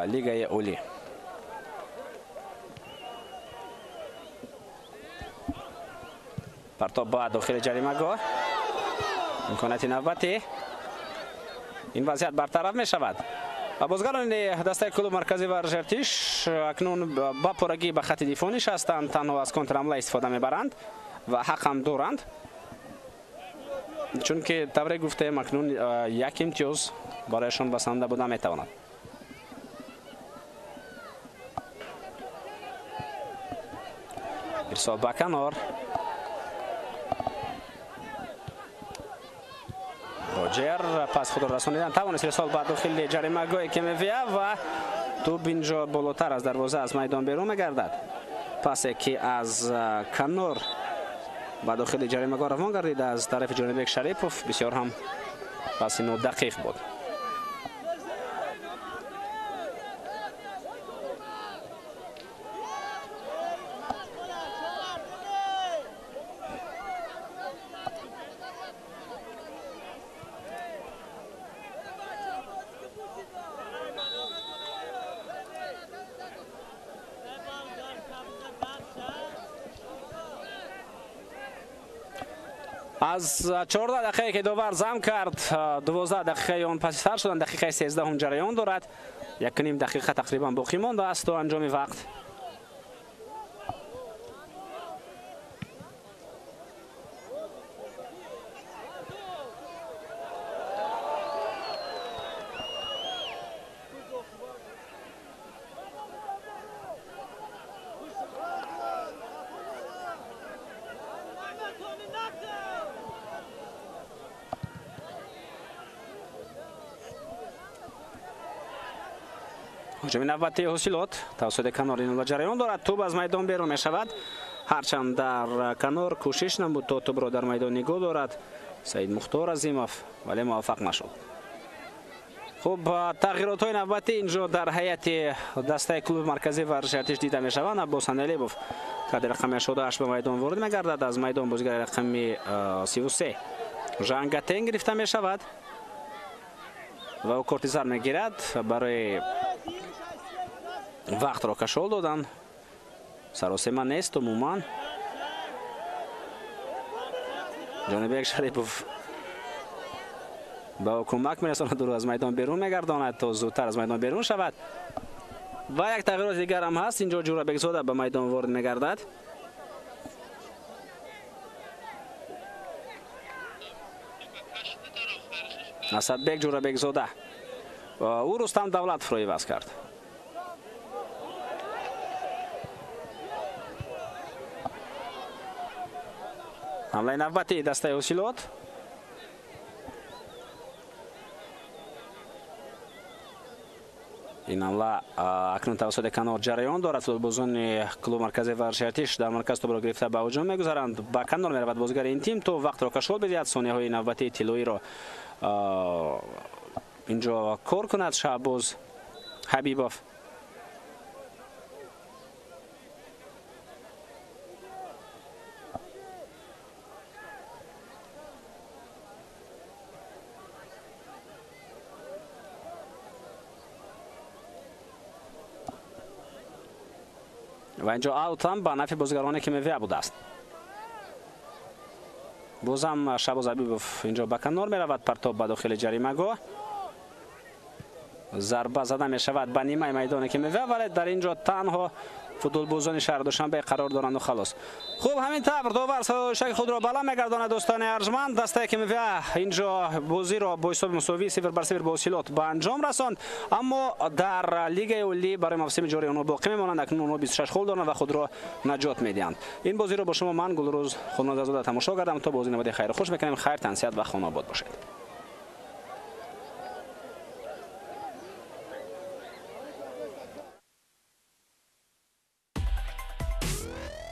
лигаи олӣ. Партоб ба дохили ҷаримагоҳ. Имконияти навбатӣ. Ин вазъият бартараф мешавад. Ва бозгарони дастаи клуби марказии варзиши Артиш акнун ба пуррагӣ ба хати дифоъ нишастанд, танҳо аз контрҳамла истифода мебаранд ва ҳақ ҳам доранд, чунки тавре гуфтем акнун 1 имтиёз барояшон басанда буда метавонад. Ирсол ба канор. Роҷер пас худро расонидан тавонист. Ирсол ба дохили ҷаримагоҳи КМВА ва тӯб инҷо болотар аз дарвоза аз майдон берун мегардад. Пасе ки аз канор ба дохили ҷаримагоҳ равон гардид аз тарафи Ҷонибек Шарипов, бисёр ҳам паси нодақиқ буд. Аз 14 дақиқае ки довар зам кард, 12 дақиқаи он паси сар шуданд, дақиқаи 13 ҷараён дорад. 1.5 дақиқа тақрибан боқӣ мондааст то анҷоми вақт. Ҳуҷуми навбатии Ҳосилот тавассути канор ин ҷараён дорад. Тӯб аз майдон берун мешавад. Ҳарчанд дар канор кӯшиш намуд то тӯбро дар майдон нигоҳ дорад Саид Мухтор Азимов, вале муваффақ нашуд. Хуб, тағйиротҳои навбатӣ инҷо дар ҳайати дастаи клуби марказии варзиши Артиш дида мешаванд. Аббос Анелибов кадри рақами 88 ба майдон ворид мегардад. Аз майдон бозигари рақами 33 Жангатен гирифта мешавад ва ӯ корти зар мегирад барои вақтро кашол додан. Саросема нест умуман. Ҷонибек Шарипов ба ӯ кӯмак мерасонад, ӯро аз майдон берун мегардонад то зудтар аз майдон берун шавад. Ва як тағйироти дигар ҳам ҳаст. Инҷо Ҷӯрабекзода ба майдон ворид мегардад. Асадбек Ҷӯрабекзода. Ӯ Рустам Давлатовро иваз кард. Ҳамлаи навбатии дастаи Ҳосилот. Ин ҳамла акнун тавассути канор ҷараён дорад. Футболбозони клуби марказии варзиши Артиш дар марказ тӯбро гирифта ба ҳуҷум мегузаранд. Ба канор меравад бозигари ин тим то вақтро кашол бидиҳад, сонияҳои навбатии тиллоиро инҷо кор кунад Шаҳбоз Ҳабибов. Ва инҷо аут ҳам ба нафъи бозигароне ки мевеа будааст. Бозам Шаҳбоз Ҳабибов инҷо ба канор меравад, партоб ба дохили ҷаримагоҳ. Зарба зада мешавад ба нимаи майдоне ки мевеа, вале дар инҷо танҳо футболбозони шаҳри Душанбе қарор доранд халос. Хуб, ҳамин тавр довар шаки худро баланд мегардонад. Дӯстони арҷманд, дастае ки мевеа инҷо бозиро бо ҳисоби мусовӣ 0-0 бо ҳосилот ба анҷом расонд, аммо дар лигаи олӣ барои мавсими ҷорӣ онҳо боқӣ мемонанд. Акнун онҳо 26 хол доранд ва худро наҷот медиҳанд. Ин бозиро бо шумо ман Гулрӯз Хоназарзода тамошо кардам. То бози навбати хайру хуш мекунем. Хайр, тансиҳат ва хонаобод бошед.